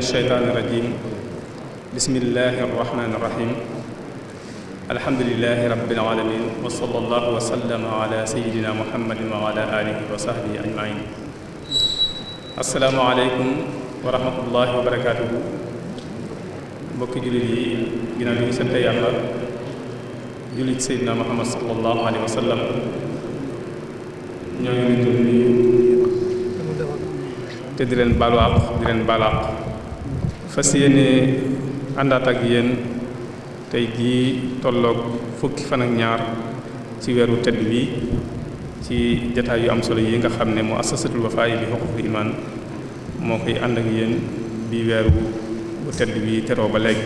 asheytaani irajim bismillahi arrahmani irrahim alhamdulilahi rabbil alamin wa sallallahu wa sallama ala sayidina muhammadin wa ala alihi wa sahbihi ajmain assalaamu aleykum wa rahmatullahi wa barakatuhu mbokki jullit yi ginnaaw bi ñu sante yàlla jullit sayidina muhammad sallallahu alayhi wa sallam ñoo ngi leen di nuyu te di leen baalu àq di leen baal àq fas yéene àndaat ak yéen tey jii tolloog fukki fan ak ñaar ci weeru tedd bi ci jataay yu am solo yi nga xam ne mu assasatul Wafa bi huquqil iman moo koy ànd ak yéen bi weeru bu tedd bi teroo ba léegi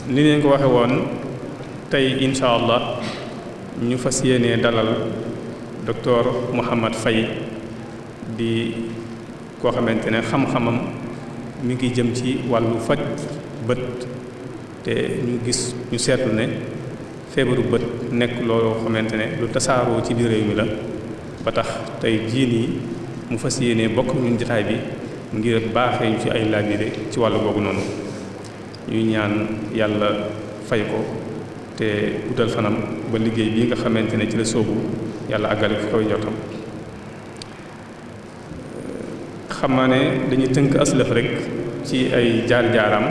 ni leen ko waxe woon tey insha allah ñu fas yéene dalal docteur Mouhamad Faye di koo xamante ne xam-xamam mi ngi jëm ci wàllu faj bët te ñu seetlu ne feebaru bët nekk looloo xamante ne lu tasaaroo ci biir réew mi la ba tax tey jii nii mu fas yéene bokk ñun jotaay bi ngir baaxee ñu ci ay laabire ci wàllu googu noonu ñuy ñaan yàlla fay ko te utal fanam ba liggéey bi nga xamante ne ci la soobu yàlla àggale fi koy njortam xam naa ne dañuy tënk aslëf rek ci ay jaar-jaaram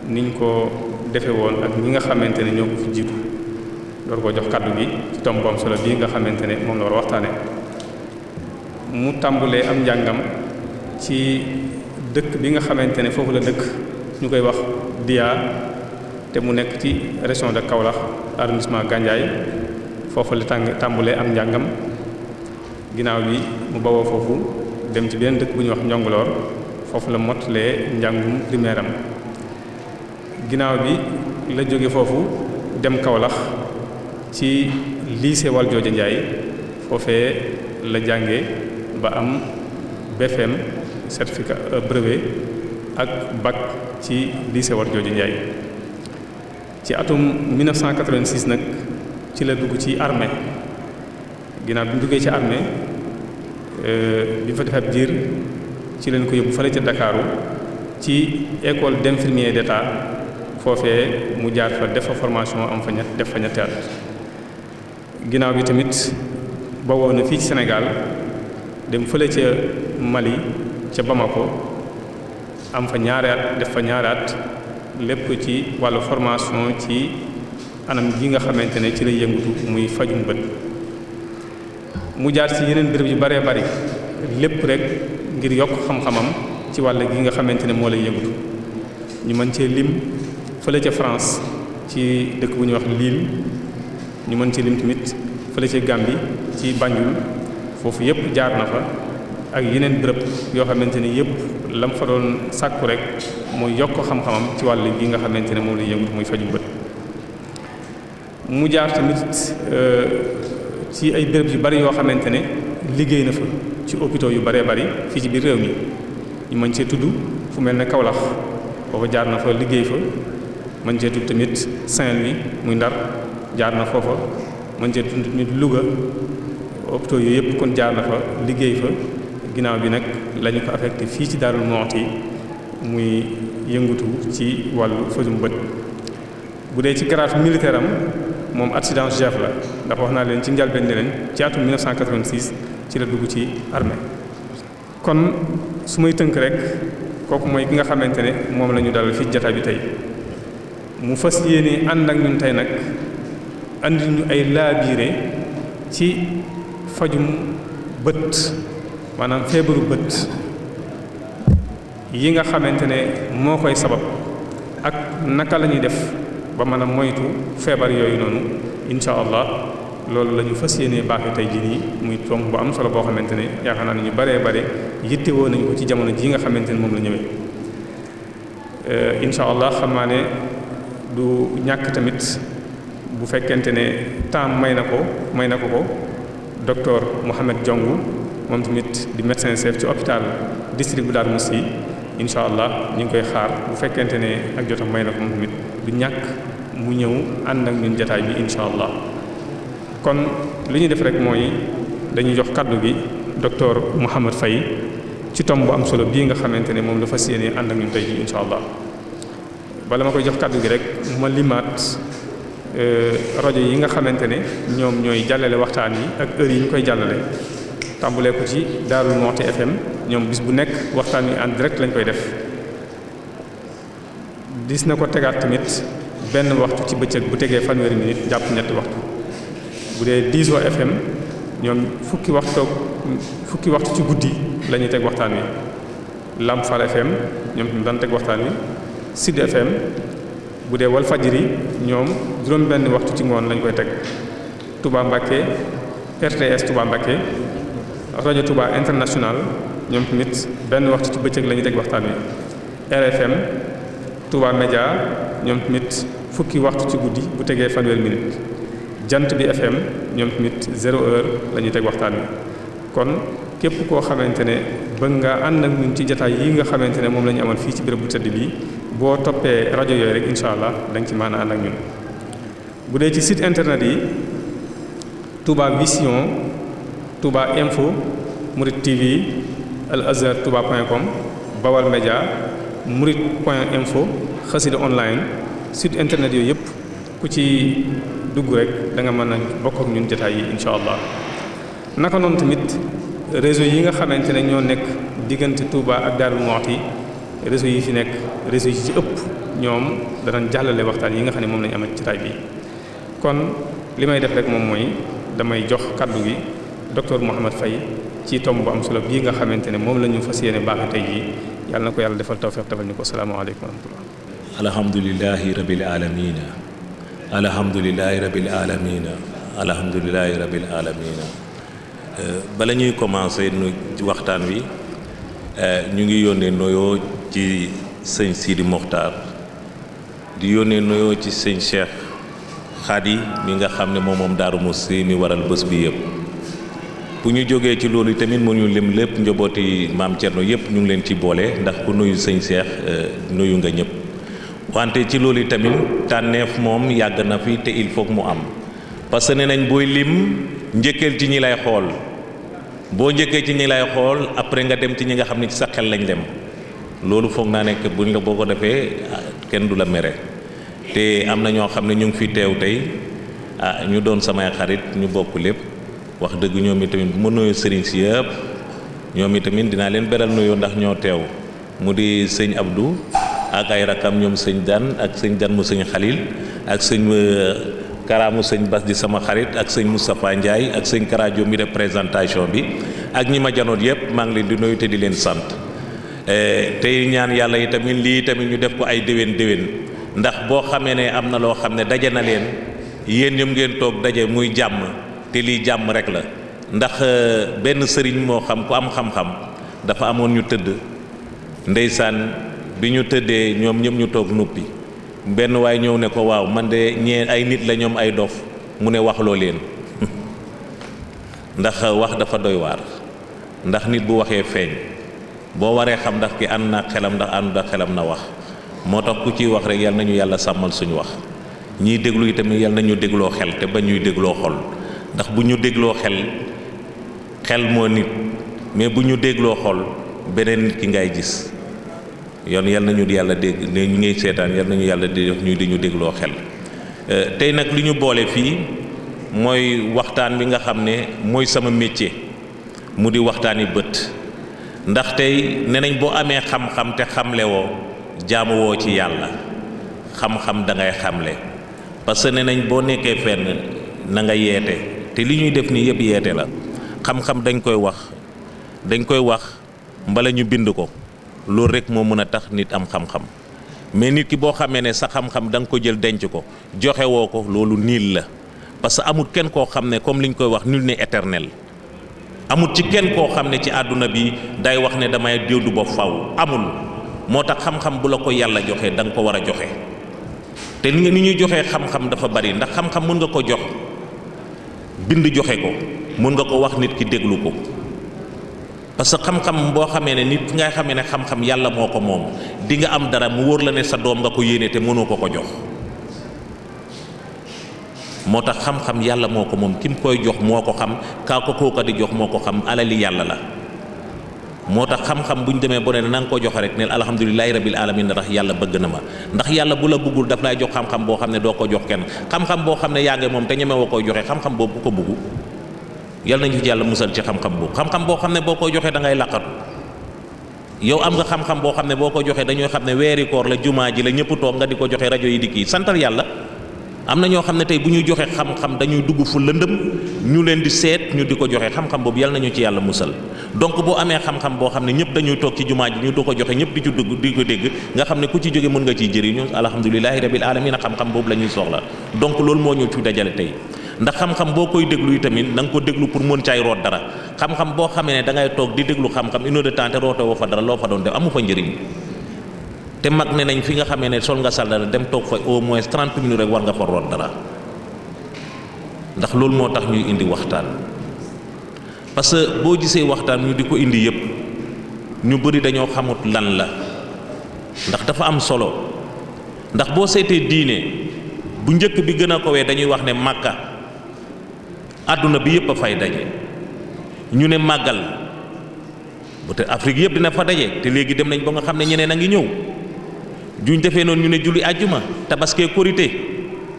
niñ ko defe woon ak ñi nga xamante ne ñoo ko fi jiitu door ko jox kàddu gi ci tomboom solo bii nga xamante ne moom la war a waxtaane mu tàmbulee am njàngam ci dëkk bi nga xamante ne foofu la dëkk ñu koy wax Dia te mu nekk ci région de Kaolack arrondissement Gandiaye foofu la tàmbulee am njàngam ginnaaw bi mu bawoo foofu dem ci benn dëkk bu ñuy wax Njongoloor foofu la mottalee njàngum primaire am ginnaaw bi la jóge foofu dem Kaolack ci lycée Valdiodio Ndiaye foofee la jànge ba am BFM certificat brevet ak bac ci lycée Valdiodio Ndiaye ci atum 1986 nag ci la dugg ci armée ginnaaw bi mu duggee ci armée bi fa def ab diir ci leen ko yóbbu fële ca Ndakaaru ci école d'infirmier d'état foofee mu jaar fa def fa formation am fa def fa ñetti at ginnaaw bi tamit bawoo na fii ci Sénégal dem fële ca Mali ca Bamako am fa ñaari at def fa ñaari at lépp ci wàllu formation ci anam gi nga xamante ne ci lay yëngutu muy fajum bët mu jaar ci yeneen béréb yu baree bari lépp rek ngir yokk xam-xamam ci wàll gi nga xamante ne moo lay yëngutu ñu mën cee lim fële ca France ci dëkk bu ñuy wax Lille ñu mën cee lim tamit fële ca Gambie ci Banjul foofu yépp jaar na fa ak yeneen béréb yoo xamante ne yépp lam fa doon sàkku rek mooy yokk xam-xamam ci wàll gi nga xamante ne moom lay yëngutu muy fajum bët mu jaar tamit ci ay béréb yu bari yoo xamante ne liggéey na fa ci hôpitaux yu baree bari fii ci biir réew mi ñu mën cee tudd fu mel ne Kaolack foofa jaar na fa liggéey fa mën cee tudd tamit Saint-Louis muy Ndar jaar na foofa mën cee tudd tamit Louga hôpitaux yooyu yëpp kon jaar na fa liggéey fa ginnaaw bi nag la ñu ko affecté fii ci Darou Moukhty muy yëngutu ci wàllu fajum bët bu dee ci grade militaire am moom adjudant chef la ndax wax naa leen ci njëlbéen ne leen ci atum 1986 ci la dugg ci armée kon su may tënk rek kooku mooy ki nga xamante ne moom la ñu dalal fii jataay bi tey mu fas yéene ànd ak ñun tey nag andi ñu ay laabiire ci fajum bët maanaam feebaru bët yi nga xamante ne moo koy sabab ak naka la ñuy def ba mën a moytu feebar yooyu noonu insha allah loolu la ñu fas yéenee baaxee tey jii nii muy tomb bu am solo boo xamante ne yaakaar naa ne ñu baree bare yittewoo nañu ko ci jamono ji nga xamante ne moom la ñëwee insha allah xam naa ne du ñàkk tamit bu fekkente ne temps may na ko docteur Mouhamed Diongue moom tamit di médecin chef ci hôpital district bu Darou Moukhty insha allah ñu ngi koy xaar bu fekkente ne ak jotam may na ko moom tamit du ñàkk mu ñëw ànd ak ñun jataay bi insha allah kon li ñuy def rek mooy dañuy jox kaddu gi docteur Mouhamad Faye ci tomb bu am solo bii nga xamante ne moom la fas yéene ànd ak ñun tey ji insha allah. bala ma koy jox kàddu gi rek ma limaat rajo yi nga xamante ne ñoom ñooy jàllale waxtaan yi ak heure yi ñu koy jàllale tàmbulee ko ci Darou Moukhty FM ñoom bis bu nekk waxtaan wi en direct lañ koy def. dis na ko tegaat tamit benn waxtu ci bëccëg bu tegee fanweeri minute jàpp ñetti waxtu. bu dee Diso FM ñoom fukki waxtu ci guddi la ñuy teg waxtaan wi. Lamp Fall FM ñoom tamit daan teg waxtaan wi. Sud FM bu dee Wal Fajri ñoom juróom-benn waxtu ci ngoon lañ koy teg. Touba Mbacké RTS Touba Mbacké rajo Touba International ñoom tamit benn waxtu ci bëccëg la ñuy teg waxtaan wi. RFM Touba Média ñoom tamit fukki waxtu ci guddi bu tegee fanweeri minute. Jant bi FM ñoom tamit 0 heure la ñuy teg waxtaan wi. kon képp koo xamante ne bëgg nga ànd ak ñun ci jotaay yi nga xamante ne moom la ñu amal fii ci béréb bu tëdd bii boo toppee rajo yooyu rek incha allah da nga ci mën a ànd ak ñun. bu dee ci site internet yi Touba Vision Touba Info Murid TV Al Azhar Touba.com Bawal Média Murid.info Xassida online site internet yooyu yëpp ku ci dugg rek da nga mën a bokk ak ñun jotaay yi incha allah. naka noonu tamit réseau yi nga xamante ne ñoo nekk diggante Touba ak Darou Moukhty réseau yi fi nekk réseau yi ci ëpp ñoom danañ jàllale waxtaan yi nga xam ne moom lañu amal ci tay bi. kon li may def rek moom mooy damay jox kaddu gi docteur Mouhamed Faye ci tomb bu am solo bii nga xamante ne moom la ñu fas yéene baax tey jii yàlla na ko yàlla defal tawfiq defal ñu ko salaamaaleykum wa rahmatullah. alhamdulillahi rabbil alamin alhamdulillahi rabbil alamin alhamdulillahi rabbil alamin bala ñuy commencer nu waxtaan wi ñu ngi yónnee nuyoo ci sëñ Sidi Mokhtar di yónnee nuyoo ci sëñ Cheikh Khady mi nga xam ne moom Darou Moukhty mi waral bés bi yëpp. bu ñu jógee ci loolu tamit mu ñu lim lépp njabooti maam Thierno yëpp ñu ngi leen ci boole ndax ku nuyu sëñ Cheikh nuyu nga ñëpp. wante ci loolu tamit tànneef moom yàgg na fi te il faut mu am parce que nee nañ booy lim njëkkeel ci ñi lay xool. boo njëkkee ci ñi lay xool après nga dem ci ñi nga xam ne ci sa xel lañ dem loolu foog naa nekk buñ la boo ko defee kenn du la mere te am na ñoo xam ne ñu ngi fi teew tey ñu doon samay xarit ñu bokk lépp wax dëgg ñoom itamit bu ma nuyoo sëriñ si yëpp ñoom itamit dinaa leen beral nuyoo ndax ñoo teew mu di sëñ Abdou ak ay rakam ñoom sëñ Dan ak sëñ Dan mu sëñ Khalil ak sëñ Karaamu sëñ Bas di sama xarit ak sëñ Moustapha Ndiaye ak sëñ Karajo mi def présentation bi ak ñi ma janoot yëpp maa ngi leen di nuyu te di leen sant tey ñaan yàlla yi tamit lii tamit ñu def ko ay déwén ndax boo xamee ne am na loo xam ne daje na leen yéen ñoom ngeen toog daje muy jàmm te lii jàmm rek la ndax benn sëriñ moo xam ku am xam-xam dafa amoon ñu tëdd ndeysaan bi ñu tëddee ñoom ñëpp ñu toog nuppi benn waay ñëw ne ko waaw man de ñee ay nit la ñoom ay dof mu ne waxloo leen ndax wax dafa doy waar ndax nit bu waxee feeñ boo waree xam ndax ki ànd na xelam ndax àndut ak xelam na wax moo tax ku ciy wax rek yal nañu yàlla sàmmal suñu wax ñiy déglu yi tamit yal nañu dégloo xel te ba ñuy dégloo xol ndax bu ñu dégloo xel moo nit mais bu ñu dégloo xol beneen nit ki ngay gis yoon yal nañu yàlla dégg ne ñu ngi seetaan yal nañu yàlla di def ñu di ñu dégloo xel tey nag li ñu boole fii mooy waxtaan bi nga xam ne mooy sama métier mu di waxtaani bët ndax tey ne nañ boo amee xam-xam te xamle woo jaamu woo ci yàlla xam-xam da ngay xamle parce que ne nañ boo nekkee fenn na nga yeete te li ñuy def nii yëpp yeete la xam-xam dañ koy wax mbala ñu bind ko loolu rek moo mën a tax nit am xam-xam mais nit ki boo xamee ne sa xam-xam da nga ko jël denc ko joxe woo ko loolu niil la parce que amul kenn koo xam ne comme li ñu koy wax nul n'est éternel amul ci kenn koo xam ne ci àdduna bi day wax ne damay déglu ba faw amul moo tax xam-xam bu la ko yàlla joxe da nga ko war a joxe te ni ñuy joxee xam-xam dafa bari ndax xam-xam mën nga ko jox bind joxe ko mën nga ko wax nit ki déglu ko parce que xam-xam boo xamee ne nit ngay xamee ne xam-xam yàlla moo ko moom di nga am dara mu wóor la ne sa doom nga ko yéene te mënoo ko ko jox moo tax xam-xam yàlla moo ko moom ki mu koy jox moo ko xam kaa ko kooka di jox moo ko xam alali yàlla la moo tax xam-xam bu ñu demee bo ne na nga ko joxe rek neel alhamdulilahi rabbil alamin ndax yàlla bëgg na ma ndax yàlla bu la bëggul daf lay jox xam-xam boo xam ne doo ko jox kenn xam-xam boo xam ne yaa ngi moom te ñeme woo koy joxe xam-xam boobu bu ko bëggu yàlla nañu ci yàlla musal ci xam-xam boobu xam-xam boo xam ne boo koy joxee da ngay laqatu yow am nga xam-xam boo xam ne boo ko joxee dañoo xam ne weeri koor la jumaa ji la ñëpp toog nga di ko joxe rajo yi di kii santal yàlla am na ñoo xam ne tey bu ñuy joxe xam-xam dañuy dugg fu lëndëm ñu leen di seet ñu di ko joxe xam-xam boobu yàlla nañu ci yàlla musal donc boo amee xam-xam boo xam ne ñëpp dañuy toog ci jumaa ji ñu du ko joxe ñëpp di ci dugg di ko dégg nga xam ne ku ci jóge mën nga ciy jëriñu alhamdulilahi rabbil alamin xam-xam boobu la ñuy soxla donc loolu moo ñu ci dajale tey ndax xam-xam boo koy déglu yi tamit na nga ko déglu pour mën caay root dara xam-xam boo xamee ne da ngay toog di déglu xam-xam une heure de temps te roote woo fa dara loo fa doon def amu fa njëriñ te mag ne nañ fi nga xamee ne sol nga sal dara dem toog fa au moins 30 minutes rek war nga fa root dara ndax loolu moo tax ñuy indi waxtaan parce que boo gisee waxtaan ñu di ko indi yëpp ñu bëri dañoo xamut lan la ndax dafa am solo ndax boo seetee diine bu njëkk bi gën a kowee dañuy wax ne Makka àdduna bi yëpp a fay daje ñu ne màggal bu te Afrique yëpp dina fa daje te léegi dem nañ ba nga xam ne ñeneen a ngi ñëw juñ defee noonu ñu ne julli àjjuma tabaski korité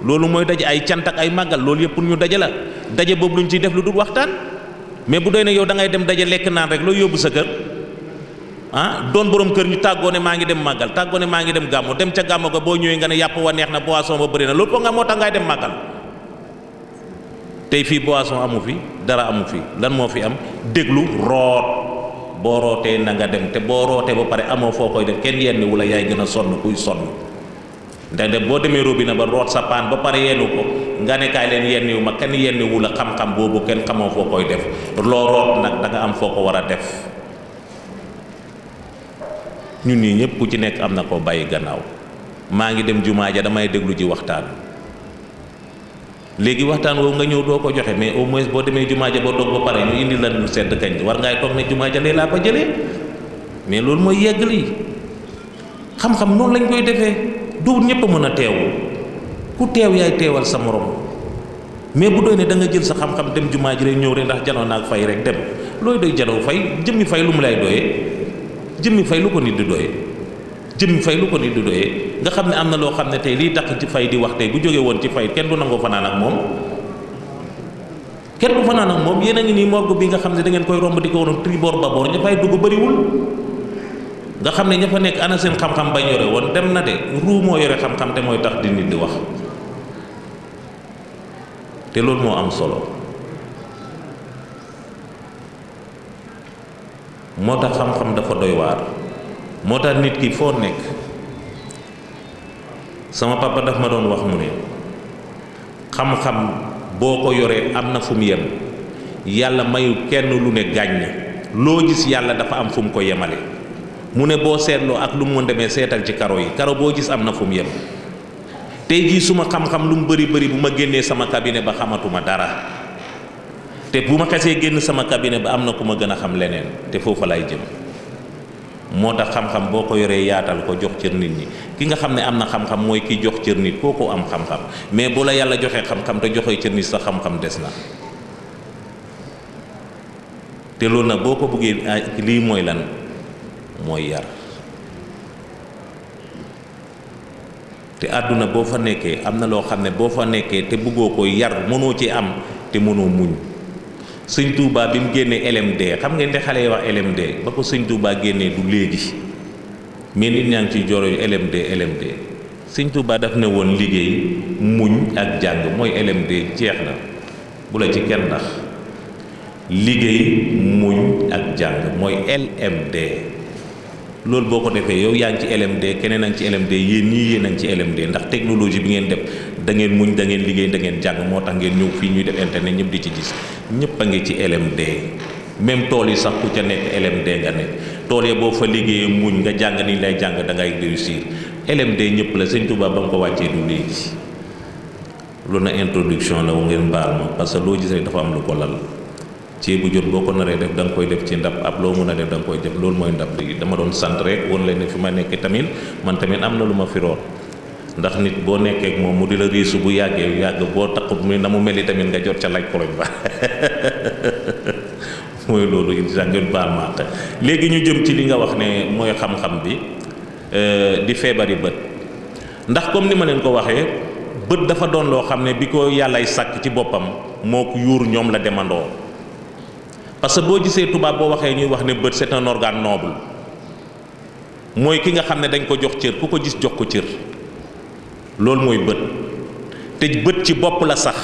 loolu mooy daje ay cant ak ay màggal loolu yëpp pour ñu daje la daje boobu luñ ciy def lu dul waxtaan mais bu doy ne yow da ngay dem daje lekk naan rek loo yóbbu sa kër doon borom kër ñu tàggoo ne maa ngi dem màggal tàggoo ne maa ngi dem gàmmu dem ca gàmmu ga boo ñëwee nga ne yàpp wa neex na boisson ba bëri na loolu nga moo tax ngay dem màggal tey fii boisson amu fi dara amu fi lan moo fi am déglu root boo rootee na nga dem te boo rootee ba pare amoo foo koy def kenn yenn wula yaay gën a sonn kuy sonn ndax de boo demee robinet ba root sa paan ba pare yennu ko nga ne kaay leen yenn wu ma kenn yenn wula xam-xam boobu kenn xamoo foo koy def loo root nag da nga am foo ko war a def ñun ñii ñëpp ku ci nekk am na koo bàyyi gannaaw maa ngi dem jumaa ja damay déglu ji waxtaan léegi waxtaan woowu nga ñëw doo ko joxe mais au moins boo demee jumaa ja boo toog ba pare ñu indi lan lu sedd kañ war ngay toog ne jumaa ja lee laa ko jëlee mais loolu mooy yegg lii xam-xam noonu lañ koy defee du ñëpp a mën a teew ku teew yaay teewal sa morom mais bu doy ne da nga jël sa xam-xam dem jumaa ji rek ñëw rek ndax janoo naag fay rek dem looy doy janoo fay jëmmi fay lu mu lay doyee jëmmi fay lu ko nit di doyee jëmmi fay lu ko nit di doyee nga xam ne am na loo xam ne tey lii tax ci fay di wax tey bu jógee woon ci fay kenn du nangoo fanaan ak moom kenn du fanaan ak moom yéen a ngi nii morgue bi nga xam ne da ngeen koy romb di ko woon tribord babord ña fay dugg bëriwul nga xam ne ña fa nekk ana seen xam-xam bañ yore woon dem na de ruu moo yore xam-xam te mooy tax di nit di wax te loolu moo am solo moo tax xam-xam dafa doy waar moo tax nit ki foo nekk sama papa daf ma doon wax mu ne xam-xam boo ko yoree am na fu mu yem yàlla mayu kenn lu ne gàññ loo gis yàlla dafa am fu mu ko yemale mu ne boo seetloo ak lu mu mën demee seetal ci karo yi karo boo gis am na fu mu yem tey jii suma xam-xam lu mu bëri bëri bu ma génnee sama cabinet ba xamatuma dara te bu ma xesee génn sama cabinet ba am na ku ma gën a xam leneen te foofa lay jëm moo tax xam-xam boo ko yoree yaatal ko jox cër nit ñi ki nga xam ne am na xam-xam mooy ki jox cër nit kooku am xam-xam mais bu la yàlla joxee xam-xam te joxee cër nit sa xam-xam des na te loolu nag boo ko bëggee lii mooy lan mooy yar te àdduna boo fa nekkee am na loo xam ne boo fa nekkee te bëggoo ko yar mënoo ci am te mënoo muñ sëñ Touba bi mu génnee LMD xam ngeen ne xale yi wax LMD ba ko sëñ Touba génnee du léegi mais nit ñaa ngi ciy joro yu LMD sëñ Touba daf ne woon liggéey muñ ak jàng mooy LMD jeex na bu la ci kenn ndax liggéey muñ ak jàng mooy LMD loolu boo ko defee yow yaa ngi ci LMD keneen a ngi ci LMD yéen ñii yéen a ngi ci LMD ndax technologie bi ngeen def da ngeen muñ da ngeen liggéey da ngeen jàng moo tax ngeen ñëw fii ñuy def internet ñëpp di ci gis ñëpp a ngi ci LMD même tool yi sax ku ca nekk LMD nga nekk tool ya boo fa liggéeyee muñ nga jàng ni lay jàng da ngay réussir LMD ñëpp la sëñ Touba ba mu ko wàccee du léegi loolu na introduction la wu ngeen baal ma parce que loo gis rek dafa am lu ko lal ceebu jot boo ko naree def da nga koy def ci ndab ab loo mën a def da nga koy def loolu mooy ndab li dama doon sant rek woon leen ne fi ma nekk tamit man tamit am na lu ma fi root ndax nit boo nekkee ak moom mu di la riisu bu yàggee yàgg boo taqut mi na mu mel ni tamit nga jot ca laaj koloñ ba mooy loolu incha ngeen baal ma àq léegi ñu jëm ci li nga wax ne mooy xam-xam bi di feebari bët ndax comme ni ma leen ko waxee bët dafa doon loo xam ne bi ko yàllay sàkk ci boppam moo ko yuur ñoom la demandoo parce que boo gisee tubaab boo waxee ñuy wax ne bët c'est un organe noble mooy ki nga xam ne dañ ko jox cër ku ko gis jox ko cër loolu mooy bët te bët ci bopp la sax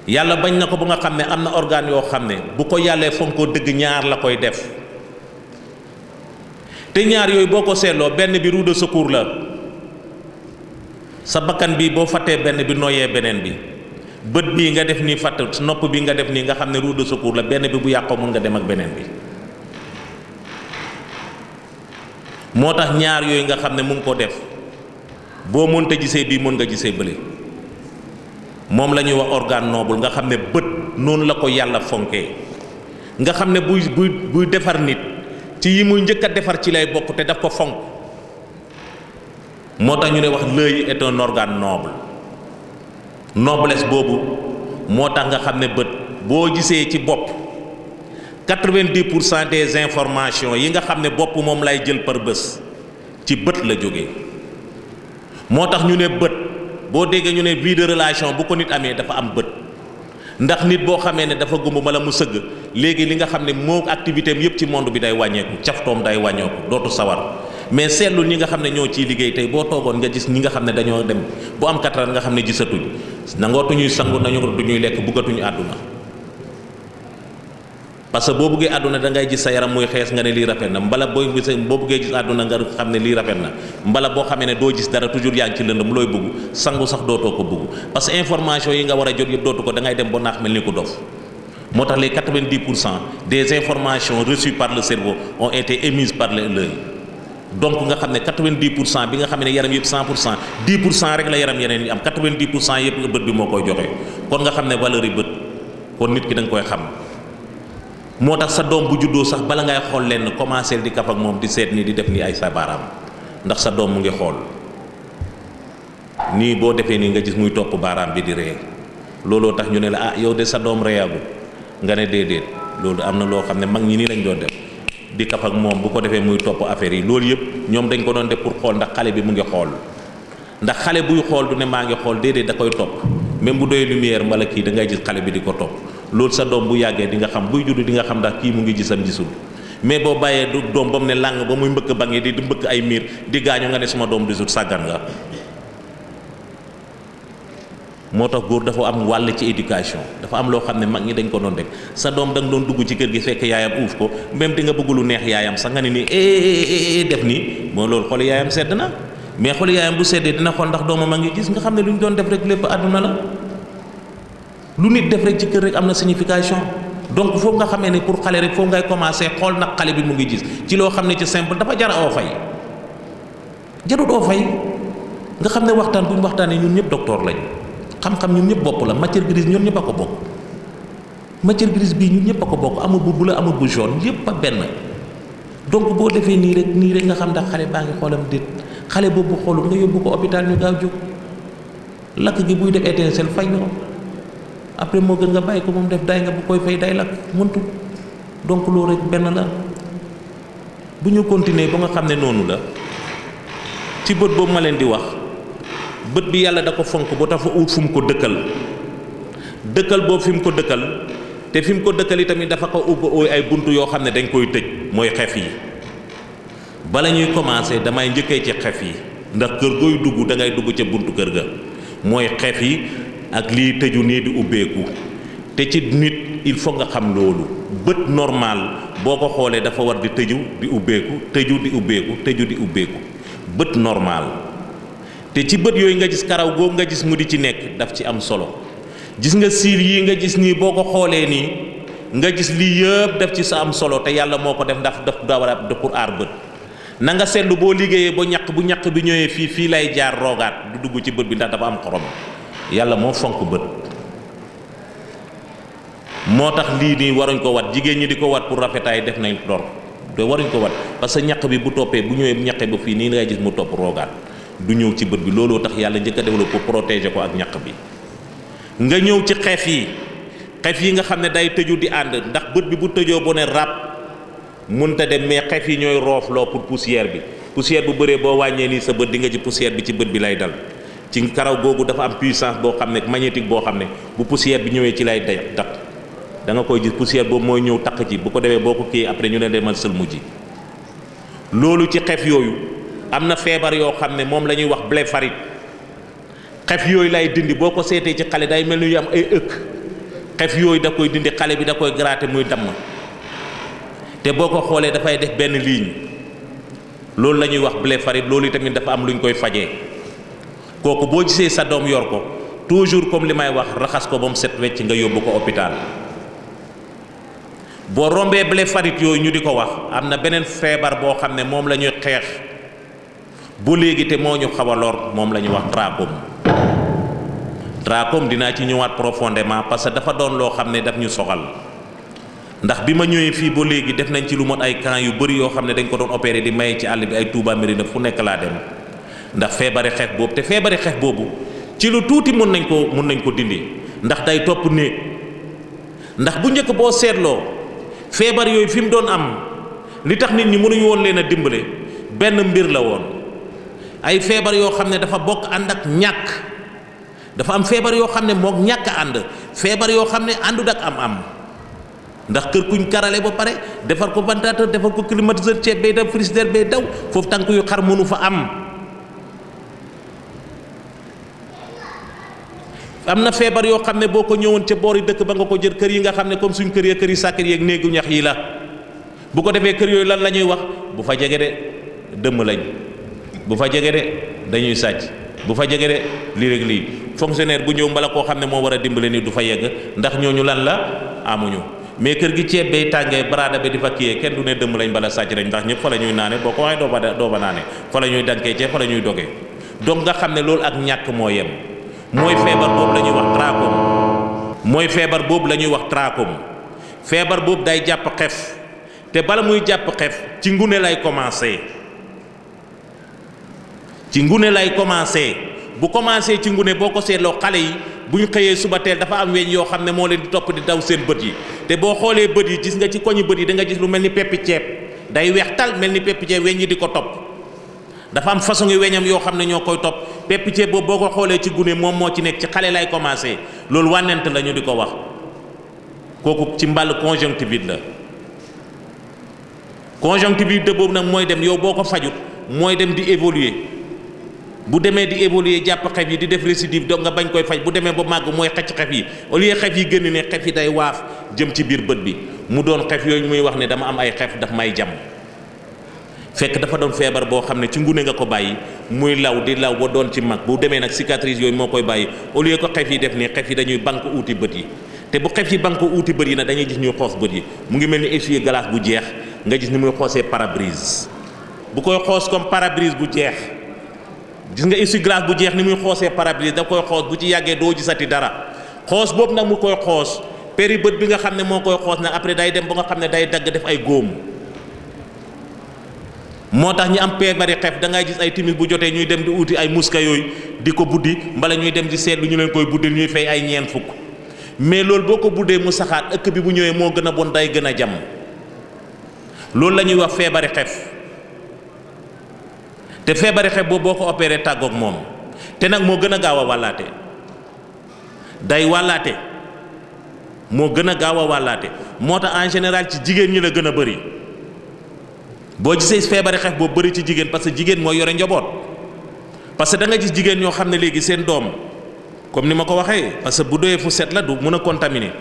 yàlla bañ na ko ba nga xam ne am na organe yoo xam ne bu ko yàllee fonkoo dëgg ñaar la koy def te ñaar yooyu boo ko seetloo benn bi roue de secours la sa bakkan bi boo fàttee benn bi noyyee beneen bi bët bii nga def nii fàtt nopp bi nga def nii nga xam ne roue de secours la benn bi bu yàqoo mun nga dem ak beneen bi moo tax ñaar yooyu nga xam ne mu ngi ko def boo mënta gisee bii mën nga gisee bële moom la ñuy wax organe noble nga xam ne bët noonu la ko yàlla fonkee nga xam ne buy defar nit ci yi muy njëkk a defar ci lay bokk te daf ko fonk moo tax ñu ne wax l'œil est un organe noble noblesse boobu moo tax nga xam ne bët boo gisee ci bopp 90% des informations yi nga xam ne bopp moom lay jël par bés ci bët la jógee moo tax ñu ne bët boo déggee ñu ne vie de relation bu ko nit amee dafa am bët ndax nit boo xamee ne dafa gumb wala mu sëgg léegi li nga xam ne moo activité am yëpp ci monde bi day wàññeeku caftoom day wàññeeku dootu sawar mais seetlu ñi nga xam ne ñoo ciy liggéey tey boo toogoon nga gis ñi nga xam ne dañoo dem bu am 4 ans nga xam ne gisatuñ nangootuñuy sangu nañuy lekk buggatuñu àdduna parce que boo buggee àdduna da ngay gis sa yaram muy xees nga ne lii rafet na mbala boo buggee gis àdduna nga xam ne lii rafet na mbala boo xamee ne doo gis dara toujours yaa ngi ci lëndëm looy bugg sangu sax dootoo ko bugg parce que information yi nga war a jot yëpp dootu ko da ngay dem ba naax mel ni ku dof moo tax les 90% des informations reçues par le cerveau ont été émises par l'œil donc nga xam ne 90% bi nga xam ne yaram yëpp 100% 10% rek la yaram yeneen yi am 90% yëpp bët bi moo koy joxe kon nga xam ne valeur yi bët kon nit ki da nga koy xam moo tax sa doom bu juddoo sax bala ngay xool lenn commencé di kaf ak moom di seet nii di def nii ay sa baaraam ndax sa doom mu ngi xool nii boo defee nii nga gis muy topp baaraam bi di ree looloo tax ñu ne la ah yow de sa doom reeyagu nga ne déedéet loolu am na loo xam ne mag ñi nii lañ doon def di kaf ak moom bu ko defee muy topp affaire yi loolu yëpp ñoom dañ ko doon def pour xool ndax xale bi mu ngi xool ndax xale buy xool du ne maa ngi xool déedéet da koy topp même bu doy lumière mbala kii da ngay gis xale bi di ko topp loolu sa doom bu yàggee di nga xam buy judd di nga xam ndax kii mu ngi gisam gisul mais boo bàyyee du doom ba mu ne làng ba muy mbëkk bange di mbëkk ay miir di gaañu nga ne sama doom gisul sàggan nga moo tax góor dafa am wàll ci éducation dafa am loo xam ne mag ñi dañ ko doon def sa doom da nga doon dugg ci kër gi fekk yaayam uuf ko même di nga bëgg lu neex yaayam sax nga ne nii def nii moo loolu xool yaayam sedd na mais xool yaayam bu seddee dina xool ndax doomam a ngi gis nga xam ne lu ñu doon def rek lépp àdduna la lu nit def rek ci kër rek am na signification donc foofu nga xamee ne pour xale rek foofu ngay commencer xool nag xale bi mu ngi gis ci loo xam ne ci simple dafa jar oo fay jarut oo fay nga xam ne waxtaan bu ñu waxtaanee ñun ñëpp docteur lañ xam-xam ñun ñëpp bopp la matière grise ñun ñëpp a ko bokk matière grise bii ñun ñëpp a ko bokk amul bu bula amul bu jaune yëpp a benn donc boo defee nii rek nga xam ndax xale baa ngi xoolam déet xale boobu xoolul nga yóbbu ko hôpital ñu gaaw jóg lakk gi buy def étincelle fay nga après moo gën nga bàyyi ko moom def day nga bu koy fay day lakk mëntu donc loolu rek benn la bu ñu continuer ba nga xam ne noonu la ci bët boobu ma leen di wax bët bi yàlla da ko fonk ba dafa ut fu mu ko dëkkal boobu fi mu ko dëkkal te fi mu ko dëkkal yi tamit dafa ko ubbi ay buntu yoo xam ne dañ koy tëj mooy xef yi bala ñuy commencer damay njëkkee ci xef yi ndax kër gooy dugg da ngay dugg ca buntu kër ga mooy xef yi ak lii tëju nii di ubbeeku te ci nit il faut nga xam loolu bët normal boo ko xoolee dafa war di tëju di ubbeeku tëju di ubbeeku tëju di ubbeeku bët normal te ci bët yooyu nga gis karaw googu nga gis mu di ci nekk daf ci am solo gis nga siir yi nga gis nii boo ko xoolee nii nga gis lii yëpp daf ci sa am solo te yàlla moo ko def ndax daf dawara pour aar bët na nga seetlu boo liggéeyee ba ñaq bu ñaq bi ñëwee fii lay jaar roogaat du dugg ci bët bi ndax dafa am xorom yàlla moo fonk bët moo tax lii nii waruñ ko wat jigéen ñi di ko wat pour rafetaay def nañ dor te waruñ ko wat parce que ñaq bi bu toppee bu ñëwee bu ñaqee ba fii nii ngay gis mu topp roogaat du ñëw ci bët bi looloo tax yàlla njëkk a développé pour protéger ko ak ñaq bi nga ñëw ci xef yi xef yi nga xam ne day tëju di ànd ndax bët bi bu tëjoo bu ne ràpp munta dem, mais xef yi ñooy roofloo pour poussière bi. poussière bu bëree boo wàññee nii sa bët di nga ci poussière bi ci bët bi lay dal. ci karaw googu dafa am puissance boo xam ne magnétique boo xam ne bu poussière bi ñëwee ci lay dat da nga koy gis poussière boobu mooy ñëw takk ci bu ko defee boo ko kii après ñu ne demal sëlmu ji. loolu ci xef yooyu am na feebar yoo xam ne moom la ñuy wax blépharite. xef yooyu lay dindi boo ko seetee ci xale day mel ni yu am ay ëkk. xef yooyu da koy dindi, xale bi da koy gratter muy damm te boo ko xoolee dafay def benn ligne. loolu la ñuy wax blépharite. loolu tamit dafa am lu ñu koy fajee. kooku boo gisee sa doom yor ko toujours comme li may wax raxas ko ba mu set wecc nga yóbbu ko hôpital. boo rombee blépharite yooyu ñu di ko wax am na beneen feebar boo xam ne moom la ñuy xeex bu léegi te moo ñu xaw a lor, moom la ñuy wax trachome. trachome dinaa ci ñëwaat profondément parce que dafa doon loo xam ne daf ñu soxal ndax bi ma ñëwee fii ba léegi def nañ ci lu mot ay camps yu bëri yoo xam ne dañ ko doon opéré di maye ci àll bi ay Touba Mérina fu nekk laa dem ndax feebari xeex boobu. te feebari xeex boobu ci lu tuuti mun nañ ko dindi ndax day topp néeg. ndax bu njëkk boo seetloo feebar yooyu fi mu doon am li tax nit ñi mënuñu woon leen a dimbale benn mbir la woon. ay feebar yoo xam ne dafa bokk ànd ak ñàkk. dafa am feebar yoo xam ne mook ñàkk ànd, feebar yoo xam ne àndut ak am ndax kër kuñ karale ba pare defar ko ventilateur defar ko climatiseur, ceeb bay daw, frigidaire bay daw, foofu tànk yu xar mënu fa am. am na feebar yoo xam ne boo ko ñëwoon ca boori dëkk ba nga ko jël kër yi nga xam ne comme suñ kër yi sàkket yeeg néegu ñax yi la bu ko defee kër yooyu lan la ñuy wax bu fa jege de dëmm lañ, bu fa jege de dañuy sàcc, bu fa jege de lii rek lii. fonctionnaire bu ñëw mbala koo xam ne moo war a dimbale ni du fa yegg ndax ñooñu lan la amuñu. mais kër gi ceeb bay tàngee baraada bi di fa kiyee kenn du ne dëmm lañ bala sàcc lañ ndax ñëpp fa la ñuy naane boo ko waxee doo ba naane fa la ñuy dankee ceeb fa la ñuy dogee. donc nga xam ne loolu ak ñàkk moo yem. mooy feebar boobu la ñuy wax trachome. mooy feebar boobu la ñuy wax trachome. feebar boobu day jàpp xef te bala muy jàpp xef ci ngune lay commencé. ci ngune lay commencé. bu commencé ci ngune boo ko seetloo xale yi bu ñu xëyee suba teel dafa am weñ yoo xam ne moo leen di topp di daw seen bët yi te boo xoolee bët yi gis nga ci koñu bët yi da nga gis lu mel ni peppi ceeb day weex tal mel ni peppi ceeb weñ yi di ko topp. dafa am façon yi weñam yoo xam ne ñoo koy topp peppi ceeb boobu boo ko xoolee ci gune moom moo ci nekk ci xale lay commencé loolu wànnent la ñu di ko wax kooku ci mbàll conjonctivite la. conjonctivite boobu nag mooy dem yow boo ko fajut mooy dem di évoluer. bu demee di évoluer jàpp xef yi di def récidive donc nga bañ koy faj bu demee ba màgg mooy xëcc xef yi au lieu xef yi génn ne xef yi day waaf jëm ci biir bët bi mu doon xef yooyu muy wax ne dama am ay xef daf may jam fekk dafa doon feebar boo xam ne ci ngune nga ko bàyyi muy law di law ba doon ci mag bu demee nag cicatrice yooyu moo koy bàyyi au lieu que xef yi def nii xef yi dañuy banque uuti bët yi te bu xef yi banque uuti bët yi nag dañuy gis ñuy xoos bët yi mu ngi mel ni essuie glace bu jeex nga gis ni muy xoosee pare-brise bu koy xoos comme pare-brise bu jeex gis nga essuie-glace bu jeex ni muy xoosee pare-brise da koy xoos bu ci yàggee doo gisati dara xoos boobu nag mu koy xoos péri bët bi nga xam ne moo koy xoos nag après day dem ba nga xam ne day dagg def ay góom moo tax ñi am feebari xef da ngay gis ay timis bu jotee ñuy dem di uti ay muska yooyu di ko buddi mbala ñuy dem di seetlu ñu leen koy buddil ñuy fay ay ñeen fukk mais loolu boo ko buddee mu saxaat ëkk bi bu ñëwee moo gën a bon day gën a jam loolu la ñuy wax feebari xef te feebari xef boobu boo ko opéré tàggoog moom te nag moo gën a gaaw a wàllaate day wàllaate moo gën a gaaw a wàllaate moo tax en général ci jigéen ñi la gën a bëri boo gisee feebari xef boobu bëri ci jigéen parce que jigéen mooy yore njaboot parce que da nga gis jigéen ñoo xam ne léegi seen doom comme ni ma ko waxee parce que bu doyee fu set la du mën a contaminer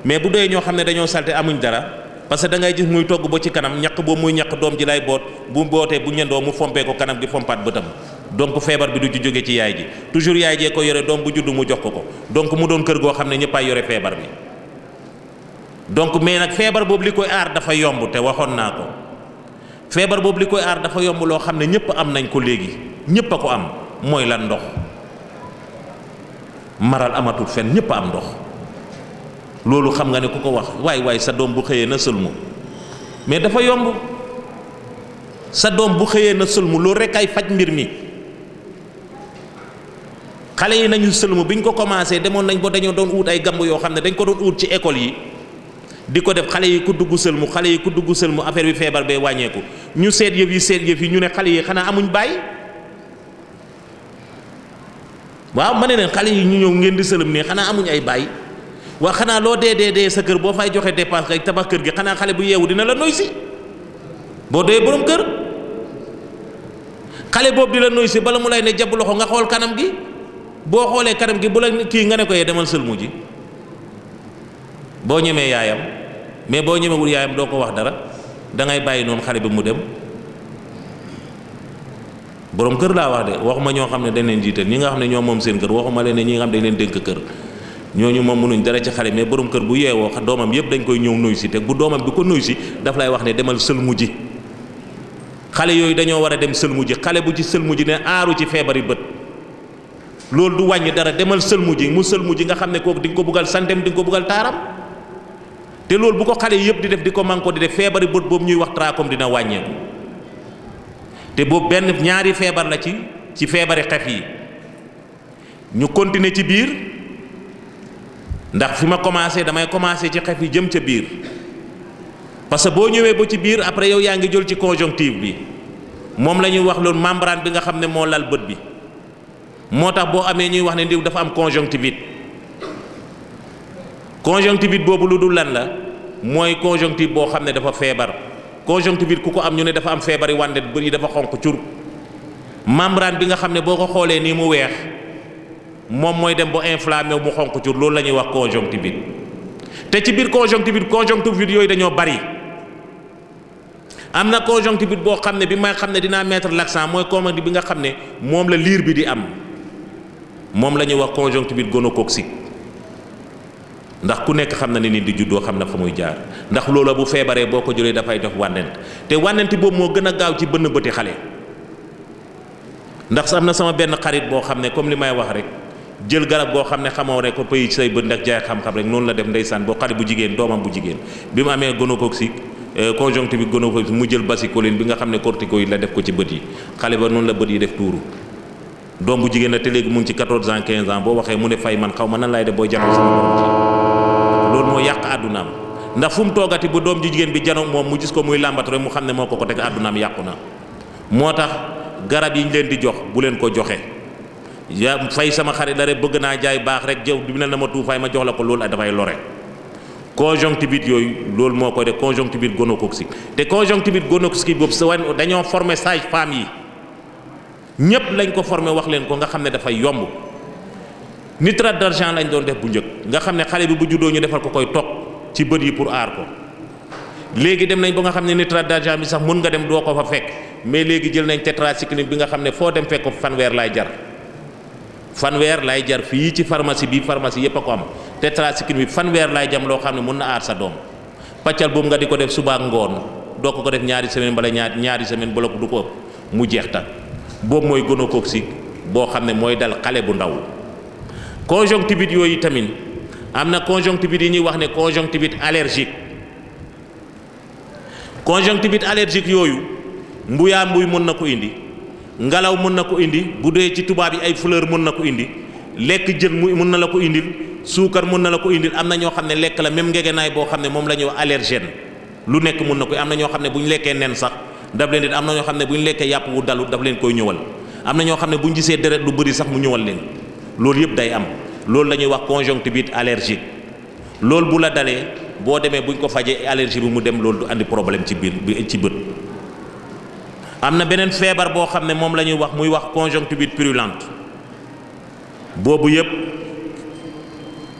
mais bu doyee ñoo xam ne dañoo salte amuñ dara parce que da ngay gis muy togg ba ci kanam ñaq boobu muy ñaq doom ji lay boot bu bootee bu ñëndoo mu fompee ko kanam gi fompaat bëtam donc feebar bi du ci jóge ci yaay ji toujours yaay jee ko yore doom bu juddu mu jox ko donc mu doon kër goo xam ne ñëpp ay yore feebar bi donc mais nag feebar boobu li koy aar dafa yomb te waxoon naa ko feebar boobu li koy aar dafa yomb loo xam ne ñëpp am nañ ko léegi ñëpp a ko am mooy lan ndox maral amatul fenn ñëpp a am ndox loolu xam nga ne ku ko wax waay sa doom bu xëyee na sëlmu mais dafa yomb sa doom bu xëyee na sëlmu loolu rek ay faj mbir mi xale yi nañu sëlmu bi ñu ko commencé demoon nañ ba dañoo doon ut ay gamb yoo xam ne dañ ko doon ut ci école yi di ko def xale yi ku dugg sëlmu xale yi ku dugg sëlmu affaire bi feebar bee wàññeeku ñu seet yëf yi ñu ne xale yi xanaa amuñ bàyyi waaw ma ne leen xale yi ñu ñëw ngeen di sëlëm ne xanaa amuñ ay bàyyi waa xanaa loo dee sa kër boo fay joxe dépense kay tabax kër gi xanaa xale bu yeewu dina la noy si boo dee borom kër xale boobu di la noy si bala mu lay ne jàpp loxo nga xool kanam gi boo xoolee kanam gi bu la kii nga ne ko yee demal sëlmu ji boo ñemee yaayam mais boo ñemewul yaayam doo ko wax dara da ngay bàyyi noonu xale bi mu dem borom kër laa wax de waxuma ñoo xam ne dañ leen jiital ñi nga xam ne ñoo moom seen kër waxuma leen ne ñi nga xam ne dañ leen dénk kër ñooñu moom mënuñ dara ci xale mais borom kër bu yeewoo doomam yëpp dañ koy ñëw nuyu si te bu doomam bi ko nuyu si daf lay wax ne demal sëlmu ji xale yooyu dañoo war a dem sëlmu ji xale bu ci sëlmu ji ne aaru ci feebari bët loolu du wàññi dara demal sëlmu ji mu sëlmu ji nga xam ne kooku di nga ko buggal santem di nga ko buggal taaram te loolu bu ko xale yëpp di def di ko manko di def feebari bët boobu ñuy wax trachome dina wàññeeku te boobu benn ñaari feebar la ci feebari xef yi ñu continuer ci biir ndax fi ma commencé damay commencé ci xef yi jëm ca biir parce que boo ñëwee ba ci biir après yow yaa ngi jël ci conjonctive bi moom la ñuy wax loolu membrane bi nga xam ne moo lal bët bi moo tax boo amee ñuy wax ne ndiw dafa am conjonctivite conjonctivite boobu lu dul lan la mooy conjonctive boo xam ne dafa feebar conjonctivite ku ko am ñu ne dafa am feebari wàndet bët yi dafa xonq cur membrane bi nga xam ne boo ko xoolee nii mu weex moom mooy dem ba inflammé mu xonq cur loolu la ñuy wax conjonctivite te ci biir conjonctivite yooyu dañoo bari am na conjonctivite boo xam ne bi may xam ne dinaa mettre l'accent mooy conjonctivite bi nga xam ne moom la liir bi di am moom la ñuy wax conjonctivite gonocoxique ndax ku nekk xam na ne nit di juddoo xam na fa muy jaar ndax loola bu feebaree boo ko jëlee dafay def wànnent te wànnent boobu moo gën a gaaw ci bënn bëti xale ndax am na sama benn xarit boo xam ne comme li may wax rek jël garab goo xam ne xamoo ne ko pëyi say bët ndax jaay xam-xam rek noonu la def ndeysaan boo xale bu jigéen doomam bu jigéen bi mu amee gonocoxique conjonctivite gonocoxique mu jël basicoline bi nga xam ne corticoïde la def ko ci bët yi xale ba noonu la bët yi def tuuru doom bu jigéen la te léegi mu ngi ci 14 ans 15 ans boo waxee mu ne fay man xaw ma nan laay def booy janoo sama doom ci loolu moo yàq àddunaam ndax fu mu toogati bu doom ji jigéen bi janoo moom mu gis ko muy làmbatu rek mu xam ne moo ko teg àddunaam yàqu na moo tax garab yi ñu leen di jox bu leen ko joxe ya fay sama xarit la rek bëgg naa jaay baax rek jëw dina na ma tuufaay ma jox la ko loolu dafay lore conjonctivite yooyu loolu moo koy def conjonctivite gonocoxique te conjonctivite gonocoxique boobu sa dañoo former sage-femme yi ñépp lañ ko former wax leen ko nga xam ne dafay yomb nitrate d'argent lañ doon def bu njëkk nga xam ne xale bi bu juddoo ñu defal ko koy toog ci bët yi pour aar ko léegi dem nañ ba nga xam ne nitrate d'argent bi sax mën nga dem doo ko fa fekk mais léegi jël nañ tétracycline bi nga xam ne foo dem fekk ko fanweer lay jar fii ci pharmacie bi pharmacie yépp a ko am tétracycline bi fanweer lay jam loo xam ne mën na aar sa doom paccal boobu nga di ko def suba ak ngoon doo ko def ñaari semaine bala ñaari semaine bala du ko ëpp mu jeex tak boobu mooy gonocoxique boo xam ne mooy dal xale bu ndaw conjonctivite yooyu tamit am na conjonctivite yi ñuy wax ne conjonctivite allergique yooyu mbuyaa mbuy mën na ko indi ngelaw mën na ko indi bu dee ci tubaab yi ay fleur mën na ko indi lekk jën mu mën na la ko indil suukar mën na la ko indil am na ñoo xam ne lekk la même ngegenaay boo xam ne moom la ñuy wax allergène lu nekk mën na ko am na ñoo xam ne bu ñu lekkee nen sax daf leen di am na ñoo xam ne bu ñu lekkee yàpp wu dalu daf leen koy ñëwal am na ñoo xam ne bu ñu gisee deret lu bëri sax mu ñëwal leen loolu yëpp day am loolu la ñuy wax conjonctivite allergique loolu bu la dalee boo demee bu ñu ko fajee allergie bi mu dem loolu du andi problème ci biir ci bët am na beneen feebar boo xam ne moom la ñuy wax muy wax conjonctivite purulente boobu yëpp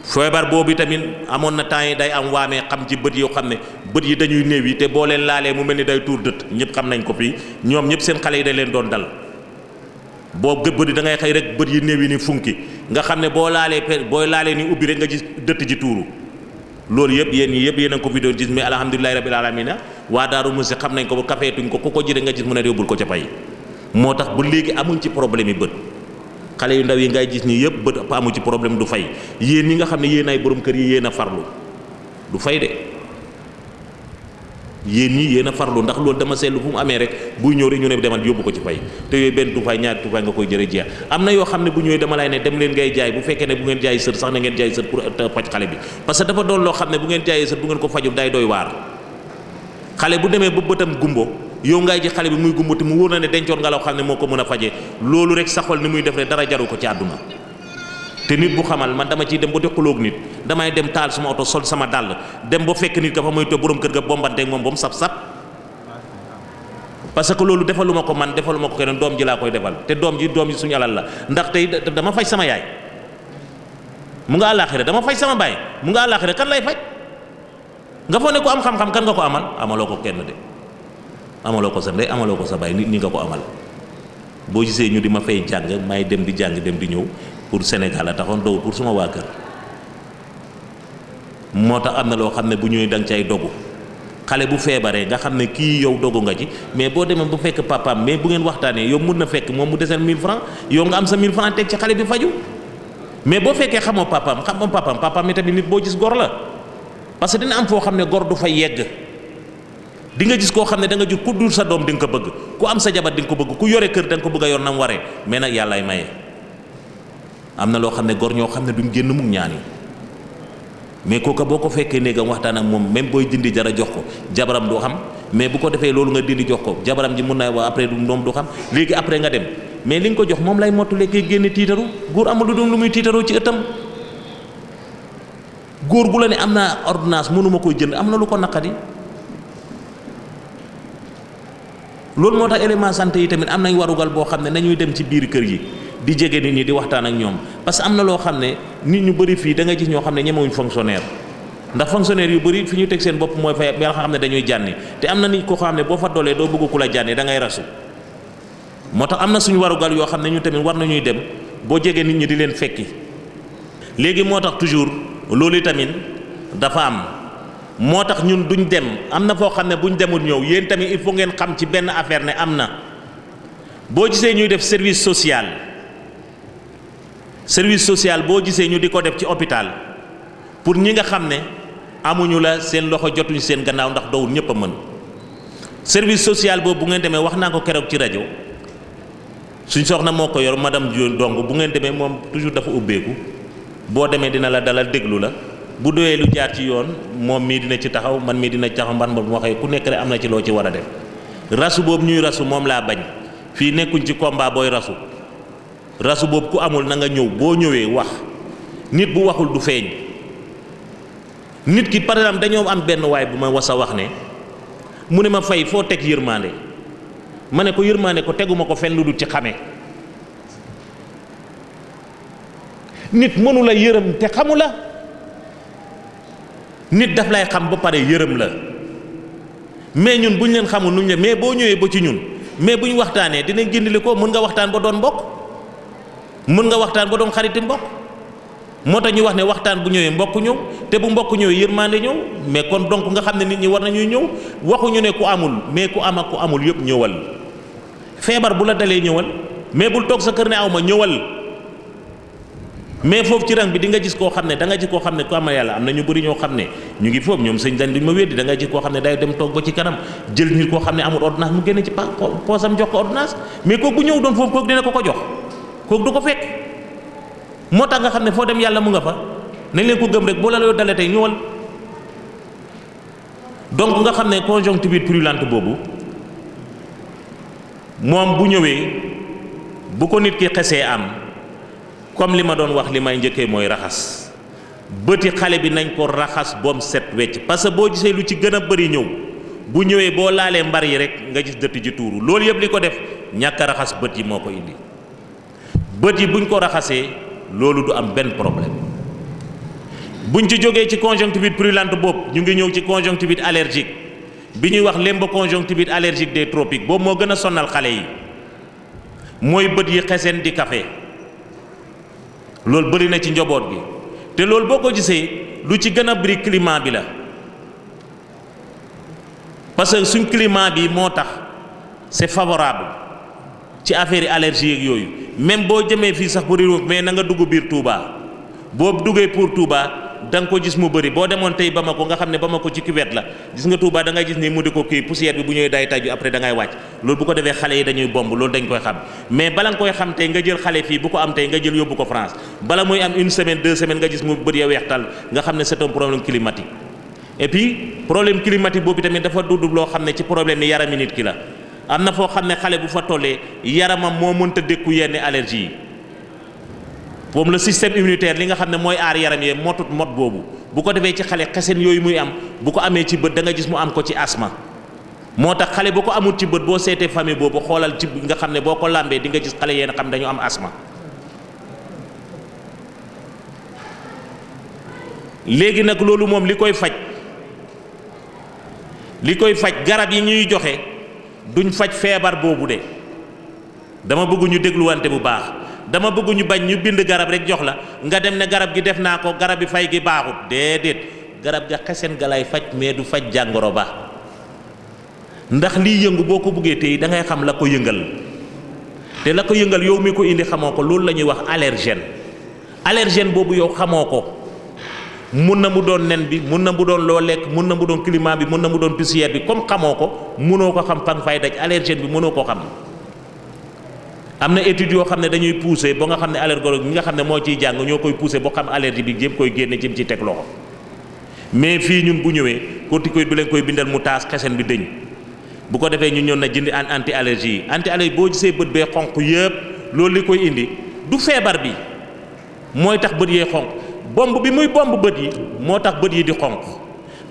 feebar boobu tamit amoon na temps yi day am waamee xam ci bët yoo xam ne bët yi dañuy néew yi te boo leen laalee mu mel ni day tuur dët ñëpp xam nañ ko fii ñoom ñëpp seen xale yi dañ leen doon dal boo bët yi da ngay xëy rek bët yi néew yi ni funki nga xam ne boo laalee ni ubbi rek nga gis dëtt ji tuuru loolu yëpp yéen ñi yëpp yéen a ngi ko fi doon gis mais alhamdulilahi rabbil alamina waa Daaru Musi xam nañ ko ba kafeetuñ ko ku ko jëre nga gis mu ne yóbbul ko ca pay moo tax ba léegi amuñ ci problème yi bët xale yu ndaw yi ngay gis nii yëpp bët amu ci problème du fay yéen ñi nga xam ne yéen ay borom kër yi yéen a farlu du fay de yéen ñi yéen a farlu ndax loolu dama seetlu fu mu amee rek buy ñëw rek ñu ne demal yóbbu ko ci fay te yooyu benn tuufaay ñaari tuufaay nga koy jëre jeex. am na yoo xam ne bu ñëwee dama lay ne dem leen ngay jaay bu fekkee ne bu ngeen jaay sër sax na ngeen jaay sër pour faj xale bi parce que dafa doon loo xam ne bu ngeen jaayee sër bu ngeen ko fajul day doy waar. xale bu demee ba bëtam gumbo yow ngay ji xale bi muy gumbo te mu wóor na ne dencoon nga loo xam ne moo ko mën a fajee loolu rek sa xol ni muy def rek dara jaru ko ci àdduna. te nit bu xamal man dama ciy dem ba teqaloog nit damay dem taal sama oto sol sama dàll dem ba fekk nit ka fa muy to borom kër ga bombanteeg moom ba mu sap-sap parce que loolu defaluma ko man defaluma ko keneen doom ji laa koy defal te doom ji suñu alal la ndax tey dama faj sama yaay mu nga àllaaxira dama faj sama baay mu nga àllaaxira kan lay faj nga foog ne ko am xam-xam kan nga ko amal amaloo ko kenn de amaloo ko sa ndey amaloo ko sa baay nit ñi nga ko amal boo gisee ñu di ma fay jàng may dem di jàng dem di ñëw pour Sénégal a taxoon dowul pour suma waa kër moo tax am na loo xam ne bu ñëwee da nga cay dogu xale bu feebaree nga xam ne kii yow dogu nga ci mais boo demee bu fekk papaam mais bu ngeen waxtaanee yow mun na fekk moom mu deseen 1000 francs yow nga am sa 1000 francs teg ci xale bi faju mais boo fekkee xamoo papaam mi tamit nit boo gis gor la parce que dina am foo xam ne gor du fa yegg di nga gis koo xam ne da nga jur ku dul sa doom di nga ko bëgg ku am sa jabar di nga ko bëgg ku yore kër da nga ko bëgg a yor na mu waree mais nag yàllaay maye am na loo xam ne gor ñoo xam ne duñ génn mukk ñaan yi mais kooka boo ko fekkee néegam waxtaan ak moom même booy dindi dara jox ko jabaram du xam mais bu ko defee loolu nga dindi jox ko jabaram ji mun naa wax après du moom du xam léegi après nga dem mais li nga ko jox moom lay mottalee kay génne tiitaru góor amul lu doon lu muy tiitaroo ci ëttam góor gu la ne am naa ordonnance mënuma koy jënd am na lu ko naqadi loolu moo tax élément santé yi tamit am nañ warugal boo xam ne nañuy dem ci biir kër yi di jege nit ñi di waxtaan ak ñoom parce que am na loo xam ne nit ñu bëri fii da nga gis ñoo xam ne ñemewuñ fonctionnaire ndax fonctionnaire yu bëri fi ñu teg seen bopp mooy fa nga xam ne dañuy jànni te am na nit koo xam ne boo fa doolee doo bëgg ku la jànni da ngay rasu moo tax am na suñu warugal yoo xam ne ñu tamit war nañuy dem boo jegee nit ñi di leen fekki léegi moo tax toujours loolu tamit dafa am moo tax ñun duñ dem am na foo xam ne buñ demul ñëw yéen tamit il faut ngeen xam ci benn affaire ne am na boo gisee ñuy def service social boo gisee ñu di ko def ci hôpital pour ñi nga xam ne amuñu la seen loxo jotuñ seen gannaaw ndax dowul ñëpp a mën service social boobu bu ngeen demee wax naa ko keroog ci rajo suñ soxna moo ko yor madame Dong bu ngeen demee moom toujours dafa ubbeeku boo demee dina la dalal déglu la bu doyee lu jaar ci yoon moom mii dina ci taxaw man mii dina ci taxaw mban ma bu waxee ku nekk rek am na ci loo ci war a def rasu boobu ñuy rasu moom laa bañ fii nekkuñ ci combat booy rasu boobu ku amul na nga ñëw boo ñëwee wax nit bu waxul du feeñ nit ki par exemple dañoo am benn waay bu ma wasa wax ne mu ne ma fay foo teg yërmande ma ne ko yërmande ko teguma ko fenn lu dul ci xame nit mënu la yërëm te xamu la nit daf lay xam ba pare yërëm la mais ñun bu ñu leen xamul nuñ la mais boo ñëwee ba ci ñun mais bu ñu waxtaanee dinañ gindili ko mën nga waxtaan ba doon mbokk mën nga waxtaan ba doon xariti mbokk moo tax ñu wax ne waxtaan bu ñëwee mbokk ñëw te bu mbokk ñëwee yërmande ñëw mais kon donc nga xam ne nit ñi war nañuy ñëw waxuñu ne ku amul mais ku am ak ku amul yëpp ñëwal feebar bu la dalee ñëwal mais bul toog sa kër ne aw ma ñëwal mais foofu ci rang bi di nga gis koo xam ne da nga gis koo xam ne ku amal yàlla am na ñu bëri ñoo xam ne ñu ngi foofu ñoom sëñ dañ duñ ma weddi da nga gis koo xam ne day dem toog ba ci kanam jël nit koo xam ne amul ordonnance mu génne ci poosam jox ko ordonnance mais kooku bu ñëw doon foofu kooku dina ko jox kooku du ko fekk moo tax nga xam ne foo dem yàlla mu nga fa nañ leen ko gëm rek boo la yoo dalee tey ñëwal donc nga xam ne conjonctivite purulente boobu moom bu ñëwee bu ko nit ki xesee am comme li ma doon wax li may njëkkee mooy raxas bëti xale bi nañ ko raxas boom set wecc parce que boo gisee lu ci gën a bëri ñëw bu ñëwee boo laalee mbar yi rek nga gis dëtt ji tuuru loolu yëpp li ko def ñàkk a raxas bët yi moo ko indi bët yi buñ ko raxasee loolu du am benn problème buñ ci jógee ci conjonctivite purulente boobu ñu ngi ñëw ci conjonctivite allergique bi ñuy wax lemboconjonctivite allergique des tropiques boobu moo gën a sonal xale yi mooy bët yi xeseen di café loolu bëri na ci njaboot gi te loolu boo ko gisee lu ci gën a bëri climat bi la parce que suñ climat bi moo tax c'est favorable ci affaire yi allergie yeeg yooyu même boo jëmee fii sax bu réew mais na nga dugg biir Touba boo duggee pour Touba da nga ko gis mu bëri boo demoon tey Bamako nga xam ne Bamako ci cuvette la gis nga Touba da ngay gis ni mu di ko kii poussière bi bu ñëwee day taju après da ngay wàcc loolu bu ko defee xale yi dañuy bomb loolu dañ koy xam mais bala nga koy xam tey nga jël xale fii bu ko am tey nga jël yóbbu ko France bala muy am 1 semaine 2 semaines nga gis mu bëri ya weextal nga xam ne c'est un problème climatique et puis problème climatique boobu tamit dafa dudd loo xam ne ci problème yi yarami nit ki la am na foo xam ne xale bu fa tollee yaramam moo mënta dékku yenn allergie yi moom le système immunitaire li nga xam ne mooy aar yaram yee motut mot boobu bu ko defee ci xale xesen yooyu muy am bu ko amee ci bët da nga gis mu am ko ci asma moo tax xale bu ko amul ci bët boo seetee famille boobu xoolal ci nga xam ne boo ko làmbee di nga gis xale yéen xam dañu am asma léegi nag loolu moom li koy faj garab yi ñuy joxe duñ faj feebar boobu de dama bëgg ñu dégluwante bu baax dama bëgg ñu bañ ñu bind garab rek jox la nga dem ne garab gi def naa ko garab bi fay gi baaxut déedéet garab ga xesen ga lay faj mais du faj jàngoro ba ndax liy yëngu boo ko bëggee tey da ngay xam la ko yëngal te la ko yëngal yow mi ko indi xamoo ko loolu la ñuy wax allergène boobu yow xamoo ko mun na mu doon nen bi mun na mu doon loo lekk mun na mu doon climat bi mun na mu doon poussière bi comme xamoo ko munoo ko xam pang fay daj allergène bi mënoo ko xam am na études yoo xam ne dañuy pousser ba nga xam ne allergologue ñi nga xam ne moo ciy jàng ñoo koy pousser boo xam allergie bi jëm koy génne jëm ci teg loxo mais fii ñun bu ñëwee corticoïde bi leen koy bindal mu taas xesen bi dëñ bu ko defee ñu ñëw na jëndi anti allergie boo gisee bët bee xonq yëpp loolu li koy indi du feebar bi mooy tax bët yee xonq bomb bi muy bomb bët yi moo tax bët yi di xonq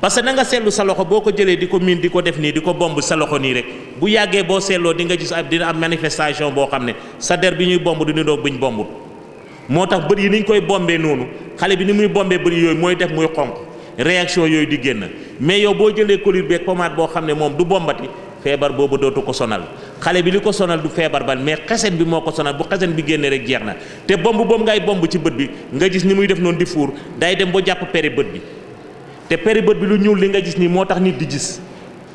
parce que na nga seetlu sa loxo boo ko jëlee di ko miin di ko def nii di ko bomb sa loxo nii rek bu yàggee boo seetloo di nga gis dina am manifestation boo xam ne sa der bi ñuy bomb du niroog bi ñu bombut moo tax bët yi ni ñu koy bombee noonu xale bi ni muy bombee bët yooyu mooy def muy xonq réaction yooyu di génn mais yow boo jëlee colure beeg pommade boo xam ne moom du bombati feebar boobu dootu ko sonal xale bi li ko sonal du feebar ban mais xesen bi moo ko sonal bu xesen bi génnee rek jeex na te bomb boobu ngay bomb ci bët bi nga gis ni muy def noonu di fuur day dem ba jàpp peri bët bi te peri bët bi lu ñuul li nga gis nii moo tax nit di gis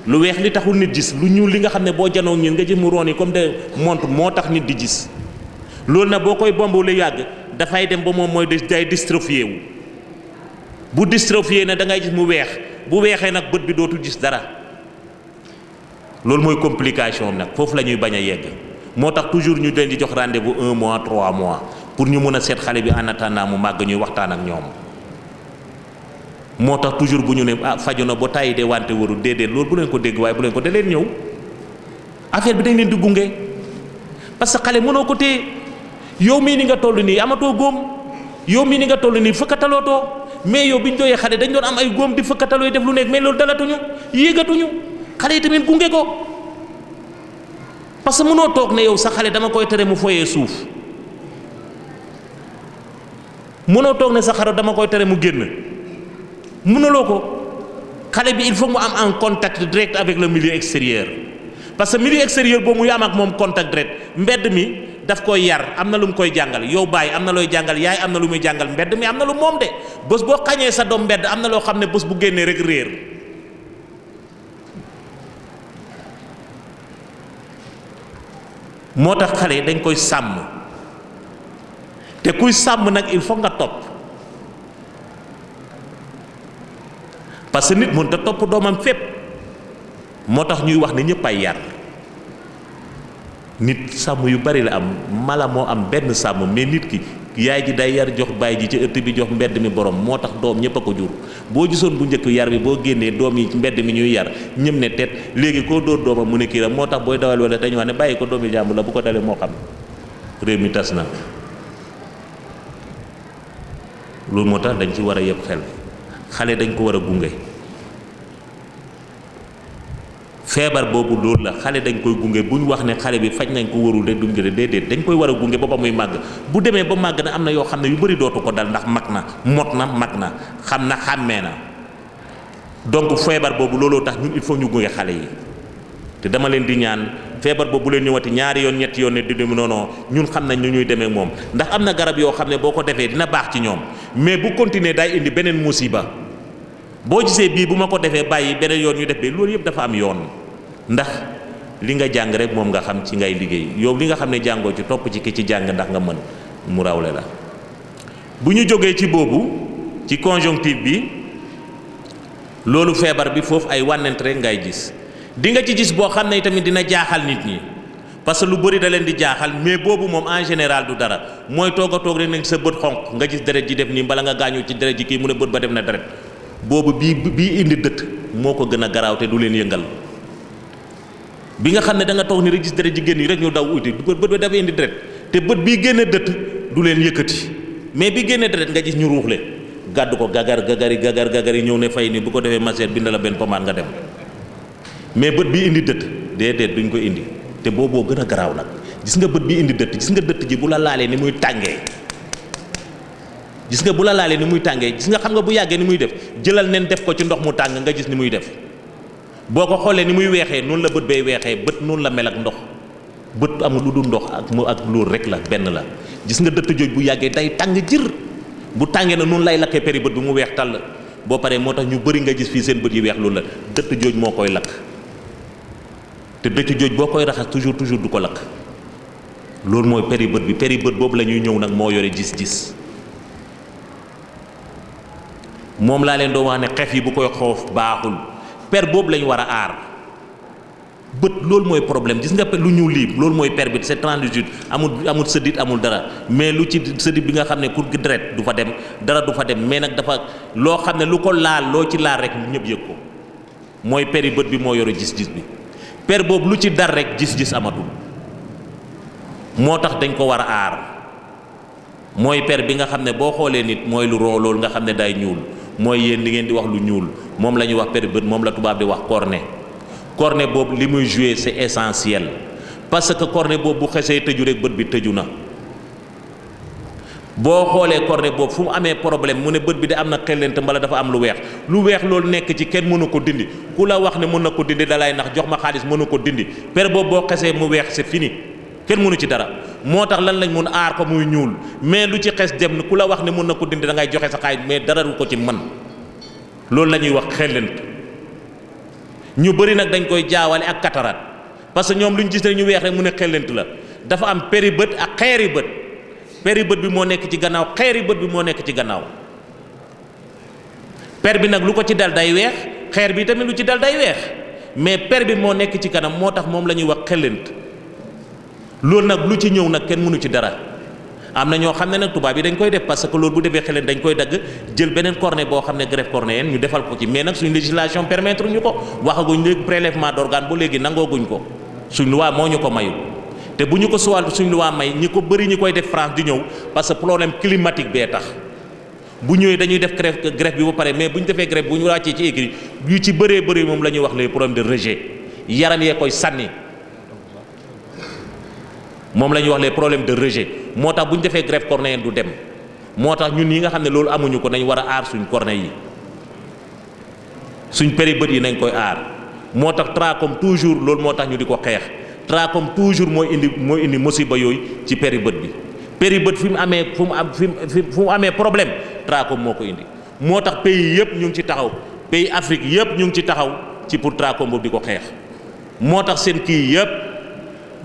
lu weex li taxul nit gis lu ñuul li nga xam ne boo janoo ñun nga gis mu roon yi comme de montre moo tax nit di gis loolu nag boo koy bomb lu yàgg dafay dem ba moom mooy day dystrophié wu bu dystrophié na da ngay gis mu weex bu weexee nag bët bi dootul gis dara loolu mooy complication am nag foofu la ñuy bañ a yegg moo tax toujours ñu leen di jox rendez-vous 1 mois 3 mois pour ñu mën a seet xale bi en attendant mu màgg ñuy waxtaan ak ñoom moo tax toujours bu ñu ne faju na ba tàyyi de wante warul déedéet loolu bu leen ko dégg waaye bu leen ko da leen ñëw affaire bi dañ leen di gunge parce que xale mënoo ko téye yow mii ni nga toll nii amatoo góom yow mii ni nga toll nii fëkkatalootoo mais yow bi ñu doyee xale dañ doon am ay góom di fëkkatalooy def lu nekk mais loolu dalatuñu yéegatuñu xale yi tamit gunge ko parce que mënoo toog ne yow sa xale dama koy tere mu foyee suuf mënoo toog ne sa xale dama koy tere mu génn mënuloo ko xale bi il faut mu am en contact direct avec le milieu extérieur parce que milieu extérieur boobu muy am ak moom contact direct mbedd mi daf koy yar am na lu mu koy jàngal yow baay am na looy jàngal yaay am na lu muy jàngal mbedd mi am na lu moom de bés boo xañee sa doom mbedd am na loo xam ne bés bu génnee rek réer moo tax xale dañ koy sàmm te kuy sàmm nag il faut nga topp parce que nit mënut a topp doomam fépp moo tax ñuy wax ne ñëpp ay yar nit sàmm yu bari la am mala moo am benn sàmm mais nit ki yaay ji day yar jox baay ji ci ëtt bi jox mbedd mi borom moo tax doom ñëpp a ko jur boo gisoon bu njëkk yar bi boo génnee doom yi ci mbedd mi ñuy yar ñëm ne tet léegi koo dóor doomam mu ne kii la moo tax booy dawal wala dañu wax ne bàyyi ko doomi jàmbur la bu ko dalee moo xam réew mi tas na loolu moo tax dañ ci war a yëpp xel xale dañ ko war a gunge feebar boobu loolu la xale dañ koy gunge bu ñu wax ne xale bi faj nañ ko warul de duñ jëlee déedéet dañ koy war a gunge ba ba muy màgg bu demee ba màgg na am na yoo xam ne yu bëri dootu ko dal ndax mag na mot na mag na xam na xàmmee na donc feebar boobu looloo tax ñun il faut ñu gunge xale yi te dama leen di ñaan feebar boobu bu leen ñëwati ñaari yoon ñetti yoon ne di dem non ñun xam nañ ñu ñuy demee moom ndax am na garab yoo xam ne boo ko defee dina baax ci ñoom mais bu continuer day indi beneen musiba boo gisee bii bu ma ko defee bàyyi beneen yoon ñu def be loolu yëpp dafa am yoon ndax li nga jàng rek moom nga xam ci ngay liggéey yow li nga xam ne jàngoo ci topp ci ki ci jàng ndax nga mën mu rawle la bu ñu jógee ci boobu ci conjonctive bi loolu feebar bi foofu ay wànnent rek ngay gis di nga ci gis boo xam ne tamit dina jaaxal nit ñi parce que lu bëri da leen di jaaxal mais boobu moom en général du dara mooy toog a toog rek ne sa bët xonq nga gis deret ji def nii bala nga gaañu ci deret ji kii mu ne bët ba def na deret boobu bii indi dëtt moo ko gën a garaaw te du leen yëngal bi nga xam ne da nga toog ni rek gis deret ji génn yi rek ñu daw uti bët ba dafa indi deret te bët bii génne dëtt du leen yëkkati mais bi génne deret nga gis ñu ruuxle gàddu ko gagari ñëw ne fay ni bu ko defee maseer bind la benn pommade nga dem mais bët bi indi dëtt déedéet duñ ko indi te booboo gën a garaaw nag gis nga bët bi indi dëtt gis nga dëtt ji bu la laalee ni muy tàngee gis nga bu la laalee ni muy tàngee gis nga xam nga bu yàggee ni muy def jëlal nen def ko ci ndox mu tàng nga gis ni muy def boo ko xoolee ni muy weexee noonu la bët bay weexee bët noonu la mel ak ndox bët amul lu dul ndox ak loolu rek la benn la gis nga dëtt jooj bu yàggee day tàng jër bu tàngee na noonu lay lakkee peri bët bi mu weex tàll boo paree moo tax ñu bëri nga gis fii seen bët yi weex loolu la dëtt jooj moo koy lakk te dëtt jooj boo koy raxas toujours du ko lakk loolu mooy peri bët boobu la ñuy ñëw nag moo yore gis-gis moom laa leen doo wax ne xef yi bu koy xoof baaxul per boobu lañ war a aar bët loolu mooy problème gis nga lu ñuul lii loolu mooy per bi c'est transit amul sëddit amul dara mais lu ci sëddit bi nga xam ne pour deret du fa dem dara du fa dem mais nag dafa loo xam ne lu ko laal loo ci laal rek ñëpp yëg ko mooy peri bët bi moo yore gis-gis bi per boobu lu ci dar rek gis-gis amatul moo tax dañ ko war a aar mooy per bi nga xam ne boo xoolee nit mooy lu roo loolu nga xam ne day ñuul mooy yéen li ngeen di wax lu ñuul moom la ñuy wax peri bët moom la tubaab di wax cornée boobu li muy jouer c'est essentiel parce que cornée boobu bu xesee tëju rek bët bi tëju na boo xoolee cornée boobu fu mu amee problème mu ne bët bi de am na xellent mbala dafa am lu weex loolu nekk ci kenn mënu ko dindi ku la wax ne mën na ko dindi dalay nax jox ma xaalis mënu ko dindi per boobu boo xesee mu weex c'est fini kenn mënu ci dara moo tax lan lañ mun aar ko muy ñuul mais lu ci xes dem ku la wax ne mën na ko dindi da ngay joxe sa xaalis mais dara du ko ci mën loolu la ñuy wax xellent ñu bëri nag dañ koy jaawale ak cataracte parce que ñoom lu ñu gis ne ñu weex rek mu ne xellent la dafa am peri bët ak xeeri bët peri bët bi moo nekk ci gannaaw xeeri bët bi moo nekk ci gannaaw per bi nag lu ko ci dal day weex xeer bi tamit lu ci dal day weex mais per bi moo nekk ci kanam moo tax moom la ñuy wax xellent loolu nag lu ci ñëw nag kenn mënu ci dara am na ñoo xam ne nag tubaab yi dañ koy def parce que loolu bu defee xellent dañ koy dagg jël beneen cornée boo xam ne greffe cornéenne ñu defal ko ci mais nag suñ législation permettre ñu ko waxaguñ léegi prélèvement d'organe ba léegi nangooguñ ko suñ loi moo ñu ko mayu te bu ñu ko suwal suñ loi may ñi ko bëri ñi koy def France di ñëw parce que problème climatique bee tax bu ñëwee dañuy def greffe bi ba pare mais bu ñu defee greffe bu ñu wàccee ci écrit yu ci bëree bëri moom la ñuy wax les problèmes de rejet yaram yee koy sànni moom la ñuy wax les problèmes de rejet moo tax bu ñu defee greffe cornéenne du dem moo tax ñun yi nga xam ne loolu amuñu ko nañ war a aar suñ cornée yi suñ péri bët yi nañ koy aar moo tax trachome toujours loolu moo tax ñu di ko xeex trachome toujours mooy indi musiba yooyu ci péri bët bi péri bët fi mu amee problème trachome moo ko indi moo tax pays yëpp ñu ngi ci taxaw pays Afrique yëpp ñu ngi ci taxaw ci pour trachome boobu di ko xeex moo tax seen kii yëpp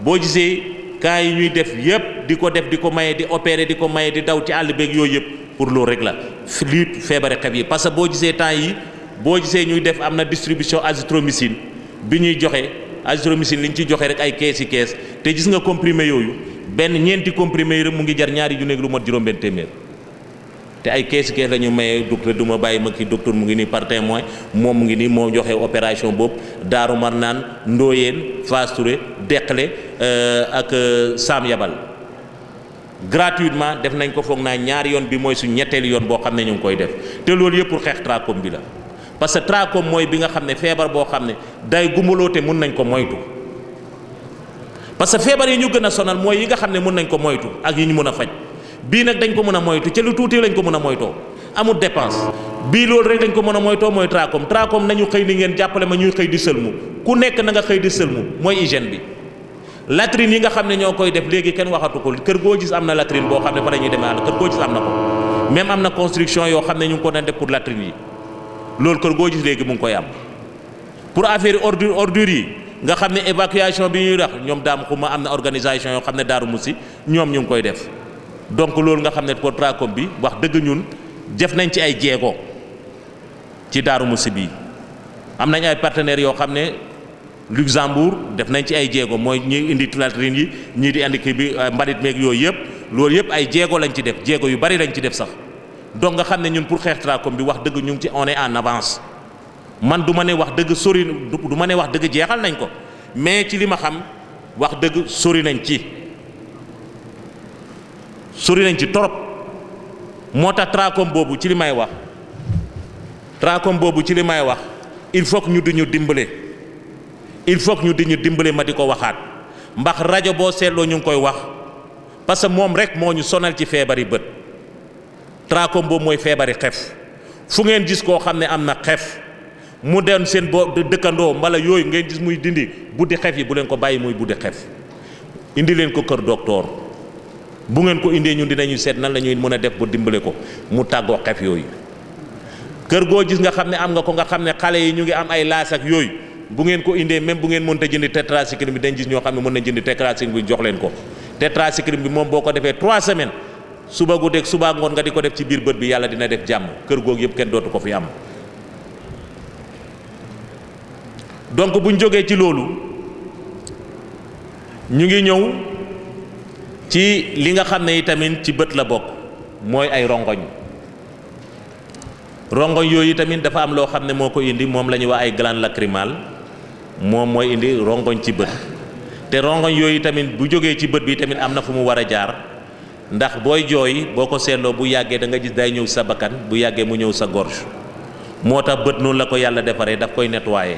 boo gisee cas yi ñuy def yëpp di ko def di ko maye di opérer di ko maye di daw ci àll beeg yooyu yëpp pour loolu rek la lii feebare xef yi parce que boo gisee temps yi boo gisee ñuy def am na distribution azithromycine bi ñuy joxe azithromycine li ñu ciy joxe rek ay kees te gis nga comprimé yooyu benn ñeenti comprimé yi rek mu ngi jar ñaari junni lu mot juróom-benn téeméer te ay kees la ñu maye docteur du ma bàyyi ma kii docteur mu ngi nii par témoin moom mu ngi nii moo joxe opération boobu Daaru Marnaan Ndoyeen Fass Touré Deqale ak Sam Yabal gratuitement def nañ ko foog naa ñaari yoon bi mooy suñ ñetteelu yoon boo xam ne ñu ngi koy def te loolu yëpp pour xeex trachome bi la parce que trachome mooy bi nga xam ne feebar boo xam ne day gumbaloo te mun nañ ko moytu parce que feebar yi ñu gën a sonal mooy yi nga xam ne mun nañ ko moytu ak yi ñu mën a faj bii nag dañ ko mën a moytu ca lu tuuti lañ ko mën a moytoo amul dépense bii loolu rek dañ ko mën a moytoo mooy trachome nañu xëy ni ngeen jàppale ma ñuy xëy di sëlmu ku nekk na nga xëy di sëlmu mooy hygiène bi latrine yi nga xam ne ñoo koy def léegi kenn waxatu ko kër goo gis am na latrine boo xam ne fa la ñuy demee àll kër goo gis am na ko même am na construction yoo xam ne ñu ngi ko doon def pour latrine yi loolu kër goo gis léegi mu ngi koy am pour affaire ordure yi nga xam ne évacuation bi ñuy wax ñoom daam xuma am na organisation yoo xam ne Daaru Musi ñoom ñu ngi koy def donc loolu nga xam ne pour trachome bi wax dëgg ñun def nañ ci ay jéego ci Darou Mousty bi am nañ ay partenaires yoo xam ne Luxembourg def nañ ci ay jéego mooy ñuy indi latrine yi ñii di indi kii bi mbalit meeg yooyu yëpp loolu yëpp ay jéego lañ ci def jéego yu bari lañ ci def sax donc nga xam ne ñun pour xeex trachome bi wax dëgg ñu ngi ci on est en avance man du ma ne wax dëgg sori du ma ne wax dëgg jeexal nañ ko mais ci li ma xam wax dëgg sori nañ ci torop moo tax trachome boobu ci li may wax il faut que ñu di ñu dimbale ma di ko waxaat ndax rajo boo seetloo ñu ngi koy wax parce que moom rek moo ñu sonal ci feebari bët trachome boobu mooy feebari xef fu ngeen gis koo xam ne am na xef mu den seen dëkkandoo mbala yooyu ngeen gis muy dindi buddi xef yi bu leen ko bàyyi muy buddi xef indi leen ko kër docteur bu ngeen ko indee ñun dinañu seet nan la ñuy mën a def ba dimbale ko mu tàggoo xef yooyu kër goo gis nga xam ne am nga ko nga xam ne xale yi ñu ngi am ay laas ak yooyu bu ngeen ko indee même bu ngeen mënta jëndi tétracycline bi dañ gis ñoo xam ne mën nañ jëndi tétracycline bi jox leen ko tétracycline bi moom boo ko defee 3 semaines suba guddeeg suba ngoon nga di ko def ci biir bët bi yàlla dina def jàmm kër googu yëpp kenn dootu ko fi am. donc buñ jógee ci loolu ñu ngi ñëw ci li nga xam ne itamit ci bët la bokk mooy ay rongoñ yooyu tamit dafa am loo xam ne moo ko indi moom la ñuy wax ay glande lacrymale moom mooy indi rongoñ ci bët te rongoñ yooyu tamit bu jógee ci bët bi tamit am na fu mu war a jaar ndax booy jooy boo ko seetloo bu yàggee da nga gis day ñëw sa bakkan bu yàggee mu ñëw sa gorge moo tax bët noonu la ko yàlla defaree daf koy nettoyer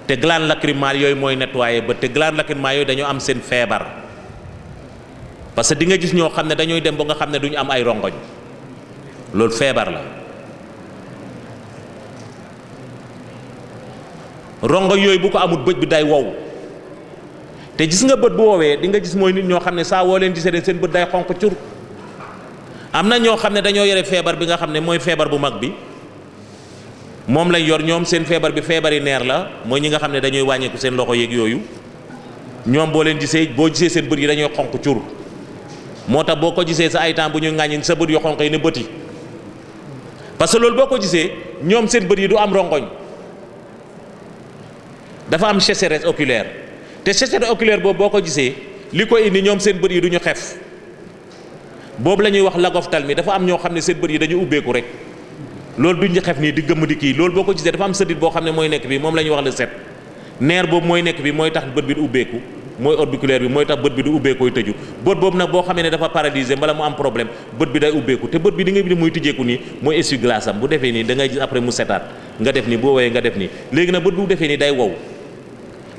te glande lacrymale yooyu mooy nettoyer bët te glande lacrymale yooyu dañoo am seen feebar parce que di nga gis ñoo xam ne dañooy dem ba nga xam ne duñu am ay rongoñ loolu feebar la rongoñ yooyu bu ko amul bët bi day wow te gis nga bët bu woowee di nga gis mooy nit ñoo xam ne saa woo leen gisee seen bët day xonq cur am na ñoo xam ne dañoo yore feebar bi nga xam ne mooy feebar bu mag bi moom lañ yor ñoom seen feebar bi feebari neer la mooy ñi nga xam ne dañooy wàññeeku seen loxo yeeg yooyu ñoom boo leen gisee boo gisee seen bët yi dañooy xonq cur moo tax boo ko gisee sa ay temps bu ñu ŋàññi sa bët yu xonq yi ne bët yi parce que loolu boo ko gisee ñoom seen bët yi du am rongoñ dafa am sécheresse oculaire te sécheresse oculaire boobu boo ko gisee li ko indi ñoom seen bët yi du ñu xef boobu la ñuy wax lagoftalmie dafa am ñoo xam ne seen bët yi dañu ubbeeku rek loolu duñ xef nii di gëmm di kii loolu boo ko gisee dafa am sëddit boo xam ne mooy nekk bi moom la ñuy wax le set neer boobu mooy nekk bi mooy tax bët bi du ubbeeku mooy orbiculaire bi mooy tax bët bi du ubbeekooy tëju bët boobu nag boo xamee ne dafa paralysé mbala mu am problème bët bi day ubbeeku te bët bi di nga bi muy tijjeeku nii mooy essuie-glace am bu defee nii da ngay gis après mu setaat nga def nii boo woowee nga def nii léegi nag bët bu defee nii day wow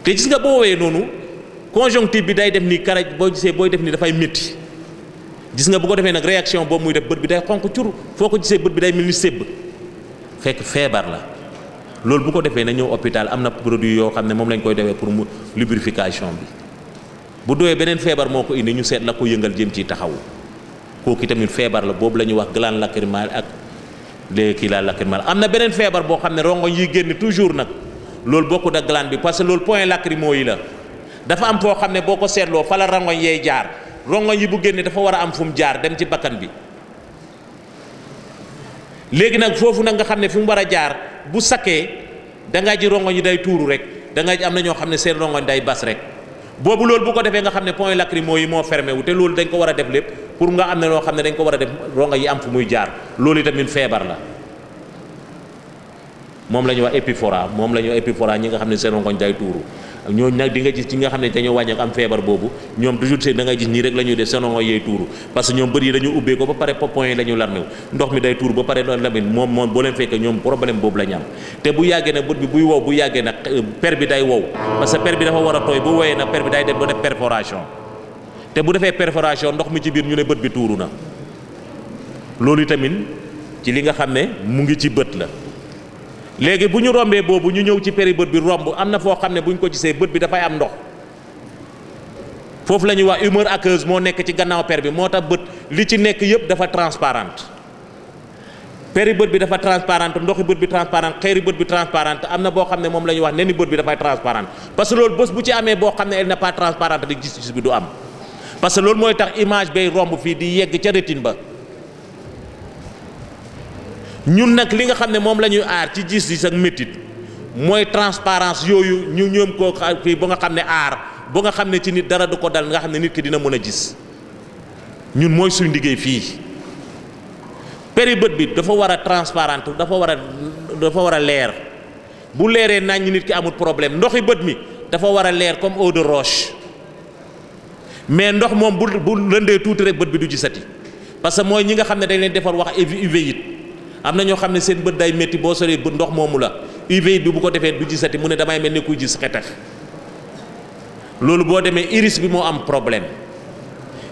te gis nga boo woowee noonu conjonctive bi day def nii karaj boo gisee booy def nii dafay métti gis nga bu ko defee nag réaction boobu muy def bët bi day xonq cur foo ko gisee bët bi day mel ni sébb fekk feebar la loolu bu ko defee na ñëw hôpital am na produit yoo xam ne moom lañ koy defee pour mu lubrification bi bu doyee beneen feebar moo ko indi ñu seet la ko yëngal jëm ci taxawu kooku tamit feebar la boobu la ñuy wax glande lacrymale ak les kii la lacrymale am na beneen feebar boo xam ne rongoñ yi génn toujours nag loolu bokkut ak glande bi parce que loolu point lacrymo yi la dafa am foo xam ne boo ko seetloo fa la rongoñ yeey jaar rongoñ yi bu génne dafa war a am fu mu jaar dem ci bakkan bi léegi nag foofu nag nga xam ne fi mu war a jaar bu sakkee da ngaa ji rongoñ yi day tuuru rek da ngaa ji am na ñoo xam ne seen rongoñ day bas rek boobu loolu bu ko defee nga xam ne point lacrymo yi moo fermé wu te loolu dañ ko war a def lépp pour nga am na loo xam ne dañ ko war a def rongoñ yi am fu muy jaar loolu tamit feebar la moom la ñuy wax épiphora moom la ñuy wax épiphora ñi nga xam ne seen rongoñ day tuuru ñooñu nag di nga gis ci nga xam ne dañoo wàññeeku am feebar boobu ñoom toujours seen da ngay gis nii rek la ñuy def seen rongoñ yee tuuru parce que ñoom bët yi dañu ubbee ko ba pare point yi la ñu larmewu ndox mi day tuuru ba pare larme moom boo leen fekkee ñoom problème boobu la ñu am te bu yàggee nag bët bi buy wow bu yàggee nag per bi day wow parce que per bi dafa war a tooy bu wowee nag per bi day dem ba def perforation te bu defee perforation ndox mi ci biir ñu ne bët bi tuuru na loolu tamit ci li nga xam ne mu ngi ci bët la léegi bu ñu rombee boobu ñu ñëw ci péri bët bi romb am na foo xam ne bu ñu ko gisee bët bi dafay am ndox foofu la ñuy wax humeur aqueuse moo nekk ci gannaaw per bi moo tax bët li ci nekk yëpp dafa transparente péri bët bi dafa transparente ndoxi bët bi transparente xeeri bët bi transparente am na boo xam ne moom la ñuy wax neni bët bi dafay transparente parce que loolu bés bu ci amee boo xam ne elle n'est pas transparente di gis-gis bi du am parce que loolu mooy tax image bay romb fii di yegg ca rétine ba ñun nag li nga xam ne moom la ñuy aar ci gis-gis ak métit mooy transparence yooyu ñu ñoom koo fii ba nga xam ne aar ba nga xam ne ci nit dara du ko dal nga xam ne nit ki dina mën a gis ñun mooy suñ liggéey fii. péri bët bi dafa war a transparente dafa war a leer bu leeree nañ nit ki amul problème. ndoxi bët mi dafa war a leer comme eau de roche mais ndox moom bu lëndee tuuti rek bët bi du gisati parce que mooy ñi nga xam ne dañ leen defar wax uveit. am na ñoo xam ne seen bët day métti boo solee bët ndox moomu la uveit bi bu ko defee du gisati mu ne damay mel ni kuy gis xetax loolu boo demee iris bi moo am problème.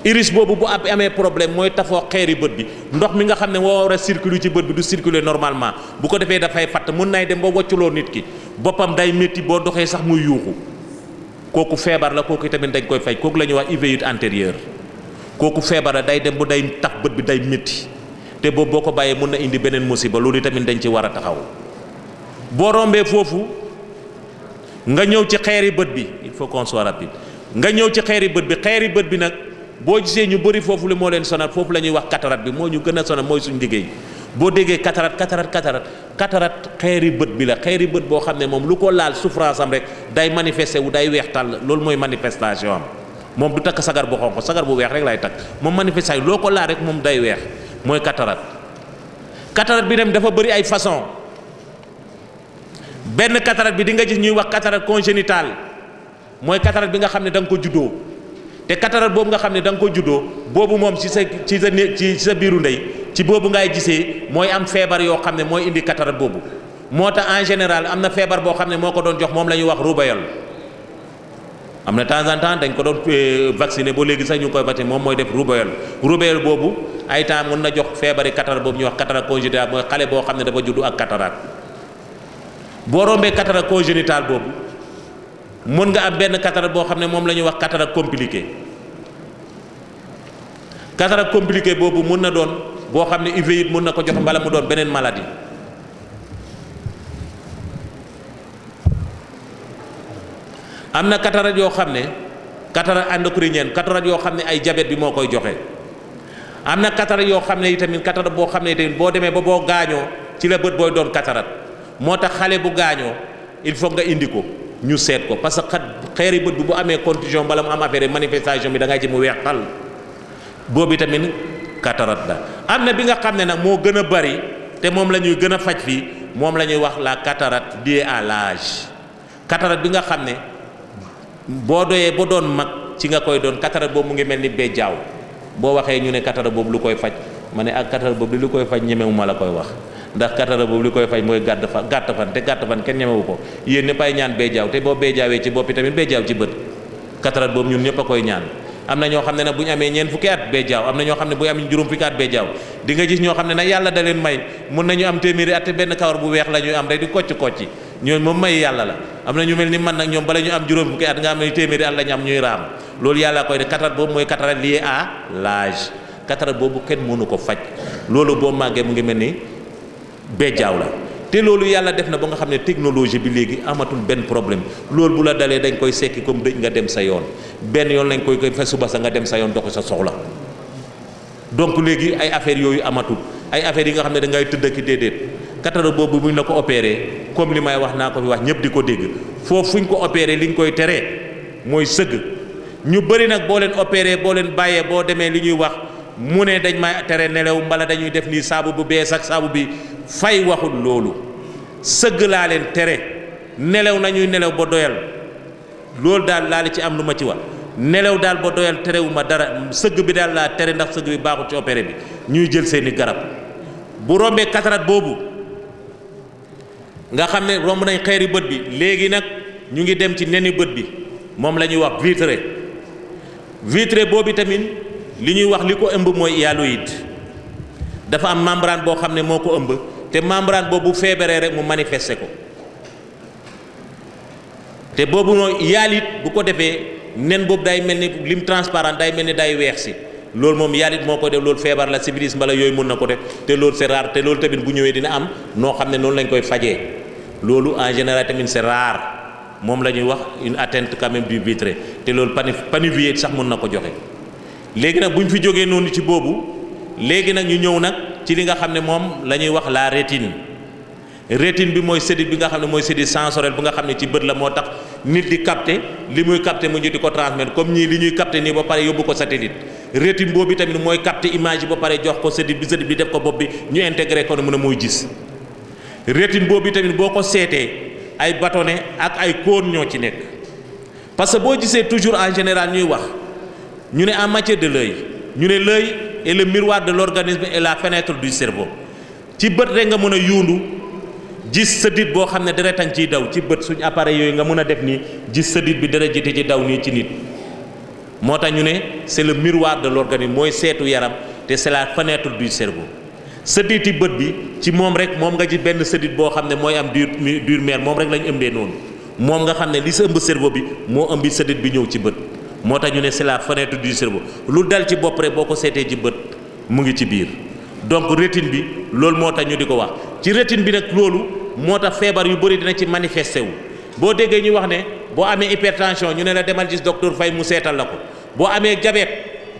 iris boobu bu amee problème mooy tafoo xeeri bët bi ndox mi nga xam ne moo war a circuler ci bët bi du circuler normalement bu ko defee dafay fatt mun nay dem ba wocculoo nit ki boppam day métti boo doxee sax muy yuuxu kooku feebar la kooku tamit dañ koy faj kooku la ñuy wax uveit antérieure kooku feebar la day dem ba day tax bët bi day métti te boobu boo ko bàyyee mun na indi beneen musiba loolu tamit dañ ci war a taxaw. boo rombee foofu nga ñëw ci xeeri bët bi il faut qu'on soit rapide nga ñëw ci xeeri bët bi nag. boo gisee ñu bëri foofu li moo leen sonal foofu la ñuy wax cataracte bi moo ñu gën a sonal mooy suñu liggéey boo déggee cataracte xeeri bët bi la xeeri bët boo xam ne moom lu ko laal souffrance am rek day manifesté wu day weex tàll loolu mooy manifestation am moom du takk sagar bu xonq sagar bu weex rek lay takk moom manifestation loo ko laal rek moom day weex mooy cataracte bi dem dafa bëri ay façon benn cataracte bi di nga gis ñuy wax cataracte congénitale mooy cataracte bi nga xam ne da nga ko juddoo te cataracte boobu nga xam ne da nga ko juddoo boobu moom ci sa biiru ndey ci boobu ngay gisee mooy am feebar yoo xam ne mooy indi cataracte boobu moo tax en général am na feebar boo xam ne moo ko doon jox moom la ñuy wax roubeole am na temps en temps dañ ko doon vacciner ba léegi sax ñu ngi koy vacciner moom mooy def roubeole boobu ay temps mën na jox feebari cataracte boobu ñuy wax cataracte congénitale mooy xale boo xam ne dafa juddu ak cataracte boo rombee cataracte congénitale boobu mën nga am benn cataracte boo xam ne moom la ñuy wax cataracte compliqué boobu mën na doon boo xam ne uveit mën na ko jox mbala mu doon beneen maladie am na cataracte yoo xam ne cataracte endocrinienne cataracte yoo xam ne ay diabète bi moo koy joxe am na cataracte yoo xam ne itamit cataracte boo xam ne itamit boo demee ba boo gaañoo ci la bët booy doon cataracte moo tax xale bu gaañoo il faut nga indi ko ñu seet ko parce que xeeri bët bi bu amee contusion bala mu am affaire manifestation bi da ngay ci mu weex tal boobu tamit cataracte la am na bi nga xam ne nag moo gën a bari te moom la ñuy gën a faj fii moom la ñuy wax la cataracte liée à l'âge cataracte bi nga xam ne boo doyee ba doon mag ci nga koy doon cataracte boobu mu ngi mel ni béjjaaw boo waxee ñu ne cataracte boobu lu koy faj ma ne ak cataracte boobu lu koy faj ñemewu ma la koy wax ndax cataracte boobu li koy faj mooy gàtt fan te gàtt fan kenn ñemewu ko yéen ñëpp ay ñaan béjjaaw te boo béjjaawee ci boppi tamit béjjaaw ci bët cataracte boobu ñun ñëpp a koy ñaan am na ñoo xam ne nag bu ñu amee ñeent fukki at béjjaaw am na ñoo xam ne bu ñu am juróom fukki at béjjaaw di nga gis ñoo xam ne nag yàlla da leen may mun nañu am téeméeri at te benn kawar bu weex la ñuy am rek di kocc ñooñu moom may yàlla la am na ñu mel ni man nag ñoom bala ñu am juróom fukki at nga am ne téeméeri at la ñu am ñuy raam loolu yàlla koy def cataracte boobu mooy cataracte liée à l'âge cataracte boobu kenn mënu ko faj loolu boo màggee mu ngi mel ni béjjaaw la te loolu yàlla def na ba nga xam ne technologie bi léegi amatul benn problème loolu bu la dalee dañ koy sekki comme dëj nga dem sa yoon benn yoon lañ koy fa suba sa nga dem sa yoon doxi sa soxla donc léegi ay affaires yooyu amatul ay affaires yi nga xam ne da ngay tëdd ki déedéet cataracte boobu buñ la ko opéré comme li may wax naa ko fi wax ñëpp di ko dégg foofu fuñ ko opéré li ñu koy teree mooy sëgg ñu bëri nag boo leen opéré boo leen bàyyee boo demee li ñuy wax mu ne dañ may tere nelaw mbala dañuy def nii saabu bu bees ak saabu bi fay waxul loolu sëgg laa leen tere nelaw nañuy nelaw ba doyal loolu daal laa la ci am lu ma ci wax nelaw daal ba doyal terewuma dara sëgg bi daal laa tere ndax sëgg bi baaxul ci opéré bi ñuy jël seeni garab bu rombee cataracte boobu nga xam ne romb nañ xeeri bët bi léegi nag ñu ngi dem ci neni bët bi moom la ñuy wax vitré boobu tamit li ñuy wax li ko ëmb mooy hyaloïde dafa am membrane boo xam ne moo ko ëmb te membrane boobu feebaree rek mu manifesté ko te boobu nooy hyalite bu ko defee nen boobu day mel ni lim transparent day mel ni day weex si loolu moom hyalite moo ko def loolu feebar la syphilis mbala yooyu mën na ko def te loolu c'est rare te loolu tamit bu ñëwee dina am noo xam ne noonu lañ koy fajee loolu en général tamit c'est rare moom la ñuy wax une atteinte quand même du vitré te loolu panévrier sax mën na ko joxe léegi nag bu ñu fi jógee noonu ci boobu léegi nag ñu ñëw nag ci li nga xam ne moom la ñuy wax la rétine. rétine bi mooy sédit bi nga xam ne mooy sédit sensoriel bi nga xam ne ci bët la moo tax nit di capter li muy capter mu ñu di ko transmettre comme ñii li ñuy capter nii ba pare yóbbu ko satellite. rétine boobu tamit mooy capter image yi ba pare jox ko sédit bi def ko bopp bi ñu intégré ko ne mu ne muy gis. rétine boobu tamit boo ko seetee ay bâtonnet ak ay cône ñoo ci nekk parce que boo gisee toujours en général ñuy wax ñu ne en matière de l'œil ñu ne l'œil est le miroir de l'organisme et la fenêtre du cerveau. ci bët rek nga mën a yuundu gis sëdit boo xam ne deretan ciy daw ci bët suñ appareil yooyu nga mën a def nii gis sëdit bi deret ji di ci daw nii ci nit. moo tax ñu ne c'est le miroir de l'organisme mooy seetu yaram te c'est la fenêtre du cerveau. sëditi bët bi ci moom rek moom nga ji benn sëdit boo xam ne mooy am dur mer moom rek lañ ëmbee noonu moom nga xam ne li sa ëmb cerveau bi moo ëmbi sëdit bi ñëw ci bët. moo tax ñu ne c'est la fenêtre du cerveau lu dal ci bopp rek boo ko seetee ci bët mu ngi ci biir donc rétine bi loolu moo tax ñu di ko wax ci rétine bi nag loolu moo tax feebar yu bëri dina ci manifesté wu. boo déggee ñu wax ne boo amee hypertension ñu ne la demal ci docteur Faye mu seetal la ko boo amee diabète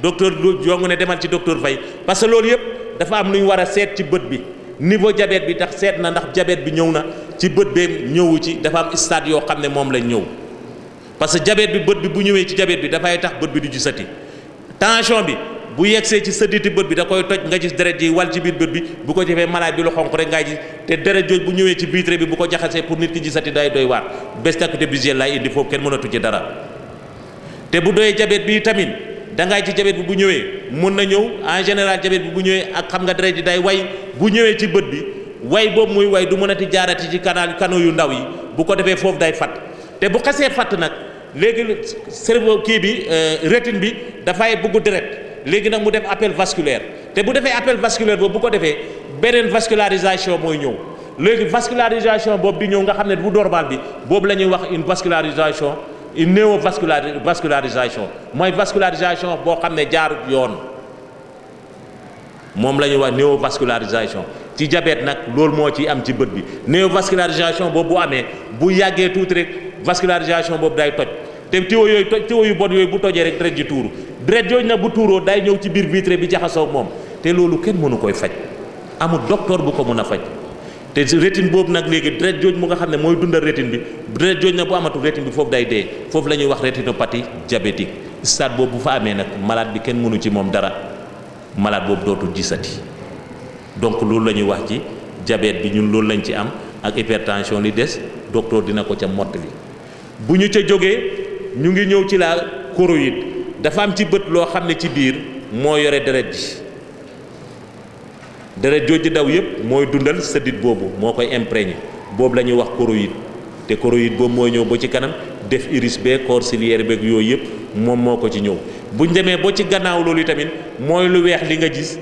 docteur yongu ne demal ci docteur Faye parce que loolu yëpp dafa am lu ñu war a seet ci bët bi niveau diabète bi tax seet na ndax diabète bi ñëw na ci bët beem ñëwu ci dafa am stade yoo xam ne moom lañ ñëw. parce que diabète bi bët bi bu ñëwee ci diabète bi dafay tax bët bi du gisati tension bi bu yegsee ci sëdditi bët bi da koy toj nga gis deret ji wal ci biir bët bi bu ko defee malade bi lu xonq rek ngay gis te deret jooj bu ñëwee ci vitre bi bu ko jaxasee pour nit ki gisati day doy waar bés acuité visuelle lay indi foofu kenn mënatu ci dara. te bu doyee diabète bi tamit dangay ci diabète bi bu ñëwee mën na ñëw en général diabète bi bu ñëwee ak xam nga deret ji day way bu ñëwee ci bët bi way boobu muy way du mënati jaarati ci canaux yu ndaw yi bu ko defee foofu day fat te bu xasee fatt nag léegi cerveau kii bi rétine bi dafay bëgg deret léegi nag mu def appel vasculaire te bu defee appel vasculaire boobu bu ko defee beneen vascularisation mooy ñëw léegi vascularisation boobu di ñëw nga xam ne bu normal bi boobu la ñuy wax une vascularisation une néovascularisation mooy vascularisation boo xam ne jaarut yoon moom la ñuy wax néovascularisation ci diabète nag loolu moo ci am ci bët bi néovascularisation boobu bu amee bu yàggee tuuti rek vascularisation boobu day toj te tuyau yooyu toj tuyau yu bon yooyu bu tojee rek deret ji tuuru deret jooju nag bu tuuroo day ñëw ci biir vitre bi jaxasoo moom te loolu kenn mënu koy faj amul docteur bu ko mën a faj te rétine boobu nag léegi deret jooju mu nga xam ne mooy dundal rétine bi deret jooju nag bu amatul rétine bi foofu day dee foofu la ñuy wax rétinopathie diabétique stade boobu bu fa amee nag malade bi kenn mënu ci moom dara malade boobu dootul gisati donc loolu la ñuy wax ci diabète bi ñun loolu lañ ci am ak hypertension li des docteur dina ko ca mottali bu ñu ca jógee ñu ngi ñëw ci la choroïde dafa am ci bët loo xam ne ci biir moo yore deret ji deret jooju daw yëpp mooy dundal sëddit boobu moo koy imprégné boobu la ñuy wax choroïde te choroïde boobu mooy ñëw ba ci kanam def iris beeg corps ciliaire beeg yooyu yëpp moom moo ko ci ñëw buñ demee ba ci gannaaw loolu tamit mooy lu weex li nga gis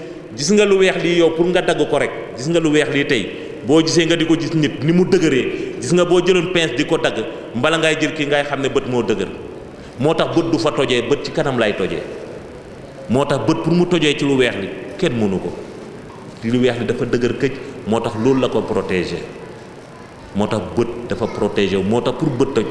nga lu weex lii yow pour nga dagg ko rek gis nga lu weex lii tey boo gisee nga di ko gis nit ni mu dëgëree gis nga boo jëloon pince di ko dagg mbala ngay jël ki ngay xam ne bët moo dëgër moo tax bët du fa tojee bët ci kanam lay tojee moo tax bët pour mu tojee ci lu weex li kenn mënu ko lu weex li dafa dëgër këj moo tax loolu la ko protéger moo tax bët dafa protéger moo tax pour bët toj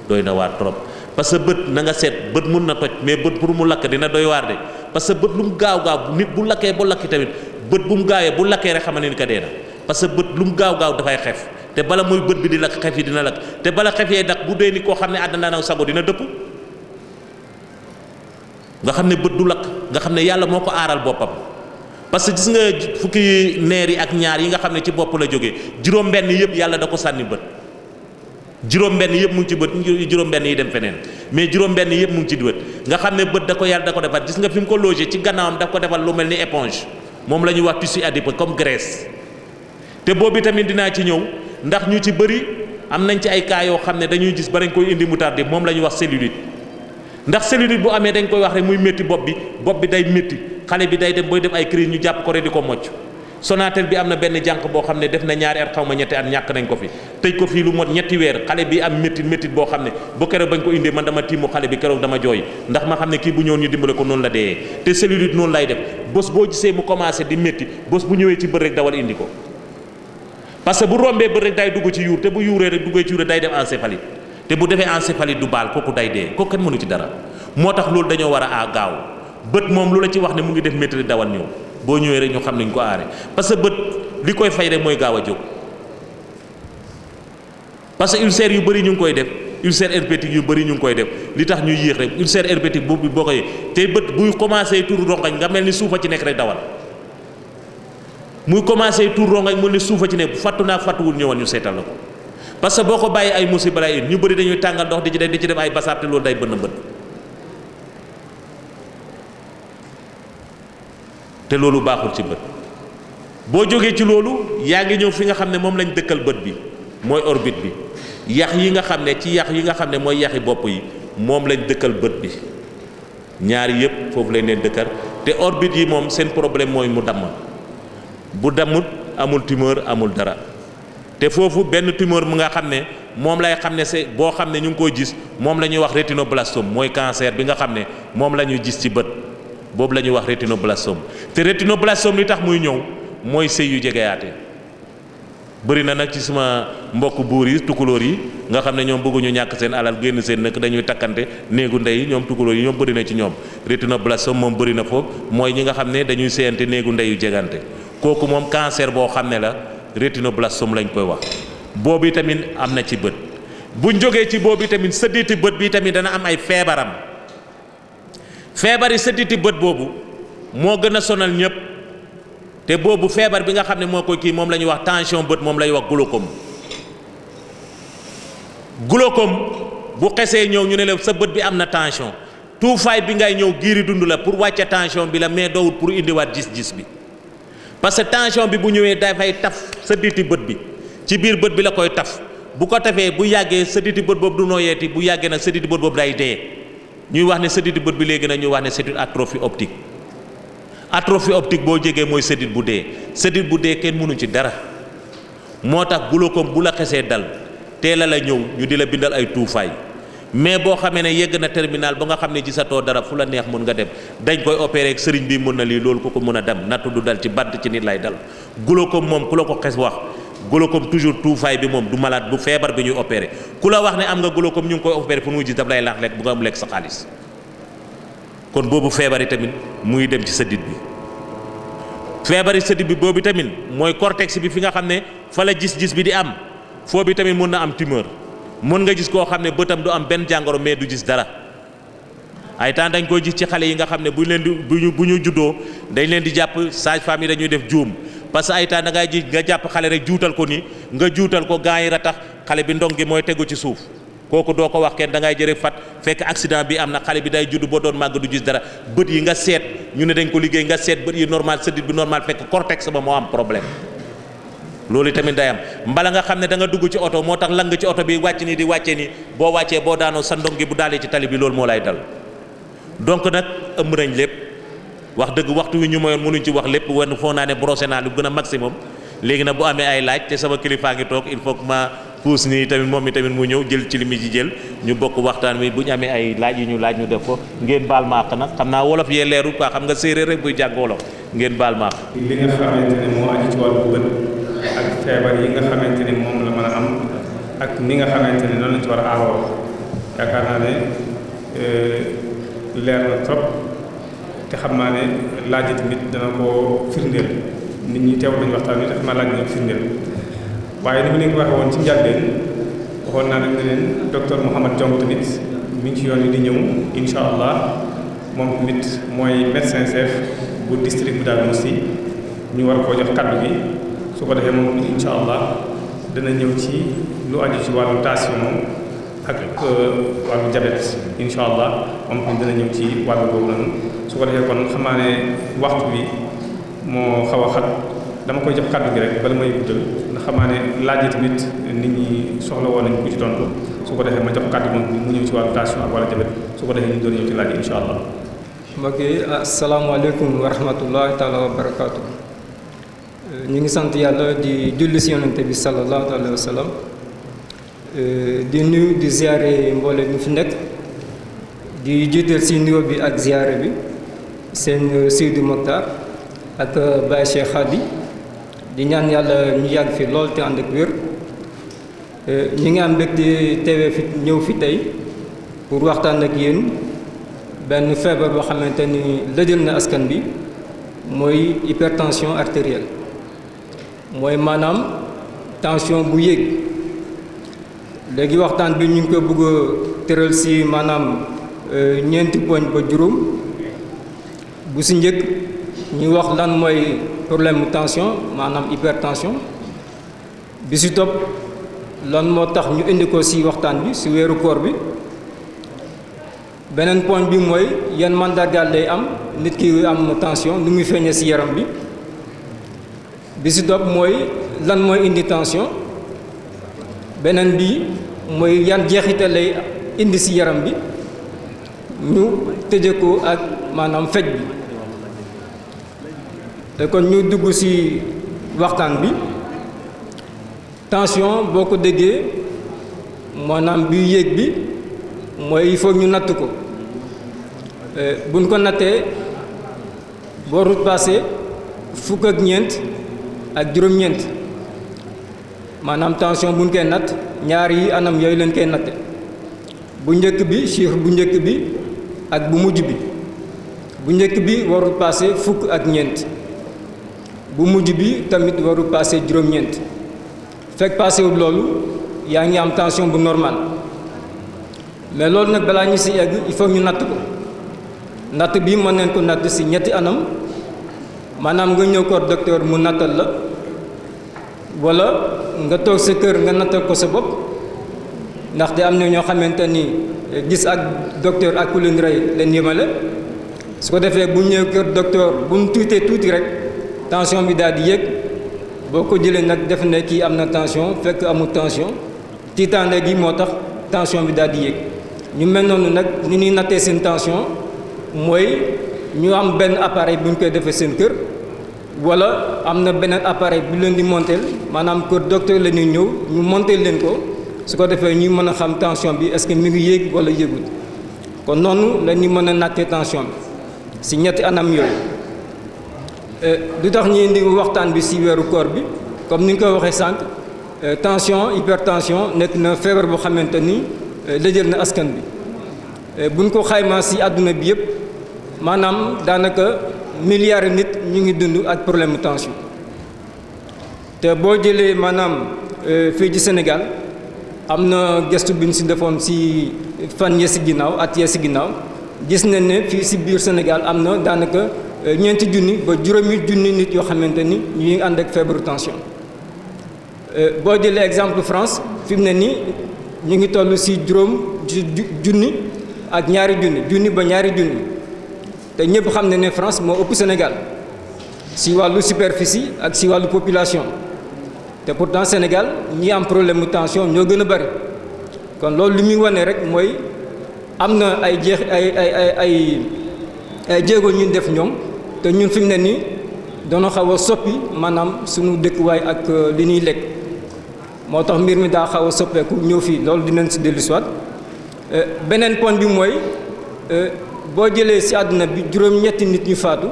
doy na waar trop parce que bët na nga seet bët mun na toj mais bët pour mu lakk dina doy waar de parce que bët lu mu gaaw nit bu lakkee ba lakki tamit bët bu mu gaawee bu lakkee rek xamal ni ka dee na parce que bët lu mu gaaw dafay xef te bala muy bët bi di lakk xef yi dina lakk te bala xef yee dak bu dee ni koo xam ne àddina na sago dina dëpp nga xam ne bët du lakk nga xam ne yàlla moo ko aaral boppam parce que gis nga fukki neer yi ak ñaar yi nga xam ne ci bopp la jógee juróom-benn yëpp yàlla da ko sànni bët juróom-benn yëpp mu ngi ci bët juróom-benn yi dem feneen mais juróom-benn yëpp mu ngi ci bët nga xam ne bët da ko yàlla da ko defal gis nga fi mu ko logé ci gannaawam daf ko defal lu mel ni éponge moom la ñuy wax tissu adipeux comme graisse te boobu tamit dinaa ci ñëw ndax ñu ci bëri am nañ ci ay cas yoo xam ne dañuy gis ba dañ koy indi mu tardé moom la ñuy wax cellulite ndax cellulite bu amee dañ koy wax rek muy métti bopp bi day métti xale bi day dem booy def ay crise ñu jàpp ko rek di ko mocc Sonatel bi am na benn jànq boo xam ne def na ñaari at xaw ma ñetti at ñàkk nañ ko fi tëj ko fii lu mot ñetti weer xale bi am métti boo xam ne ba keroog bañ ko indee man dama tiimu xale bi keroog dama jooy ndax ma xam ne kii bu ñëwoon ñu dimbale ko noonu la dee te cellulite noonu lay def bés boo gisee mu commencé di métti bés bu ñëwee ci bët rek dawal indi ko parce que bu rombee bët rek day dugg ci yuur te bu yuuree rek duggee ci yuur day def encéphalite te bu defee encéphalite du baal kooku day dee kooku kenn mënu ci dara moo tax loolu dañoo war a gaaw bët moom lu la ci wax ne mu ngi def métti dawal ñëw boo ñëwee rek ñu xam nañ ko aare parce que bët li koy fay rek mooy gaaw a jóg parce que ulcère yu bëri ñu ngi koy def ulcère herpétique yu bëri ñu ngi koy def li tax ñuy yéex rek ulcère herpétique boobu boo koy te bët buy commencé tur rongañ nga mel ni suufa ci nekk rek dawal muy commencé tur rongañ mu ni suufa ci nekk fattu naa fattuwul ñëwal ñu seetal la ko parce que boo ko bàyyi ay musiba lay ñu bëri dañuy tàngal ndox di ci def ay basaab te loolu day bënn bët te loolu baaxul ci bët boo jógee ci loolu yaa ngi ñëw fi nga xam ne moom lañ dëkkal bët bi mooy orbite bi yax yi nga xam ne ci yax yi nga xam ne mooy yaxi bopp yi moom lañ dëkkal bët bi ñaari yëpp foofu lañ leen dëkkal te orbite yi moom seen problème mooy mu damm bu dammut amul tumeur amul dara te foofu benn tumeur mu nga xam ne moom lay xam ne c'est boo xam ne ñu ngi koy gis moom la ñuy wax rétinoblastome mooy cancer bi nga xam ne moom la ñuy gis ci bët boobu la ñuy wax rétinoblastome te rétinoblastome li tax muy ñëw mooy sëy yu jegeyaate bëri na nag ci suma mbokk buur yi tukulóor yi nga xam ne ñoom bëgguñu ñàkk seen alal génn seen nëkk dañuy takkante néegu ndey ñoom tukulóor yi ñoom bëri na ci ñoom rétinoblastome moom bëri na foofu mooy ñi nga xam ne dañuy séyante néegu ndey yu jegante kooku moom cancer boo xam ne la rétinoblastome lañ koy wax boobu tamit am na ci bët buñ jógee ci boobu tamit sëdditi bët bi tamit dana am ay feebaram feebar yi sëdditi bët boobu moo gën a sonal ñëpp te boobu feebar bi nga xam ne moo koy kii moom la ñuy wax tension bët moom la ñuy wax glaucome glaucome bu xesee ñëw ñu ne la sa bët bi am na tension tuufaay bi ngay ñëw giiri dund la pour wàcce tension bi la mais doowut pour indiwaat gis-gis bi parce que tension bi bu ñëwee dafay taf sëdditi bët bi ci biir bët bi la koy taf bu ko tafee bu yàggee sëdditi bët boobu du nooyeeti bu yàggee nag sëdditi bët boobu day dee ñuy wax ne sëdditi bët bi léegi nag ñuy wax ne c'est une atrophie optique atrophie optique boo jegee mooy sëddit bu dee sëddit bu dee kenn mënu ci dara moo tax glaucome bu la xesee dal teel a la ñëw ñu di la bindal ay tuufaay mais boo xamee ne yegg na terminal ba nga xam ne gisatoo dara fu la neex mën nga dem dañ koy opérer ak sëriñ bi mën na lii loolu ku ko mën a dem nattu du dal ci bant ci nit lay dal glaucome moom ku la ko xes wax glaucome toujours tuufaay bi moom du malade bu feebar bi ñuy opérer ku la wax ne am nga glaucome ñu ngi koy opérer pour muy gis daf lay laax lekk bu nga am lekk sa xaalis kon boobu feebar yi tamit muy dem ci sëddit bi feebar yi sëddit bi boobu tamit mooy cortex bi fi nga xam ne fa la gis-gis bi di am foo bi tamit mën na am tumeur mën nga gis koo xam ne bëtam du am benn jàngoro mais du gis dara ay temps dañ koy gis ci xale yi nga xam ne bu ñu juddoo dañ leen di jàpp sage-femme yi dañuy def juum parce que ay temps da ngay ji nga jàpp xale rek juutal ko ni nga juutal ko gaa yi ratax xale bi ndong gi mooy tegu ci suuf kooku doo ko wax kenn da ngay jëre fat fekk accident bi am na xale bi day judd boo doon màgg du gis dara bët yi nga seet ñu ne dañ ko liggéey nga seet bët yi normal sëddit bi normal fekk cortex ba moo am problème loolu tamit day am mbala nga xam ne da nga dugg ci oto moo tax lang ci oto bi wàcc ni di wàccee ni boo wàccee boo daanoo sa ndong gi bu daalee ci tali bi loolu moo lay dal donc nag ëmb nañ lépp wax dëgg waxtu wi ñu mayoon mënuñ ci wax lépp wan foo naa ne brossé naa lu gën a maximum léegi nag bu amee ay laaj te sama kilifaa ngi toog il faut que ma puus nii tamit moom mi tamit mu ñëw jël ci li mi ji jël ñu bokk waxtaan wi bu ñu amee ay laaj yi ñu laaj ñu def ko ngeen baal ma àq nag xam naa wolof yee leerul quoi xam nga séeréer rek buy jàng wolof ngeen baal ma àq. li nga xamante ne moo aju ci wàllu bët ak feebar yi nga xamante ne moom la mën a am ak ni nga xamante ne noonu lañ ci war a aaroo yaakaar naa ne leer na trop te xam naa ne laaj tamit dana ko firndeel nit ñi teew nañu waxtaan wi te xam naa laaj na ko firndeel waaye ni mu leen ko waxee woon ci njàlbeen waxoon naa nag ne leen docteur Mouhamed Diong tamit mi ngi ci yoon wi di ñëw incha allah moom tamit mooy médecin chef bu district bu Darou Mouhty ñu war koo jox kaddu gi su ko defee moom incha allah dana ñëw ci lu aju ci wàllu tension ak wàllu diabète incha allah moom tamit dana ñëw ci wàllu boobu noonu su ko defee kon xam naa ne waxtu bi moo xaw a xat dama koy jox kaddu gi rek bala may guddal ndax xam naa ne laaj yi tamit nit ñi soxla woon nañu ku ci tontu su ko defee ma jox kaddu moom mu ñëw ci wàllu tension ak wàllu diabète su ko defee ñu doon ñëw ci laaj yi incha allah. mbokk yi asalaamaaleykum wa rahmatullahi taala wa barakaatu. ñu ngi sant yàlla di julli si yonente bi sallallahu alayhi wa sallam di nuyu di ziare mboole mi fi nekk di jiital si nuyoo bi ak ziare bi seen Seydi Mokhtar ak Baye Cheikh Khady di ñaan yàlla ñu yàgg fi lool te ànd ak wér ñi ngi am mbégte teewee fi ñëw fi tey pour waxtaan ak yéen benn feebar boo xamante ni lëjal na askan bi mooy hypertension artérielle mooy maanaam tension bu yéeg. léegi waxtaan bi ñu ngi ko bëgg a tëral ci maanaam ñeenti poñ ba juróom. bu ci njëkk ñu wax lan mooy problème tension maanaam hypertension. bi ci topp lan moo tax ñu indi ko ci waxtaan bi ci weeru koor bi. beneen point bi mooy yan mandargaal lay am nit ki am tension nu muy feeñee ci yaram bi. bi ci topp mooy lan mooy indi tension. beneen bi mooy yan jeexital lay indi ci yaram bi. ñu tëje ko ak maanaam faj bi. te kon ñu dugg ci waxtaan bi. tension boo ko déggee maanaam bi yéeg bi mooy il faut ñu natt ko buñ ko nattee warut passé fukk ak ñeent ak juróom-ñeent maanaam tension buñ koy natt ñaari anam yooyu leen koy natte bu njëkk bi chiffre bu njëkk bi ak bu mujj bi. bu njëkk bi warut passé fukk ak ñeent bu mujj bi tamit warut passé juróom-ñeent fekk passé wul loolu yaa ngi am tension bu normal mais loolu nag balaa ñu ci egg il faut ñu natt ko natt bi mën nañ ko natt ci ñetti anam maanaam nga ñëw ko docteur mu nattal la walla nga toog sa kër nga nattal ko sa bopp ndaxte am na ñoo xamante ni gis ak docteur ak ku leen rey leen yemale su ko defee bu ñëw kër docteur bu mu tuutee tuuti rek tension bi daal di yéeg boo ko jëlee nag def ne kii am na tension fekk amul tension tiitaande gi moo tax tension bi daal di yéeg ñu mel noonu nag ni ñuy nattee seen tension mooy ñu am benn appareil bu ñu koy defee seen kër walla am na beneen appareil bu leen di monteel maanaam kër docteur la ñuy ñëw ñu monteel leen ko su ko defee ñuy mën a xam tension bi est-ce que mi ngi yéeg walla yéegul kon noonu la ñuy mën a nattee tension bi ci ñetti anam yooyu. du tax ñu indi waxtaan bi ci weeru koor bi comme ni nga ko waxee sànq tension hypertension nekk na feebar boo xamante ni lëjël na askan bi buñ ko xaymaa ci àdduna bi yëpp maanaam daanaka milliards nit ñu ngi dund ak problème tension te boo jëlee maanaam fii ci Sénégal am na gëstu bi ñu ci defoon ci fan yee ci ginnaaw at yee ci ginnaaw gis nañ ne fii ci biir Sénégal am na daanaka ñeenti junni ba juróomi junni nit yoo xamante ni ñu ngi ànd ak feebaru tension boo jëlee exemple France fi mu ne nii ñu ngi toll ci juróom junni ak ñaari junni ba ñaari junni te ñëpp xam ne France moo ëpp Sénégal ci wàllu superficie ak ci wàllu population te pourtant Sénégal ñi am problème mu tension ñoo gën a bari kon loolu li muy wane rek mooy am na ay jéego ñu def ñoom te ñun fi mu ne nii doona xaw a soppi maanaam suñu dëkkuwaay ak li ñuy lekk moo tax mbir mi daa xaw a soppeeku ñëw fii loolu dinañ ci dellu siwaat beneen point bi mooy boo jëlee ci àdduna bi juróom-ñetti nit ñu faatu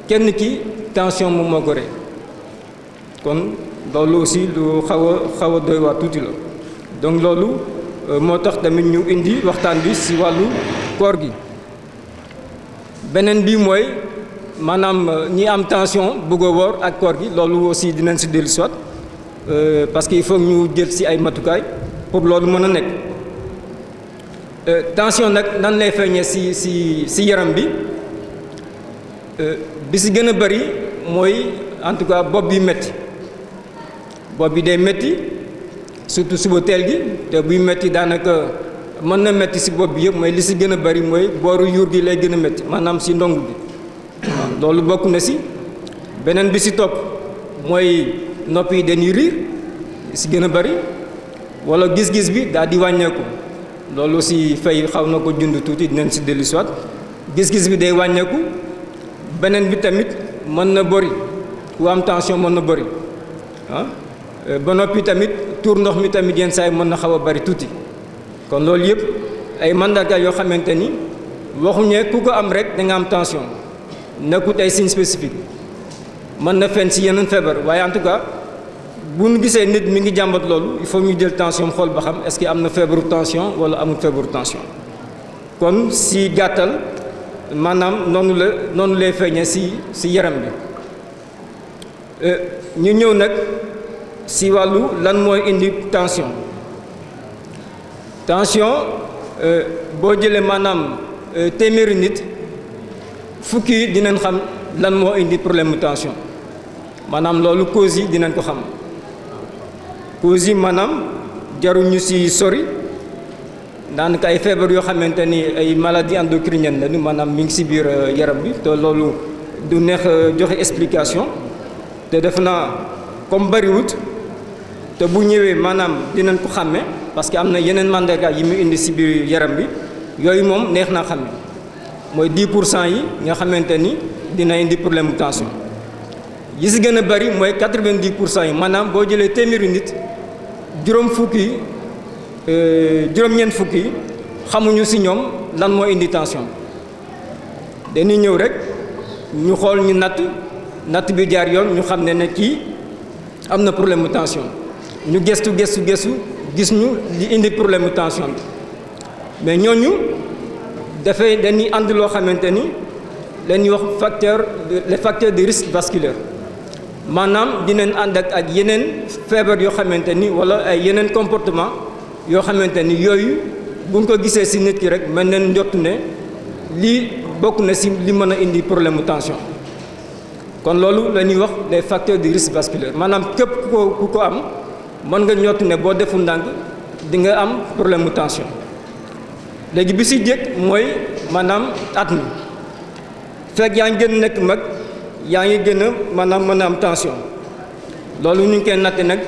kenn ki tension moom moo ko rey kon loolu aussi lu xaw a doy waar tuuti la donc loolu moo tax tamit ñu indi waxtaan bi ci wàllu koor gi. beneen bi mooy maanaam ñi am tension bëgg a woor ak koor gi loolu aussi dinañ ci dellu siwaat parce que il faut ñu jël ci ay matukaay pour loolu mën a nekk tension nag nan lay feeñee ci yaram bi bi ci gën a bari mooy en tout cas bopp bi metti bopp bi day metti surtout suba teel gi te buy metti daanaka mën na metti ci bopp bi yëpp mooy li ci gën a bari mooy booru yuur gi lay gën a metti maanaam ci ndong bi waaw loolu bokk na ci beneen bi ci topp mooy nopp yi dañuy riir ci gën a bari walla gis-gis bi daal di wàññeeku loolu ci fay xaw na ko jund tuuti dinañ ci dellu siwaat gis-gis bi day wàññeeku beneen bi tamit mën na bëri ku am tension mën na bëri ba noppi tamit tuur ndox mi tamit yenn saa yi mën na xaw a bari tuuti kon loolu yëpp ay mandarga yoo xamante ni waxuñu ku ko am rek da nga am tension nekkut ay signe spécifique mën na feeñ ci yeneen feebar waaye en tout cas bu ñu gisee nit mi ngi jàmbat loolu il faut ñu jël tension xool ba xam est-ce que am na feebaru tension walla amul feebaru tension kon ci gàttal maanaam noonu lay feeñee si yaram bi. ñu ñëw nag si wàllu lan mooy indi tension boo jëlee maanaam téeméeri nit fukki yi dinañ xam lan moo indi problème mu tension maanaam loolu cause yi dinañ ko xam cause yi maanaam jaruñu si sori daanaka ay feebar yoo xamante ni ay maladies endocriniennes lañu maanaam mi ngi si biir yaram bi te loolu du neex joxe explication te def naa comme bariwut te bu ñëwee maanaam dinañ ko xàmme parce que am na yeneen mandarga yi mu indi si biir yaram bi yooyu moom neex naa xàmme mooy 10% yi nga xamante ni dina indi problème mu tension yi si gën a bari mooy 90% yi maanaam boo jëlee téeméeri nit juróom-ñeent fukki yi xamuñu si ñoom lan moo indi tension dañuy ñëw rek ñu xool ñu natt bi jaar yoon ñu xam ne kii am na problème mu tension ñu gëstu gis ñu li indi problème mu tension bi mais ñooñu dañuy ànd loo xamante ni lañuy wax les facteurs de risque vasculaire maanaam dinañ ànd ak yeneen feebar yoo xamante ni wala ay yeneen comportement yoo xamante ni yooyu buñ ko gisee ci nit ki rek mën nañ njott ne lii bokk na ci li mën a indi problème mu tension kon loolu la ñuy wax les facteurs de risque vasculaire maanaam képp ku ko am mën nga njott ne boo deful ndànk di nga am problème mu tension léegi bi ci jëkk mooy maanaam at mi fekk yaa ngi gën a nekk mag yaa ngi gën a maanaam mën a am tension loolu ñu ngi koy natte nag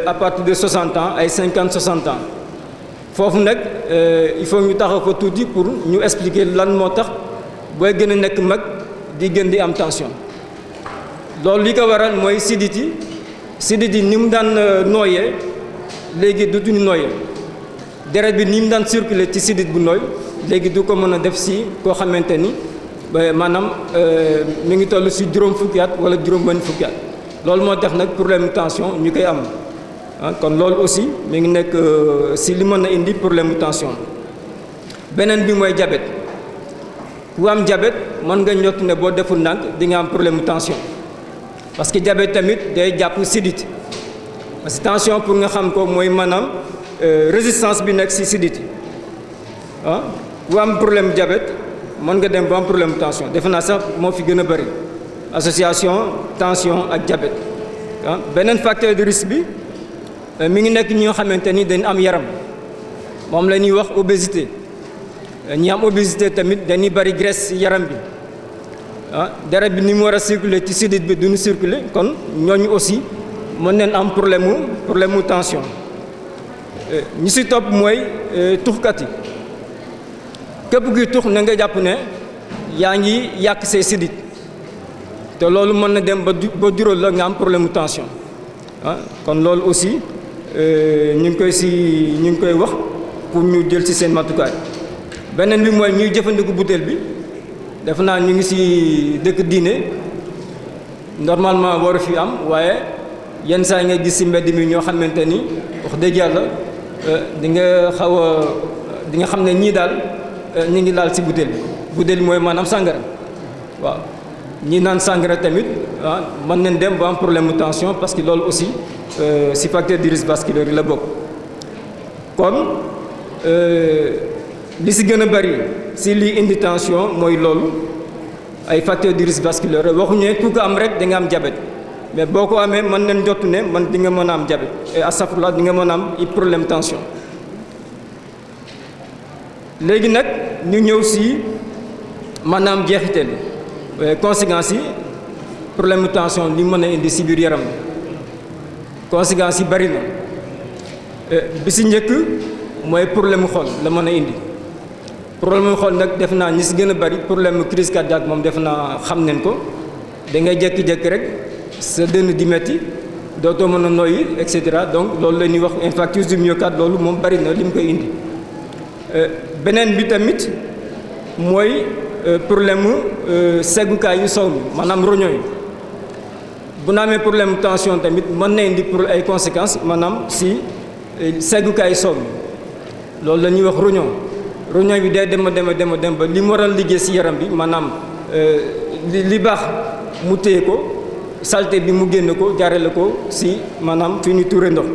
à partir de 60 ans ay 50-60 ans foofu nag il faut ñu taxaw fa tuuti pour ñu expliquer lan moo tax booy gën a nekk mag di gën di am tension loolu li ko waral mooy sidit yi ni mu daan nooyee léegi dutuñu nooyee deret bi ni mu daan circuler ci sidit bu nooy léegi du ko mën a def si koo xamante ni maanaam mi ngi toll si juróom fukki at wala juróom benn fukki at loolu moo tax nag problème tension ñu koy am kon loolu aussi mi ngi nekk si li mën a indi problème tension beneen bi mooy diabète ku am diabète mën nga ñott ne boo deful ndànk di nga am problème tension parce que diabète tamit day jàpp sidit parce que tension pour nga xam ko mooy maanaam résistance bi nekk si sidit ku am problème diabète mën nga dem ba am problème tension defe naa sax moo fi gën a bëri association tension ak diabète beneen facteur de risque bi mi ngi nekk ñi nga xamante ni dañ am yaram moom la ñuy wax obésité ñi am obésité tamit dañuy bëri graisse ci yaram bi deret bi ni mu war a circuler ci sidit bi duñu circuler kon ñooñu aussi mën nañ am problème mu tension ñi ci topp mooy tuxkat yi képp kuy tux na nga jàpp ne yaa ngi yàq say sidit te loolu mën na dem ba jural la nga am problème mu tension kon loolu aussi ñu ngi koy wax pour ñu jël ci seen matukaay beneen bi mooy ñuy jëfandiku butéel bi def naa ñu ngi ci dëkk diine normalement waru fi am waaye yenn saa yi nga gis ci mbedd mi ñoo xamante ni wax dëgg yàlla di nga xam ne ñii daal ñu ngi laal ci butéel bi mooy maanaam sàngara waaw ñi naan sàngara tamit mën nañ dem ba am problème mu tension parce que loolu aussi ci facteur de risque vasculaire yi la bokk kon li ci gën a bari ci liy indi tension mooy loolu ay facteur de risque vasculaire waxuñu ne ku ko am rek da nga am diabète mais boo ko amee mën nañ jot ne man di nga mën a am diabète et astafurlah di nga mën a am problème tension léegi nag ñu ñëw ci maanaam jeexital conséquences yi problème tension li mën a indi ci biir yaram conséquences yi bari na bi ci njëkk mooy problème xol la mën a indi problème xol nag def naa ñi ci gën a bari problème crise cardiaque moom def naa xam nañ ko da ngay jékki-jékki rek sa dënn di metti dootoo mën a noyyi et cetera donc loolu la ñuy wax infarctus du myocarde loolu moom bari na li mu koy indi beneen bi tamit mooy problème mu seggukaay yu sow mi maanaam roño yi bu na amee problème tension tamit mën na indi pour ay conséquences maanaam si seggukaay yu sow mi loolu la ñuy wax roño bi day dem ba li mu war a liggéey si yaram bi maanaam li baax mu téye ko saleté bi mu génn ko jaarale ko si maanaam fi ñu tuure ndox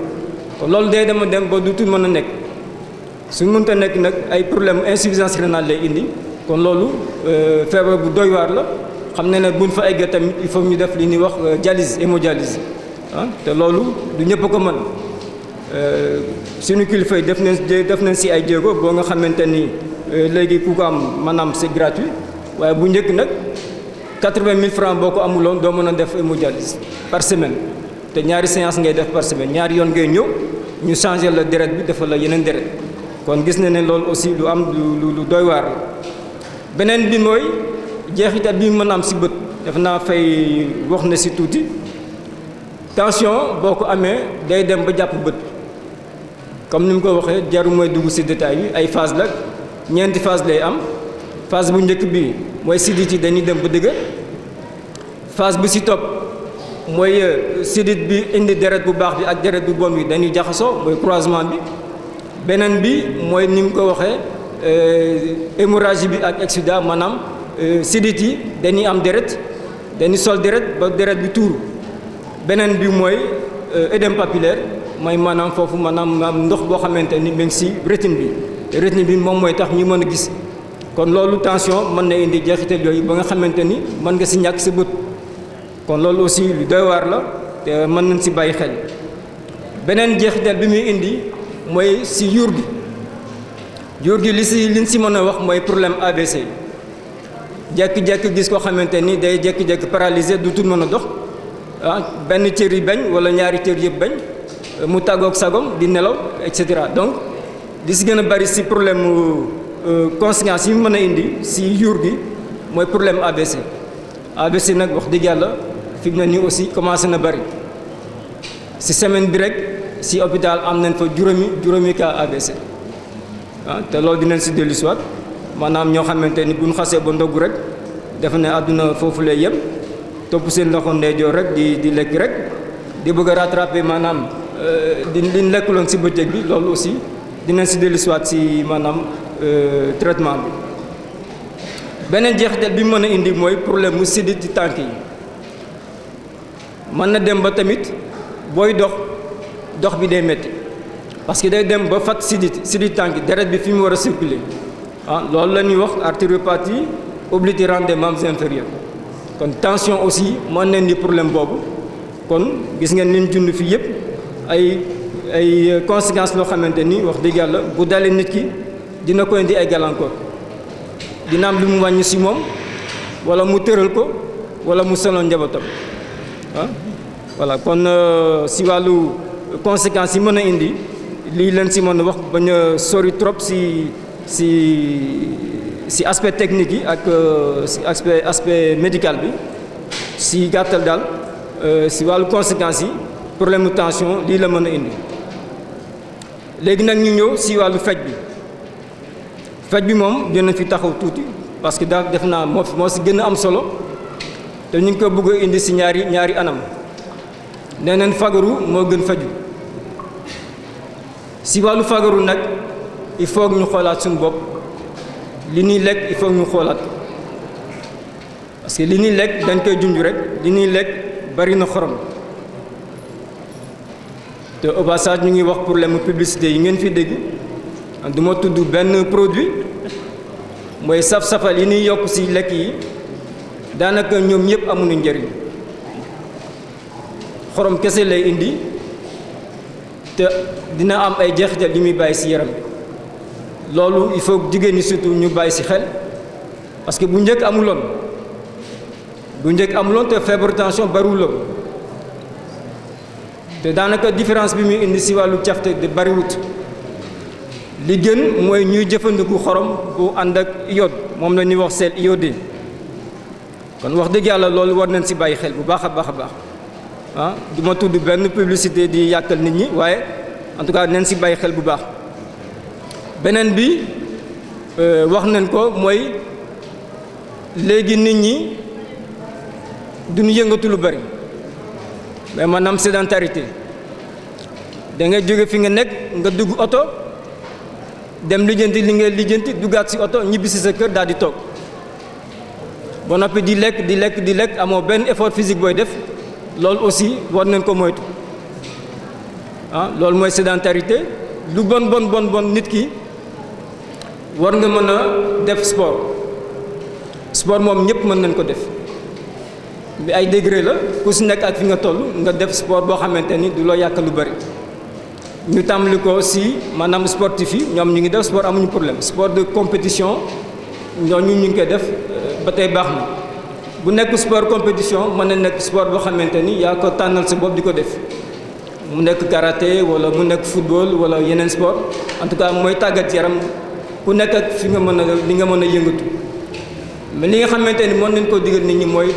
kon loolu day dem ba du mën a nekk su mënta nekk nag ay problème insuffisance rénale lay indi kon loolu feebar bu doy waar la xam ne buñ fa eggee tamit il faut ñu def li ñuy wax dialyse hémodialyse te loolu du ñëpp ko mën suñu kilifa yi def nañ si ay jéego boo nga xamante ni léegi ku ko am maanaam c'est gratuit waaye bu njëkk nag 80 000 francs boo ko amuloon doo mën a def hémodialyse par semaine te ñaari séance ngay def par semaine ñaari yoon ngay ñëw ñu changer la deret bi defal la yeneen deret kon gis na ne loolu aussi lu am lu doy waar la beneen bi mooy jeexital bi mën a am si bët def naa fay wax na si tuuti tension boo ko amee day dem ba jàpp bët comme ni mu ko waxee jaru mooy dugg si détail bi ay phase la ñeenti phase lay am phase bu njëkk bi mooy sidit yi dañuy dem ba dëgër phase bu si topp mooy sidit bi indi deret bu baax bi ak deret bu bon bi dañuy jaxasoo mooy croisement bi beneen bi mooy ni mu ko waxee hémorragie bi ak exsudat maanaam sidit yi dañuy am deret dañuy sol deret ba deret bi tuuru beneen bi mooy édème papillaire mooy maanaam foofu maanaam ndox boo xamante ni mu ngi si rétine bi te rétine bi moom mooy tax ñu mën a gis kon loolu tension mën na indi jeexital yooyu ba nga xamante ni mën nga si ñàkk sa bët kon loolu aussi lu doy waar la te mën nañ si bàyyi xel beneen jeexital bi muy indi mooy si yuur gi liñ si mën a wax mooy problème AVC jékki-jékki gis koo xamante ni day jékki-jékki paralysé du tout mën a dox benn cër yi bañ wala ñaari cër yëpp bañ mu tàggoog sagom di nelaw et cetera donc li si gën a bari si problème conséquences yi mu mën a indi si yuur gi mooy problème AVC nag wax dëgg yàlla fi mu ne nii aussi commencé na bari si semaine bi rek si hôpital am nañ fa juróomi cas AVC te loolu dinañ si dellu si waat maanaam ñoo xamante ni bu ñu xasee ba ndogu rek dafa ne àdduna foofu lay yem topp seen loxo ndeyjoor rek di lekk rek di bëgg a rattraper maanaam di liñ lekkuloon si bëccëg bi loolu aussi dinañ si dellu si waat si maanaam traitement bi beneen jeexital bi mën a indi mooy problème mu sidit ci tànk yi mën na dem ba tamit booy dox bi day métti parce que day dem ba fat sidit tànk deret bi fi mu war a circuler loolu la ñuy wax artériopathie oblitérante des membres inférieurs kon tension aussi mën na indi problème boobu kon gis ngeen liñ jund fii yëpp ay conséquences loo xamante ni wax dëgg yàlla bu dalee nit ki dina ko indi ay gàllankoor dina am lu mu wàññi si moom wala mu tëral ko wala mu sonal njabootam voilà kon si wàllu conséquences yi mën a indi lii leen si mën a wax bañ a sori trop si aspect technique yi ak si aspect médical bi si gàttal daal si wàllu conséquences yi problème mu tension lii la mën a indi léegi nag ñu ñëw si wàllu faj bi moom dina fi taxaw tuuti parce que daal def naa moo si gën a am solo te ñu ngi ko bëgg a indi si ñaari anam nee neen fagaru moo gën faju si wàllu fagaru nag il faut ñu xoolaat suñu bopp li ñuy lekk il faut ñu xoolaat parce que li ñuy lekk dañ koy junj rek li ñuy lekk bari na xorom te au passage ñu ngi wax problème publicité yi ngeen fi dégg du ma tudd benn produit mooy saf-safal yi ñuy yokk ci lekk yi daanaka ñoom ñëpp amuñu njëriñ xorom kese lay indi te dina am ay jeexital yi muy bàyyi ci yaram bi loolu il faut jigéen ñi surtout ñu bàyyi ci xel parce que bu njëkk amuloon te feebaru tension bariwuloon te daanaka différence bi muy indi ci wàllu cafte de bariwut li gën mooy ñuy jëfandiku xorom bu ànd ak iode moom la ñuy wax sel iodé kon wax dëgg yàlla loolu war nañ ci bàyyi xel bu baax a baax du ma tudd benn publicité di yàkkal nit ñi waaye en tout cas nañ ci bàyyi xel bu baax beneen bi wax nañ ko mooy léegi nit ñi duñu yëngatu lu bari mais maanaam sédentarité da ngay jóge fi nga nekk nga dugg oto dem lijjanti li ngay lijjanti duggaat si oto ñibbi si sa kër daal di toog ba noppi di lekk amoo benn effort physique booy def loolu aussi war nañ ko moytu loolu mooy sédentarité. lu bon nit ki war nga mën a def sport moom ñëpp mën nañ ko def bi ay degré la ku si nekk ak fi nga toll nga def sport boo xamante ni du la yàq lu bari. ñu tàmbali ko si maanaam sportif yi ñoom ñu ngi def sport amuñu problème sport de compétition ñooñu ñu ngi koy def ba tey baax na bu nekk sport compétition mën na nekk sport boo xamante ni yaa ko tànnal sa bopp di ko def mu nekk karaté wala mu nekk football wala yeneen sport en tout cas mooy tàggat yaram ku nekk ak fi nga mën a li nga mën a yëngatu mais li nga xamante ni mën nañ koo digal nit ñi mooy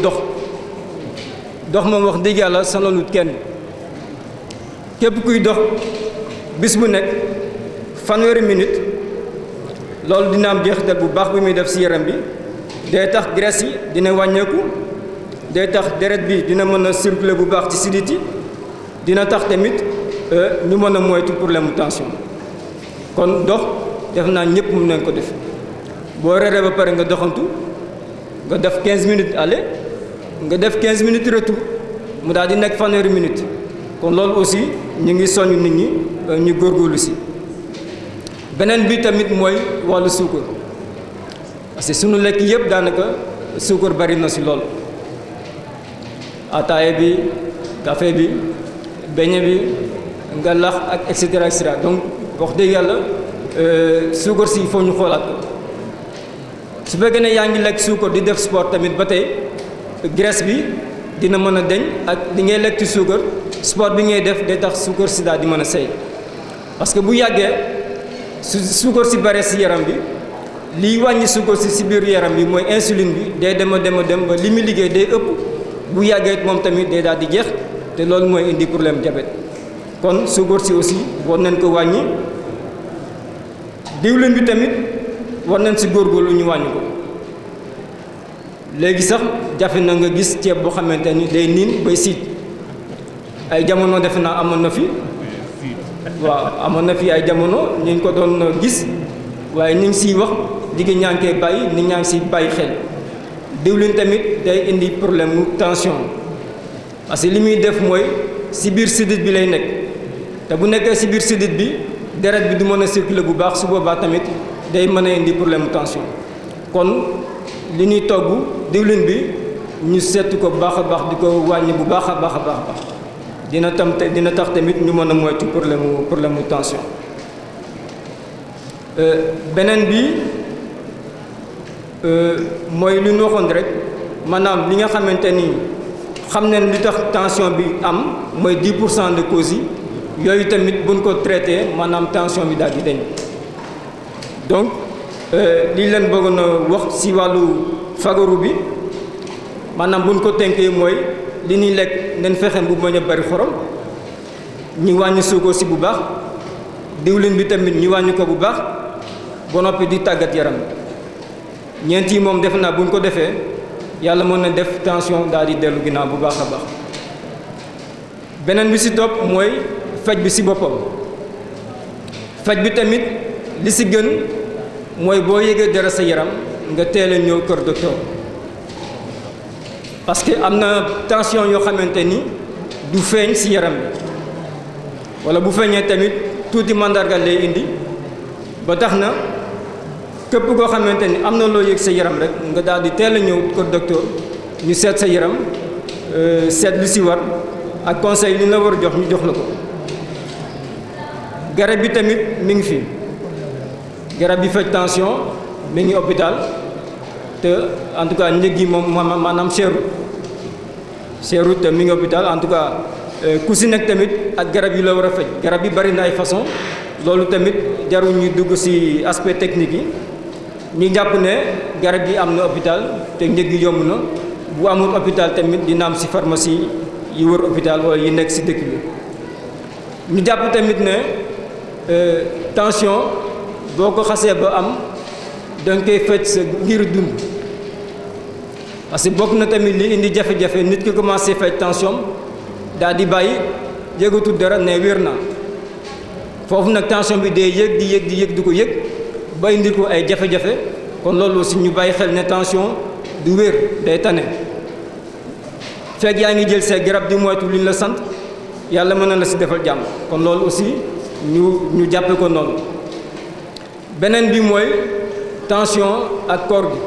dox moom wax dëgg yàlla sonalut kenn képp kuy dox bis bu nekk fanweeri minute loolu dina am jeexital bu baax bi muy def ci yaram bi day tax graisse yi dina wàññeeku day tax deret bi dina mën a circuler bu baax ci sidit yi dina tax tamit ñu mën a moytu problème mu tension kon dox def naa ñëpp mën nañ ko def boo reeree ba pare nga doxantu nga def 15 minutes aller nga def 15 minutes retour mu daal di nekk fanweeri minute kon loolu aussi ñu ngi soññ nit ñi ñu góorgóorlu si beneen bi tamit mooy wàllu suukar parce que sunu lekk yëpp daanaka suukar bari na si lool ataaya bi café bi beñe bi nga lax ak et cetera donc wax dëgg yàlla suukar si il faut ñu xoolaat ko su fekkee ne yaa ngi lekk suukar di def sport tamit ba tey graisse bi dina mën a deñ ak li ngay lekk ci suukar sport bi ngay def day tax suukar si daal di mën a sey parce que bu yàggee su suukar si bare si yaram bi liy wàññi suukar si biir yaram bi mooy insuline bi day dem ba li muy liggéey day ëpp bu yàggee moom tamit day daal di jeex te loolu mooy indi problème diabète kon suukar si aussi war nañ ko wàññi diwlin bi tamit war nañ si góorgóorlu ñu wàññi ko léegi sax jafe na nga gis ceeb boo xamante ni day niin bay siit ay jamono defe naa amoon na fi waaw amoon na fi ay jamono ñu ngi ko doon gis waaye ñu ngi siy wax jigéen ñaa ngi koy bàyyi nit ñaa ngi siy bàyyi xel diwlin tamit day indi problème mu tension parce que li muy def mooy si biir sidit bi lay nekk te bu nekkee si biir sidit bi deret bi du mën a circuler bu baax su boobaa tamit day mën a indi problème mu tension kon li ñuy togg diwlin bi ñu seetu ko bu baax a baax di ko wàññi bu baax a baax dina tax tamit ñu mën a moytu problème mu tension beneen bi mooy lu ñu waxoon rek maanaam li nga xamante ni xam nañ li tax tension bi am mooy 10% de causes yi yooyu tamit buñ ko traité maanaam tension bi daal di dañ donc lii leen bëggoon a wax ci wàllu fagaru bi maanaam buñ ko tënkee mooy li ñuy lekk nañ fexe bu bañ a bari xorom ñu wàññi suukar si bu baax diwlin bi tamit ñu wàññi ko bu baax ba noppi di tàggat yaram ñeent yi moom defe naa buñ ko defee yàlla mën na def tension daal di dellu ginnaaw bu baax a baax beneen bi ci topp mooy faj bi ci boppam faj bi tamit li ci gën mooy boo yëgee dara sa yaram nga teel a ñëw kër docteur parce que am na tension yoo xamante ni du feeñ ci yaram bi walla bu feeñee tamit tuuti mandarga lay indi ba tax na képp koo xamante ni am na loo yëg sa yaram rek nga daal di teel a ñëw kër docteur ñu seet sa yaram seet lu ci war ak conseil li la war a jox ñu jox la ko garab bi tamit mi ngi fi garab bi faj tension mi ngi hôpital te en tout cas njëg yi moom maanaam cherut te mi ngi hôpital en tout cas ku ci nekk tamit ak garab yi la war a faj garab yi bari na ay façon loolu tamit jarul ñu dugg ci aspect technique yi ñu jàpp ne garab yi am na hôpital te njëg yi yomb na bu amul hôpital tamit dina am ci pharmacie yi wër hôpital wala yi nekk ci dëkk bi ñu jàpp tamit ne tension boo ko xasee ba am danga koy faj sa ngir dund parce que bokk na tamit li indi jafe-jafe nit ki commencé faj tension daal di bàyyi yëgatul dara ne wér na foofu nag tension bi day yëg di yëg di ko yëg ba indi ko ay jafe-jafe kon loolu aussi ñu bàyyi xel ne tension du wér day tane fekk yaa ngi jël say garab di moytu li ñu la sant yàlla mën na la si defal jàmm kon loolu aussi ñu jàppe ko noonu beneen bi mooy tension ak koor gi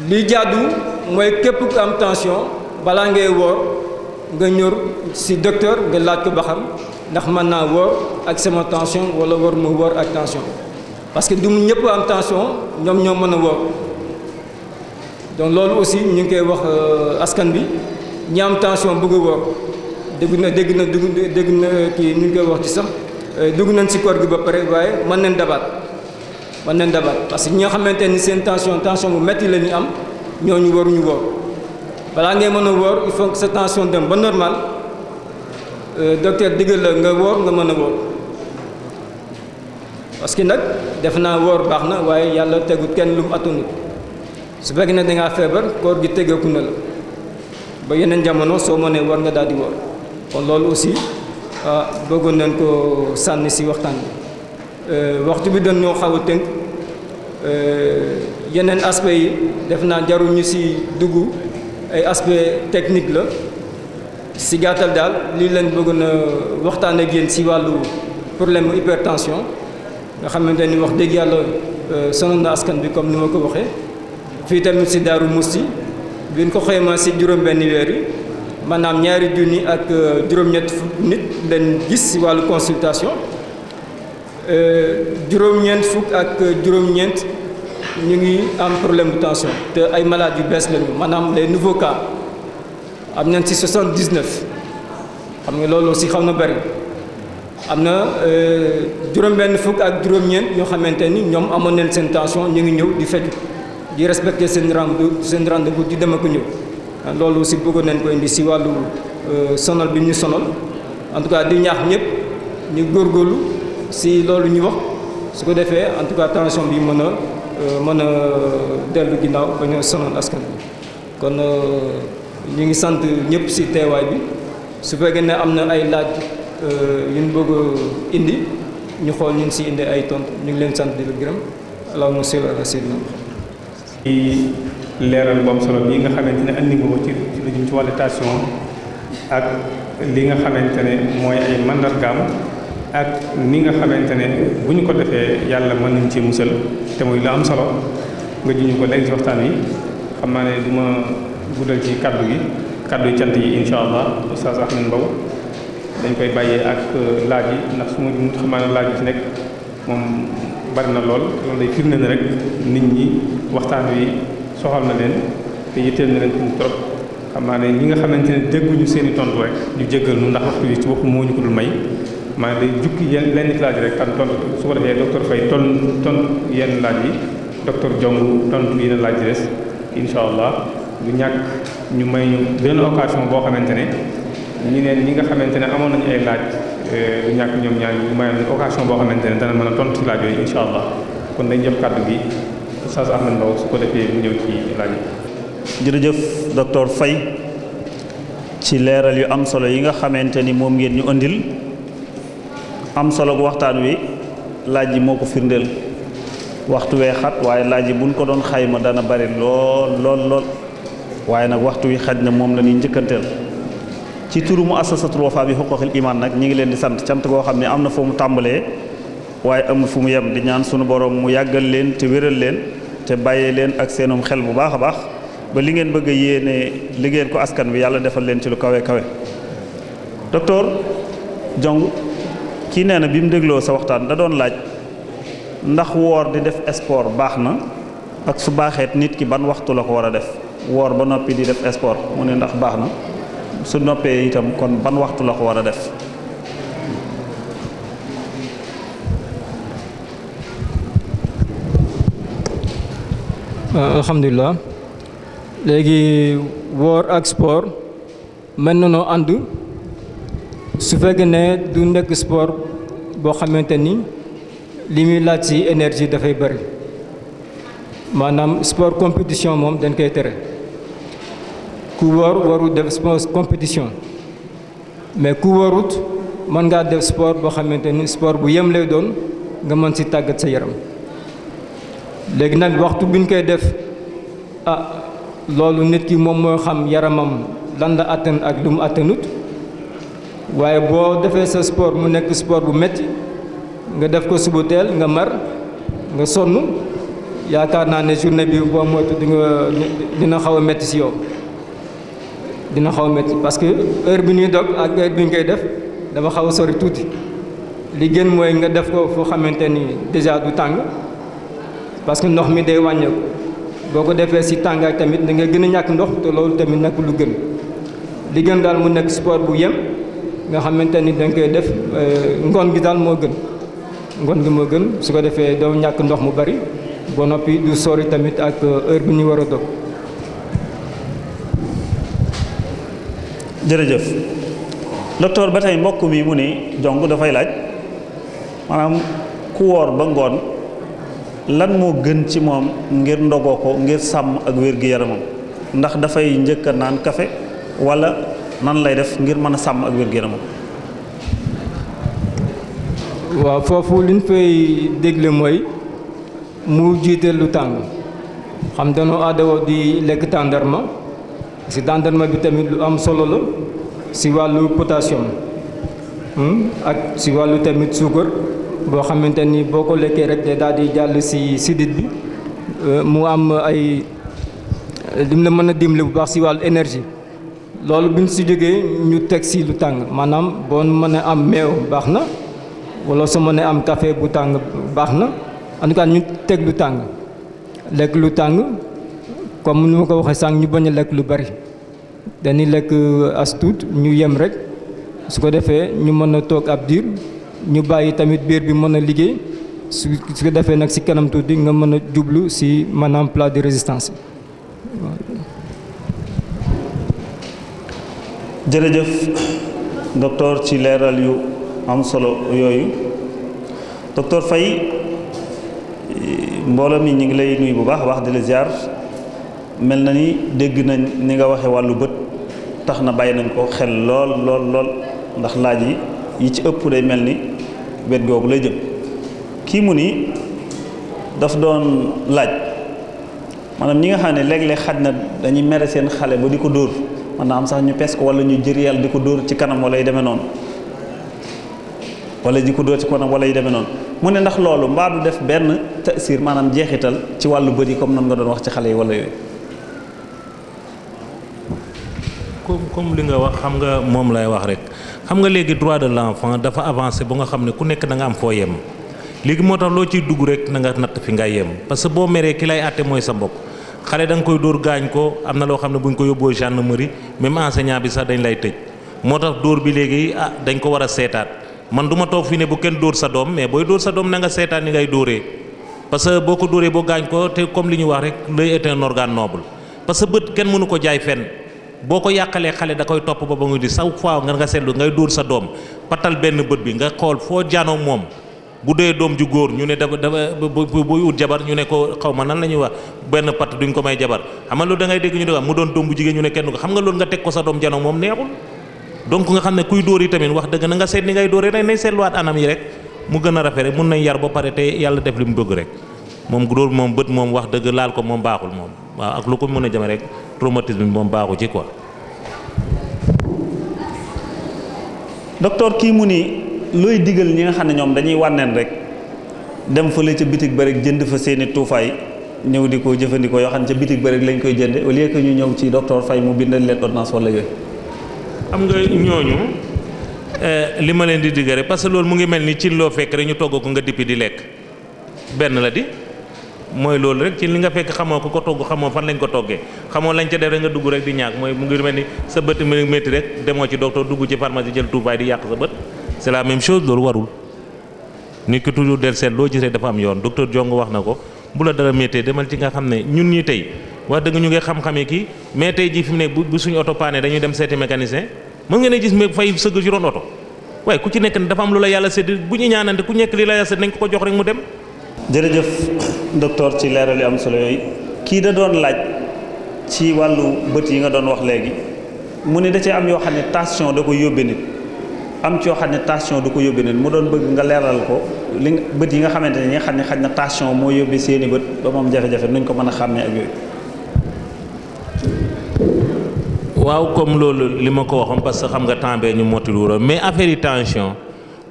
li jàddu mooy képp ku am tension balaa ngay woor nga ñëw si docteur nga laaj ko ba xam ndax mën naa woor ak sama tension wala war ma woor ak tension parce que du ñëpp am tension ñoom ñoo mën a woor donc loolu aussi ñu ngi koy wax askan bi ñi am tension bëgg a woor dégg na kii ñu ngi koy wax ci sax dugg nañ si koor gi ba pare waaye mën nañ dabaat parce que ñi nga xamante ni seen tension bu metti la ñu am ñooñu waruñu woor balaa ngay mën a woor il faut que sa tension dem ba normal docteur digal la nga woor nga mën a woor parce que nag def naa woor baax na waaye yàlla tegut kenn lu mu attanut su fekkee ne dangaa feebar koor gi tegeeku na la ba yeneen jamono soo mënee war nga daal di woor kon loolu aussi bëggoon nañ ko sànni si waxtaan bi waxtu bi doon ñoo xaw a tënk yeneen aspect yi def naa jarul ñu si dugg ay aspect technique la si gàttal daal lii leen bëggoon a waxtaan ak yéen si wàllu problème hypertension nga xamante ni wax dëgg yàlla sonal na askan bi comme ni ma ko waxee fii tamit si Daaru Musti bi ñu ko xayma si juróom-benni weer yi maanaam 2,000 ak juróom-ñett fukk nit leen gis si wàllu consultation juróom-ñeent fukk ak juróom-ñeent ñu ngi am problème de tension te ay malades yu bees lañu maanaam les nouveaux cas am nañ ci 79 xam nga loolu aussi xaw na bari am na juróom-benn fukk ak juróom-ñeent ñoo xamante ni ñoom amoon nañ seen tension ñu ngi ñëw di faju di respecter seen rendez-vous di dem ak ñëw loolu aussi bëggoon nañ ko indi si wàllu sonal bi ñu sonal en tout cas di ñaax ñëpp ñu góorgóorlu si loolu ñu wax su ko defee en tout cas tension bi mën a dellu ginnaaw ba ñu sonal askan bi kon ñu ngi sant ñëpp si teewaay bi su fekkee ne am na ay laaj yu ñu bëgg indi ñu xool ñu si indi ay tontu ñu ngi leen sant di la gërëm allahumma salli ala sayyidina ci leeral boobu solo bii nga xamante ne andi nga ko ci lu jëm ci wàllu tension ak li nga xamante ne mooy ay mandargaam ak ni nga xamante ne bu ñu ko defee yàlla mën nañ ci musal te muy lu am solo nga juñu ko léegi ci waxtaan wi xam naa ne du ma guddal ci kaddu gi kaddu yi cant yi incha allah Oustaz Ahmed Mbow dañ koy bàyyee ak laaj yi ndax su ma jumut xam naa ne laaj yi ci nekk moom bari na lool loolu day firnde ne rek nit ñi waxtaan wi soxal na leen te yitteel na leen trop xam naa ne ñi nga xamante ne dégguñu seen i tontu rek ñu jéggal nu ndax waxtu wi ci bopp moo ñu ko dul may maa ngi lay jukki lenn ci laaj rek kan tontu su ko defee docteur Faye tontu yenn laaj yi docteur Diong tontu yenn laaj yi des incha allah du ñàkk ñu may ñu benn occasion boo xamante ne ñi nga xamante ne amoon nañu ay laaj du ñàkk ñoom ñaar ñu may occasion boo xamante ne dana mën a tontu ci laaj yooyu incha allah kon dañ jëf kàddu gi Oustaz Ahmed Mbow su ko defee mu ñëw ci laaj yi. jërëjëf docteur Faye ci leeral yu am solo yi nga xamante ni moom ngeen ñu andil am solo gu waxtaan wi laaj yi moo ko firndeel waxtu wee xat waaye laaj yi buñ ko doon xayma dana bari lool waaye nag waxtu wi xaj na moom la ñuy njëkkanteel ci turu muassasatul Wafa bi huquqil iman nag ñi ngi leen di sant cant goo xam ne am na fu mu tàmbalee waaye amul fu mu yem di ñaan sunu borom mu yàggal leen te wéral leen te bàyyee leen ak seenum xel bu baax a baax ba li ngeen bëgg a yéene liggéeyal ko askan bi yàlla defal leen ci lu kawe docteur Diong kii nee na bi mu dégloo sa waxtaan da doon laaj ndax woor di def sport baax na ak su baaxeet nit ki ban waxtu la ko war a def woor ba noppi di def sport mu ne ndax baax na su noppee itam kon ban waxtu la ko war a def. alhamdulilah léegi woor ak sport mën na noo ànd su fekkee ne du nekk sport boo xamante ni li muy laaj ci énergie dafay bari maanaam sport compétition moom dañ koy tere ku woor waru def sport compétition mais ku woorut mën ngaa def sport boo xamante ni sport bu yem lay doon nga mën si tàggat sa yaram. léegi nag waxtu bi ñu koy def loolu nit ki moom moo xam yaramam lan la attan ak lu mu attanut, waaye boo defee sa sport mu nekk sport bu metti nga def ko suba teel nga mar nga sonn, yaakaar naa ne journée bi boo moytu dina xaw a metti si yow, dina xaw a metti parce que heure bi ñuy dog ak heure bi ñu koy def dafa xaw a sori tuuti. li gën mooy nga def ko foo xamante ni déjà du tàng, parce que ndox mi day wàññeeku. boo ko defee si tàngaay tamit da nga gën a ñàkk ndox te loolu tamit nekk lu gën. li gën daal mu nekk sport bu yem nga xamante ni da nga koy def ngoon gi daal moo gën, ngoon gi moo gën su ko defee doo ñàkk ndox mu bari ba noppi du sori tamit ak heure bi ñu war a dog. jërëjëf docteur, ba tey mbokk mi mu ni jong dafay laaj maanaam ku woor ba ngoon lan moo gën ci moom ngir ndogoo ko ngir sàmm ak wér-gi-yaramam, ndax dafay njëkk a naan kafe wala nan lay def ngir mën a sàmm ak wér-gi-yaramam. waaw foofu liñ fay dégle mooy mu jiite lu tàng, xam dañoo aadawoo di lekk tàndarma, si tàndarma bi tamit lu am solo la si wàllu potassium ak si wàllu tamit suukar boo xamante ni boo ko lekkee rek day daal di jàll si sidit bi, mu am ay lim la mën a dimbali bu baax si wàllu énergie. loolu bi ñu si jógee ñu teg si lu tàng, maanaam boo mën a am meew baax na wala soo mën a am café bu tàng baax na, en tout cas ñu teg lu tàng, lekk lu tàng comme ni ma ko waxee sànq, ñu bañ a lekk lu bari, dañuy lekk as tuut ñu yem rek, su ko defee ñu mën a toog ab diir ñu bàyyi tamit biir bi mën a liggéey, su ko defee nag si kanam tuuti nga mën a jublu si maanaam plat de résistance yi. jërëjëf docteur ci leeral yu am solo yooyu. docteur Faye, mbooloo mi ñu ngi lay nuyu bu baax wax di la ziar, mel na ni dégg nañ ni nga waxe wàllu bët, tax na bàyyi nañ ko xel lool ndax laaj yi ci ëpp day mel ni wet googu lay jëm. kii mu ni daf doon laaj maanaam ñi nga xam ne léeg-léeg xaj na dañuy mere seen xale ba di ko dóor, mën naa am sax ñu pes ko wala ñu jër yàlla di ko dóor ci kanam wala yu demee noonu, wala di ko dóor ci kanam wala yu demee noonu. mu ne ndax loolu mbaa du def benn tasir maanaam jeexital ci wàllu bët yi comme nan nga doon wax ci xale yi wala yooyu. comme li nga wax xam nga moom lay wax rek, xam nga léegi droit de l'enfant dafa avancé ba nga xam ne ku nekk da nga am foo yem. léegi moo tax loo ciy dugg rek na nga natt fi nga yem, parce que boo meree ki lay àtte mooy sa mbokk. xale da nga koy dóor gaañ ko, am na loo xam ne bu ñu ko yóbboo gendarmerie même enseignant bi sax dañ lay tëj. moo tax dóor bi léegi dañ ko war a seetaat. man du ma toog fi ne bu kenn dóor sa doom, mais booy dóor sa doom na nga seetaan ni ngay dóoree, parce que boo ko dóoree boo gaañ ko te comme li ñu wax rek l'œil est un organe noble. parce que bët kenn mënu ko jaay fenn, boo ko yàqalee xale da koy topp ba nga di saw fois nga seetlu ngay dóor sa doom patal benn bët bi nga xool foo jaanoo moom. bu dee doom ju góor ñu ne dafa buy ut jabar ñu ne ko xaw ma nan la ñuy wax benn patt duñ ko may jabar, xam nga loolu da ngay dégg ñu ne mu doon doom bu jigéen ñu ne kenn ko, xam nga loolu nga teg ko sa doom janoo moom neexul. donc nga xam ne kuy dóor yi tamit wax dëgg na nga seet ni ngay dóoree rek nañ seetluwaat anam yi rek mu gën a rafet rek mun nañ yar ba pare te yàlla def li mu bëgg rek. moom dóor moom bët moom wax dëgg laal ko moom baaxul moom, waaw ak lu ko mën a jëme rek traumatisme bi moom baaxu ci quoi. docteur, kii mu ni looy digal ñi nga xam ne ñoom dañuy wànneen rek dem fële ca bitig ba rek jënd fa seeni tuufaay ñëw di ko jëfandikoo yoo xam ne ca bitig ba rek lañ koy jënde au lieu que ñu ñëw ci docteur Faye mu bindal leen ordonnance wala yooyu. xam nga ñooñu li ma leen di digg rek parce que loolu mu ngi mel ni cin loo fekk rek ñu togg ko nga dippi di lekk benn la di mooy loolu rek ci li nga fekk xamoo ko togg xamoo fan lañ ko toggee xamoo lañ ca def rek nga dugg rek di ñaag mooy mu ngi mel ni sa bët mi métti rek demoo ci docteur dugg ci pharmacie jël tuufaay di yàq sa bët. c'est la même chose, loolu warul nit ki toujours del seet loo gisee dafa am yoon. docteur Jong wax na ko, bu la dara méttee demal ci nga xam ne ñun ñi tey wax dëgg ñu ngi xam-xamee kii, mais tey jii fi mu ne bu suñu oto paane dañuy dem seeti mécanicien, mën ngeen a gis mais fay sëgg ci ron oto waaye ku ci nekk dafa am lu la yàlla sédd, bu ñu ñaanante ku nekk li la yàlla sédd nañ ko jox rek mu dem. jërëjëf docteur ci leeral yu am solo yooyu. kii da doon laaj ci wàllu bët yi nga doon wax léegi, mu ne da cee am yoo xam ne tension da ko yóbbee nit am ci yoo xam ne tension du ko yóbbee nit mu doon bëgg nga leeral ko li bët yi nga xamante ne ñi nga xam ne xaj na tension moo yóbbee seeni bët ba moom jafe-jafe nuñ ko mën a xàmmee ak yooyu. waaw comme loolu li ma ko waxoon parce que xam nga temps bee ñu motul wuro mais affaire yi tension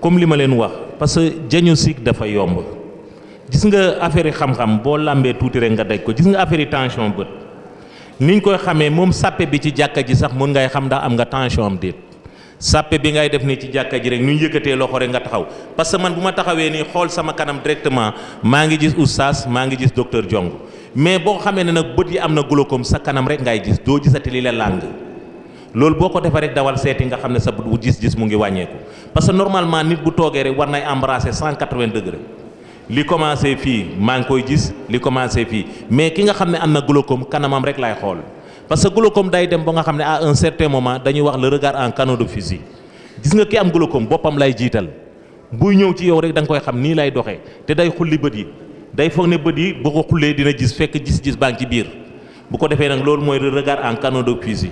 comme li ma leen wax parce que diagnostic dafa yomb gis nga affaire yi xam-xam boo làmbee tuuti rek nga daj ko gis nga affaire yi tension bët niñ koy xamee moom sàppe bi ci jàkka ji sax mun ngay xam ndax am nga tension am déet sàppe bi ngay def nii ci jàkka ji rek ñu yëkkatee loxo rek nga taxaw parce que man bu ma taxawee nii xool sama kanam directement maa ngi gis oustaz maa ngi gis docteur Diong mais boo xamee ne nag bët yi am na glaucome sa kanam rek ngay gis doo gisati li la làng loolu boo ko defee rek dawal seeti nga xam ne sa bu gis-gis mu ngi wàññeeku parce que normalement nit bu toogee rek war nay embrasser 180 degré li commencé fii maa ngi koy gis li commencé fii mais ki nga xam ne am na glaucome kanamam rek lay xool parce que glaucome day dem ba nga xam ne à un certain moment dañuy wax le regard en canaux de fusil gis nga ki am glaucome boppam lay jiital buy ñëw ci yow rek da nga koy xam nii lay doxee te day xulli bët yi day foog ne bët yi boo ko xullee dina gis fekk gis-gis baa ngi ci biir bu ko defee nag loolu mooy le regard en canaux de fusil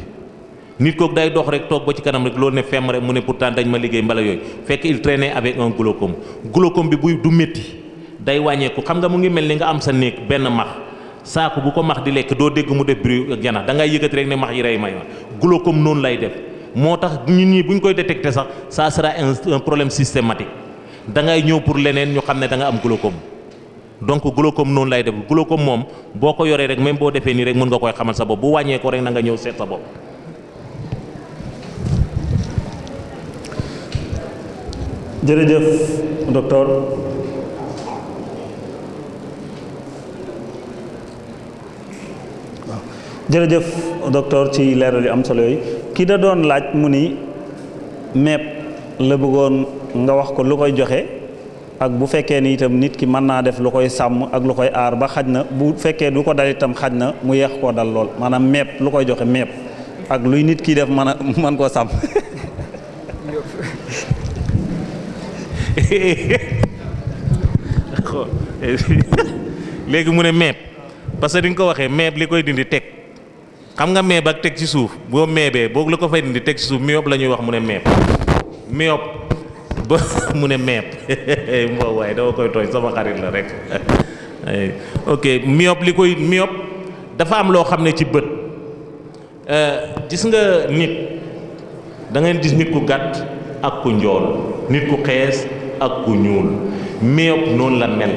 nit kooku day dox rek toog ba ci kanam rek loolu ne femm rek mu ne pourtant dañ ma liggéey mbala yooyu fekk il traînait avec un glaucome glaucome bi buy du métti day wàññeeku xam nga mu ngi mel ni nga am sa néeg benn max saako bu ko max di lekk doo dégg mu def bruit ak janax da ngay yëkkati rek ne max yi rey may ma glaucome noonu lay def moo tax ñun ñi bu ñu koy détecté sax ça sera un problème systématique da ngay ñëw pour leneen ñu xam ne da nga am glaucome donc glaucome noonu lay def glaucome moom boo ko yoree rek même boo defee nii rek mën nga koy xamal sa bopp bu wàññee ko rek na nga ñëw seet sa bopp. jërëjëf docteur waaw jërëjëf docteur ci leeral yu am solo yooyu kii da doon laaj mu ni meeb la bëggoon nga wax ko lu koy joxe ak bu fekkee ni itam nit ki mën naa def lu koy sàmm ak lu koy aar ba xaj na bu fekkee du ko dal itam xaj na mu yeex koo dal lool maanaam meeb lu koy joxe meeb ak luy nit ki def mën koo sàmm. léegi mu ne meeb parce que di nga ko waxee meeb li koy dindi teg xam nga meeb ak teg ci suuf boo meebee boo la ko fay dindi teg ci suuf myope la ñuy wax mu ne meeb myope ba mu ne meeb moo waaye dama koy tooñ sama xarit la rek ok myope li koy myope dafa am loo xam ne ci bët gis nga nit da ngeen gis nit ku gàtt ak ku njool nit ku xees ak ku ñuul myope noonu la mel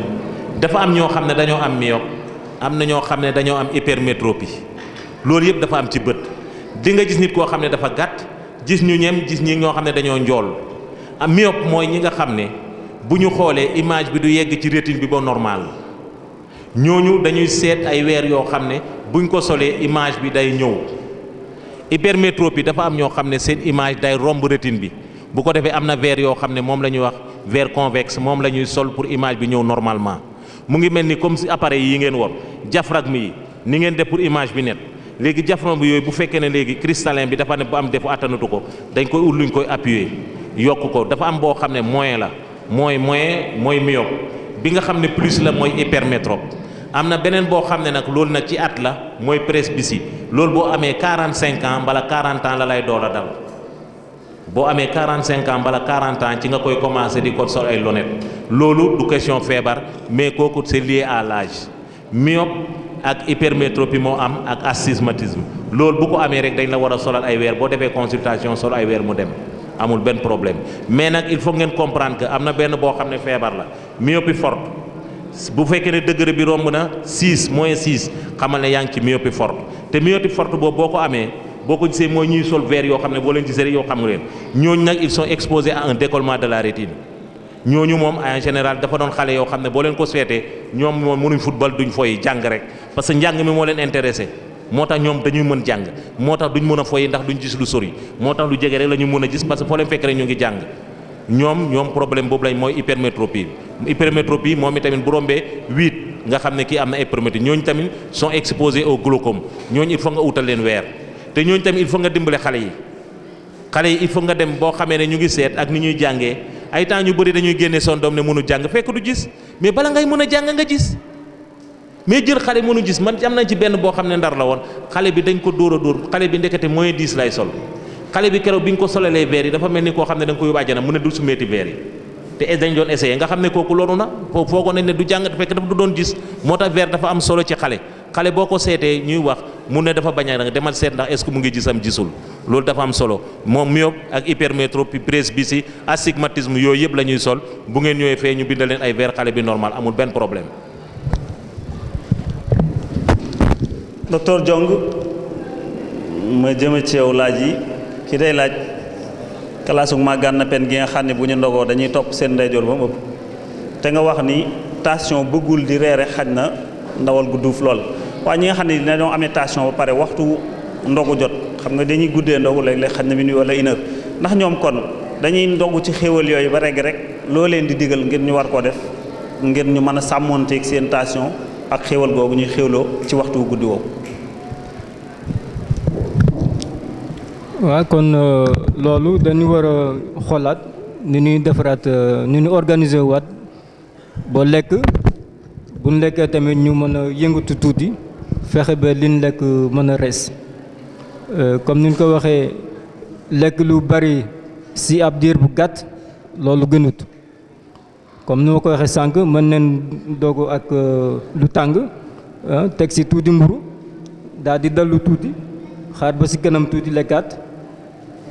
dafa am ñoo xam ne dañoo am myope am na ñoo xam ne dañoo am hypermétropie loolu yëpp dafa am ci bët di nga gis nit koo xam ne dafa gàtt gis ñu ñem gis ñi ñoo xam ne dañoo njool am myope mooy ñi nga xam ne bu ñu xoolee image bi du yegg ci rétine bi ba normal ñooñu dañuy seet ay weer yoo xam ne buñ ko solee image bi day ñëw hypermétropie dafa am ñoo xam ne seen image day romb rétine bi bu ko defee am na verre yoo xam ne moom la ñuy wax verre convexe moom la ñuy sol pour image bi ñëw normalement mu ngi mel ni comme si appareil yi ngeen wor diaphragme yi ni ngeen def pour image bi net léegi diaphragme bi yooyu bu fekkee ne léegi cristallin bi dafa ne bu am defu attanatu ko dañ koy ut luñ koy appuyer yokk ko dafa am boo xam ne moyen la mooy myope bi nga xam ne plus la mooy hypermétrope am na beneen boo xam ne nag loolu nag ci at la mooy presbytie loolu boo amee 45 ans mbala 40 ans la lay door a dal boo amee 45 ans mbala 40 ans ci nga koy commencé di ko sol ay lunettes loolu du question feebar mais kooku c'est lié à l'âge myope ak hypermétropie moo am ak astigmatisme loolu bu ko amee rek dañ la war a solal ay weer boo defee consultation sol ay weer mu dem amul benn problème mais nag il faut ngeen comprendre que am na benn boo xam ne feebar la myopie forte bu fekkee ne degré bi romb na 6 moins 6 xamal ne yaa ngi ci myopie forte te myopie forte boobu boo ko amee boo ko gisee mooy ñuy sol verre yoo xam ne boo leen gisee rek yoo xam nga leen ñooñu nag ils sont exposés à un décollement de la rétine ñooñu moom en général dafa doon xale yoo xam ne boo leen ko seetee ñoom moom mënuñ football duñ foy jàng rek parce que njàng mi moo leen intéressé moo tax ñoom dañuy mën jàng moo tax duñ mën a foy ndax duñ gis lu sori moo tax lu jege rek la ñu mën a gis parce que foo leen fekk rek ñu ngi jàng ñoom problème boobu lañ mooy hypermétropie moom itamit bu rombee 8 nga xam ne kii am na hypermétropie ñooñu tamit sont exposés au glaucome ñooñu il faut nga utal leen weer te ñooñu tamit il faut nga dimbale xale yi il faut nga dem boo xamee ne ñu ngi seet ak ni ñuy jàngee ay temps ñu bëri dañuy génne son doom ne mënu jàng fekk du gis mais bala ngay mën a jàng nga gis mais jël xale mënu gis man am nañ ci benn boo xam ne ndar la woon xale bi dañ ko dóor a dóor xale bi ndekete moins 10 lay sol xale bi keroog bi nga ko solalee verre yi dafa mel ni koo xam ne da nga ko yóbbu àjjana mu ne dul su meeti verre yi te dañ doon essayé nga xam ne kooku loolu na foogoon nañ ne du jàng fekk dafa du doon gis moo tax verre dafa am solo ci xale boo ko seetee ñuy wax mu ne dafa bañ a nga demal seet ndax est-ce que mu ngi gisam gisul loolu dafa am solo moom myope ak hypermétropie presbytie astigmatisme yooyu yëpp la ñuy sol bu ngeen ñëwee fee ñu bindal leen ay verre xale bi normal amul benn problème. docteur Diong ma jëme ci yow laaj yi ki day laaj kalaasu Magana Pène gi nga xam ne bu ñu ndogoo dañuy topp seen ndeyjoor ba mu ëpp te nga wax ni tension bëggul di reere xaj na ndawal gu duuf lool waaye ñi nga xam ne dañoo amee tension ba pare waxtu ndogu jot xam nga dañuy guddee ndogu léeg-léeg xaj na minuit wala 1 heure ndax ñoom kon dañuy ndogu ci xéwal yooyu ba regg rek loo leen di digal ngir ñu war koo def ngir ñu mën a sàmmoonteeg seen tension ak xéwal googu ñuy xéwloo ci waxtu guddi woowu. waaw kon loolu dañu war a xoolaat ni ñuy defaraat ni ñu organiser waat ba lekk bu ñu lekkee tamit ñu mën a yëngatu tuuti fexe ba liñ lekk mën a rees comme ni ñu ko waxee lekk lu bari si ab diir bu gàtt loolu gënut comme ni ma ko waxee sànq mën nañ dogu ak lu tàng teg si tuuti mburu daal di dallu tuuti xaar ba si kanam tuuti lekkaat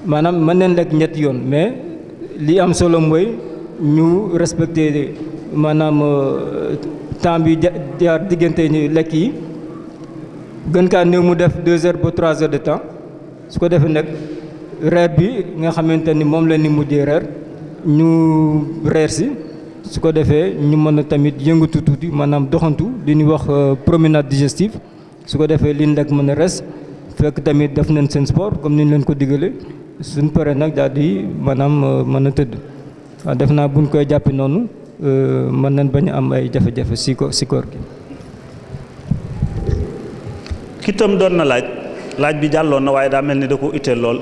maanaam mën nañ lekk ñetti yoon mais li am solo mooy ñu respecter maanaam temps bi jaar diggante lekk yi gën kaa néew mu def 2 heures ba 3 heures de temps su ko defee nag reer bi nga xamante ni moom la ni mujjee reer ñu reer si su ko defee ñu mën a tamit yëngatu tuuti maanaam doxantu li ñuy wax promenade digestive su ko defee liñ lekk mën a res fekk tamit def nañ seen sport comme ni ñu leen ko digale suñ paree nag daal di maanaam mën a tëdd waaw def naa buñ koy jàppi noonu mën nañ bañ a am ay jafe-jafe si koor gi. kitam doon na laaj bi jàlloon na waaye daa mel ni da ko itteel lool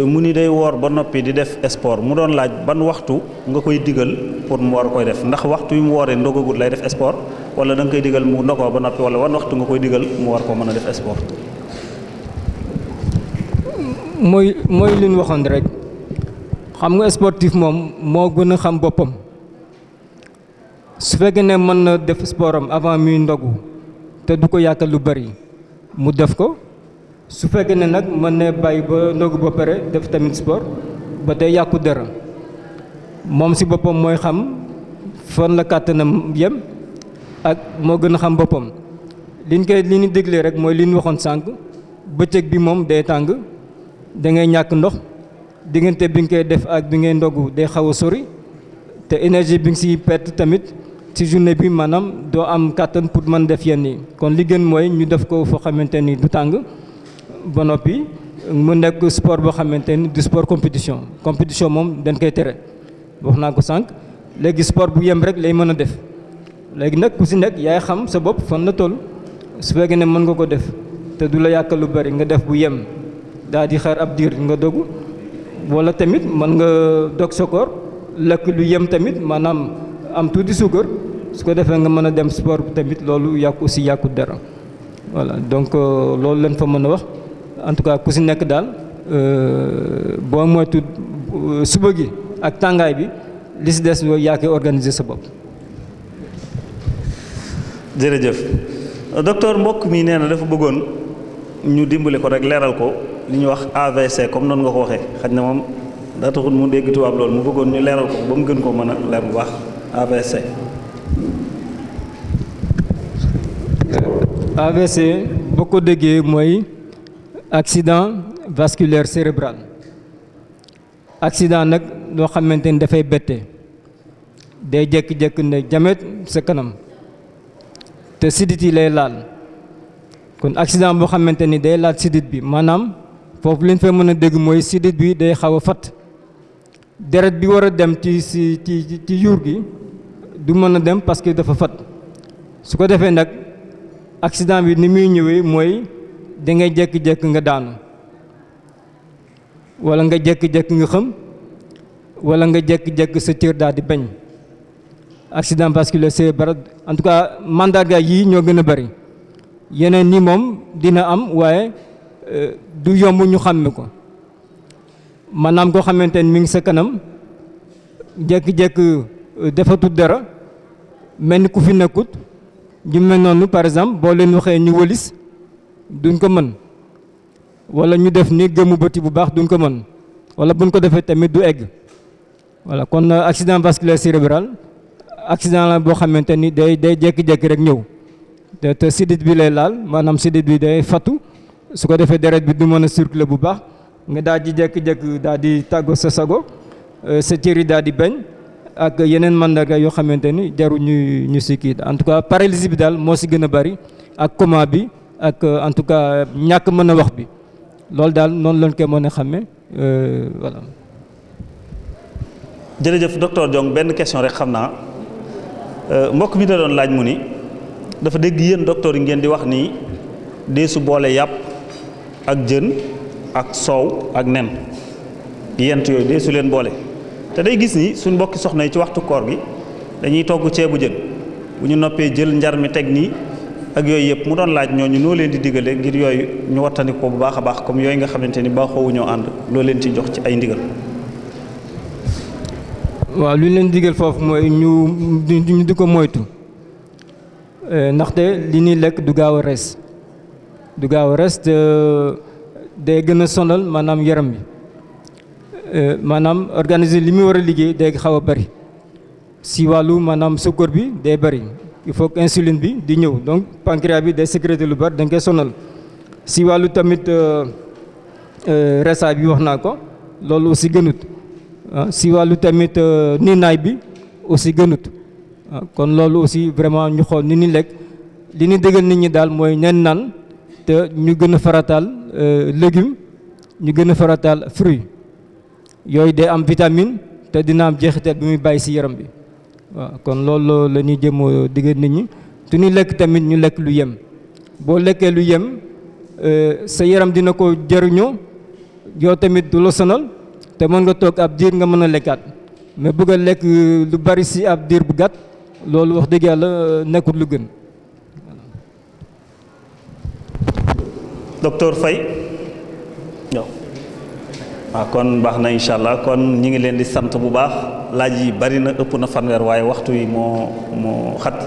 mu ni day woor ba noppi di def sport mu doon laaj ban waxtu nga koy digal pour mu war koy def ndax waxtu yu mu wooree ndogagut lay def sport wala da nga koy digal mu ndogoo ba noppi wala wan waxtu nga koy digal mu war koo mën a def sport. mooy li ñu waxoon rek xam nga sportif moom moo gën a xam boppam su fekkee ne mën na def sportam avant muy ndogu te du ko yàkkal lu bari mu def ko su fekkee ne nag mën na bàyyi ba ndogu ba pare def tamit sport ba tey yàqu dara moom si boppam mooy xam fan la kàttanam yem ak moo gën a xam boppam li ñu déglee rek mooy li ñu waxoon sànq bëccëg bi moom day tàng da ngay ñàkk ndox diggante bi nga koy def ak bi ngay ndogu day xaw a sori te énergie bi nga siy perte tamit ci journée bi maanaam doo am kàttan pour mën def yenn yi kon li gën mooy ñu def ko foo xamante ni du tàng ba noppi mu nekk sport boo xamante ni du sport compétition moom dañ koy tere wax naa ko sànq léegi sport bu yem rek lay mën a def léegi nag ku si nekk yaay xam sa bopp fan la toll su fekkee ne mën nga ko def te du la yàkkal lu bari nga def bu yem daal di xaar ab diir nga dogu wala tamit mën nga dog sa koor lekk lu yem tamit maanaam am tuuti suukar su ko defee nga mën a dem sport tamit loolu yàqu aussi yàqu dara voilà donc loolu leen fa mën a wax en tout cas ku si nekk daal boo moytu suba gi ak tàngaay bi li si des yooyu yaa koy organiser sa bopp. jërëjëf docteur mbokk mi nee na dafa bëggoon ñu dimbali ko rek leeral ko li ñuy wax AVC comme noonu nga ko waxee xaj na moom daa taxul mu dégg tubaab loolu mu bëggoon ñu leeral ko ba mu gën koo mën a leer bu baax AVC. AVC boo ko déggee mooy accident vasculaire cérébral accident nag loo xamante ni dafay bette day jékki-jékki ne jamet sa kanam te sidit yi lay laal kon accident boo xamante ni day laal sidit bi maanaam foofu li ñu fa mën a dégg mooy sidit bi day xaw a fat deret bi war a dem ci yuur gi du mën a dem parce que dafa fat su ko defee nag accident bi ni muy ñëwee mooy da ngay jékki-jékki nga daanu wala nga jékki-jékki nga xam wala nga jékki-jékki sa cër daal di bañ accident vasculaire cérébral en tout cas mandarga yii ñoo gën a bari yeneen ni moom dina am waaye du yomb ñu xàmme ko maanaam koo xamante ni mi ngi sa kanam jékki-jékki defatut dara mel ni ku fi nekkut ñu mel noonu par exemple boo leen waxee ñu wëlis duñ ko mën wala ñu def ni gëmu bëti bu baax duñ ko mën wala buñ ko defee tamit du egg voilà kon accident vasculaire cérébral accident la boo xamante ni day jékki-jékki rek ñëw te sidit bi lay laal maanaam sidit bi day fattu su ko defee deret bi du mën a circuler bu baax nga daal di jékki-jékki daal di tàggo sa sago sa cër yi daal di bañ ak yeneen mandarga yoo xamante ni jaru ñu si kii en tout cas paralysie bi daal moo si gën a bari ak coma bi ak en tout cas ñàkk mën a wax bi loolu daal noonu lañ koy mën a xàmmee voilà. jërëjëf docteur Diong benn question rek xam naa mbokk mi da doon laaj mu ni dafa dégg yéen docteur yi ngeen di wax nii deesu boole yàpp ak jën ak soow ak nen yent yooyu deesu leen boole te day gis ni suñ mbokki soxna yi ci waxtu koor gi dañuy togg ceebu jën bu ñu noppee jël njar mi teg nii ak yooyu yëpp mu doon laaj ñooñu noo leen di digale ngir yooyu ñu wattandi ko bu baax a baax comme yooyu nga xamante ni baaxoowu ñoo ànd loo leen ci jox ci ay ndigal. waaw lu ñu leen digal foofu mooy ñu di ko moytu ndaxte li ñuy lekk du gaaw a rees te day gën a sonal maanaam yaram bi maanaam organisme li muy war a liggéey day xaw a bari si wàllu maanaam suukar bi day bari il faut que insuline bi di ñëw donc pancréas bi day sécréter lu bari da nga koy sonal si wàllu tamit reesaay bi wax naa ko loolu aussi gënut si wàllu tamit niinaay bi aussi gënut kon loolu aussi vraiment ñu xool ni ni lekk li ñu dëggal nit ñi daal mooy nen naan te ñu gën a farataal légume ñu gën a farataal fruit yooyu day am vitamine te dina am jeexital bi muy bàyyi si yaram bi waaw kon loolu la ñuy jëm diggal nit ñi te ñu lekk tamit ñu lekk lu yem boo lekkee lu yem sa yaram dina ko jëriñoo yow tamit du la sonal te mën nga toog ab diir nga mën a lekkaat mais bëgg a lekk lu bari si ab diir bu gàtt loolu wax dëgg yàlla nekkul lu gën. docteur Faye waaw kon baax na incha allah kon ñi ngi leen di sant bu baax laaj yi bari na ëpp na fanweer waaye waxtu yi moo xat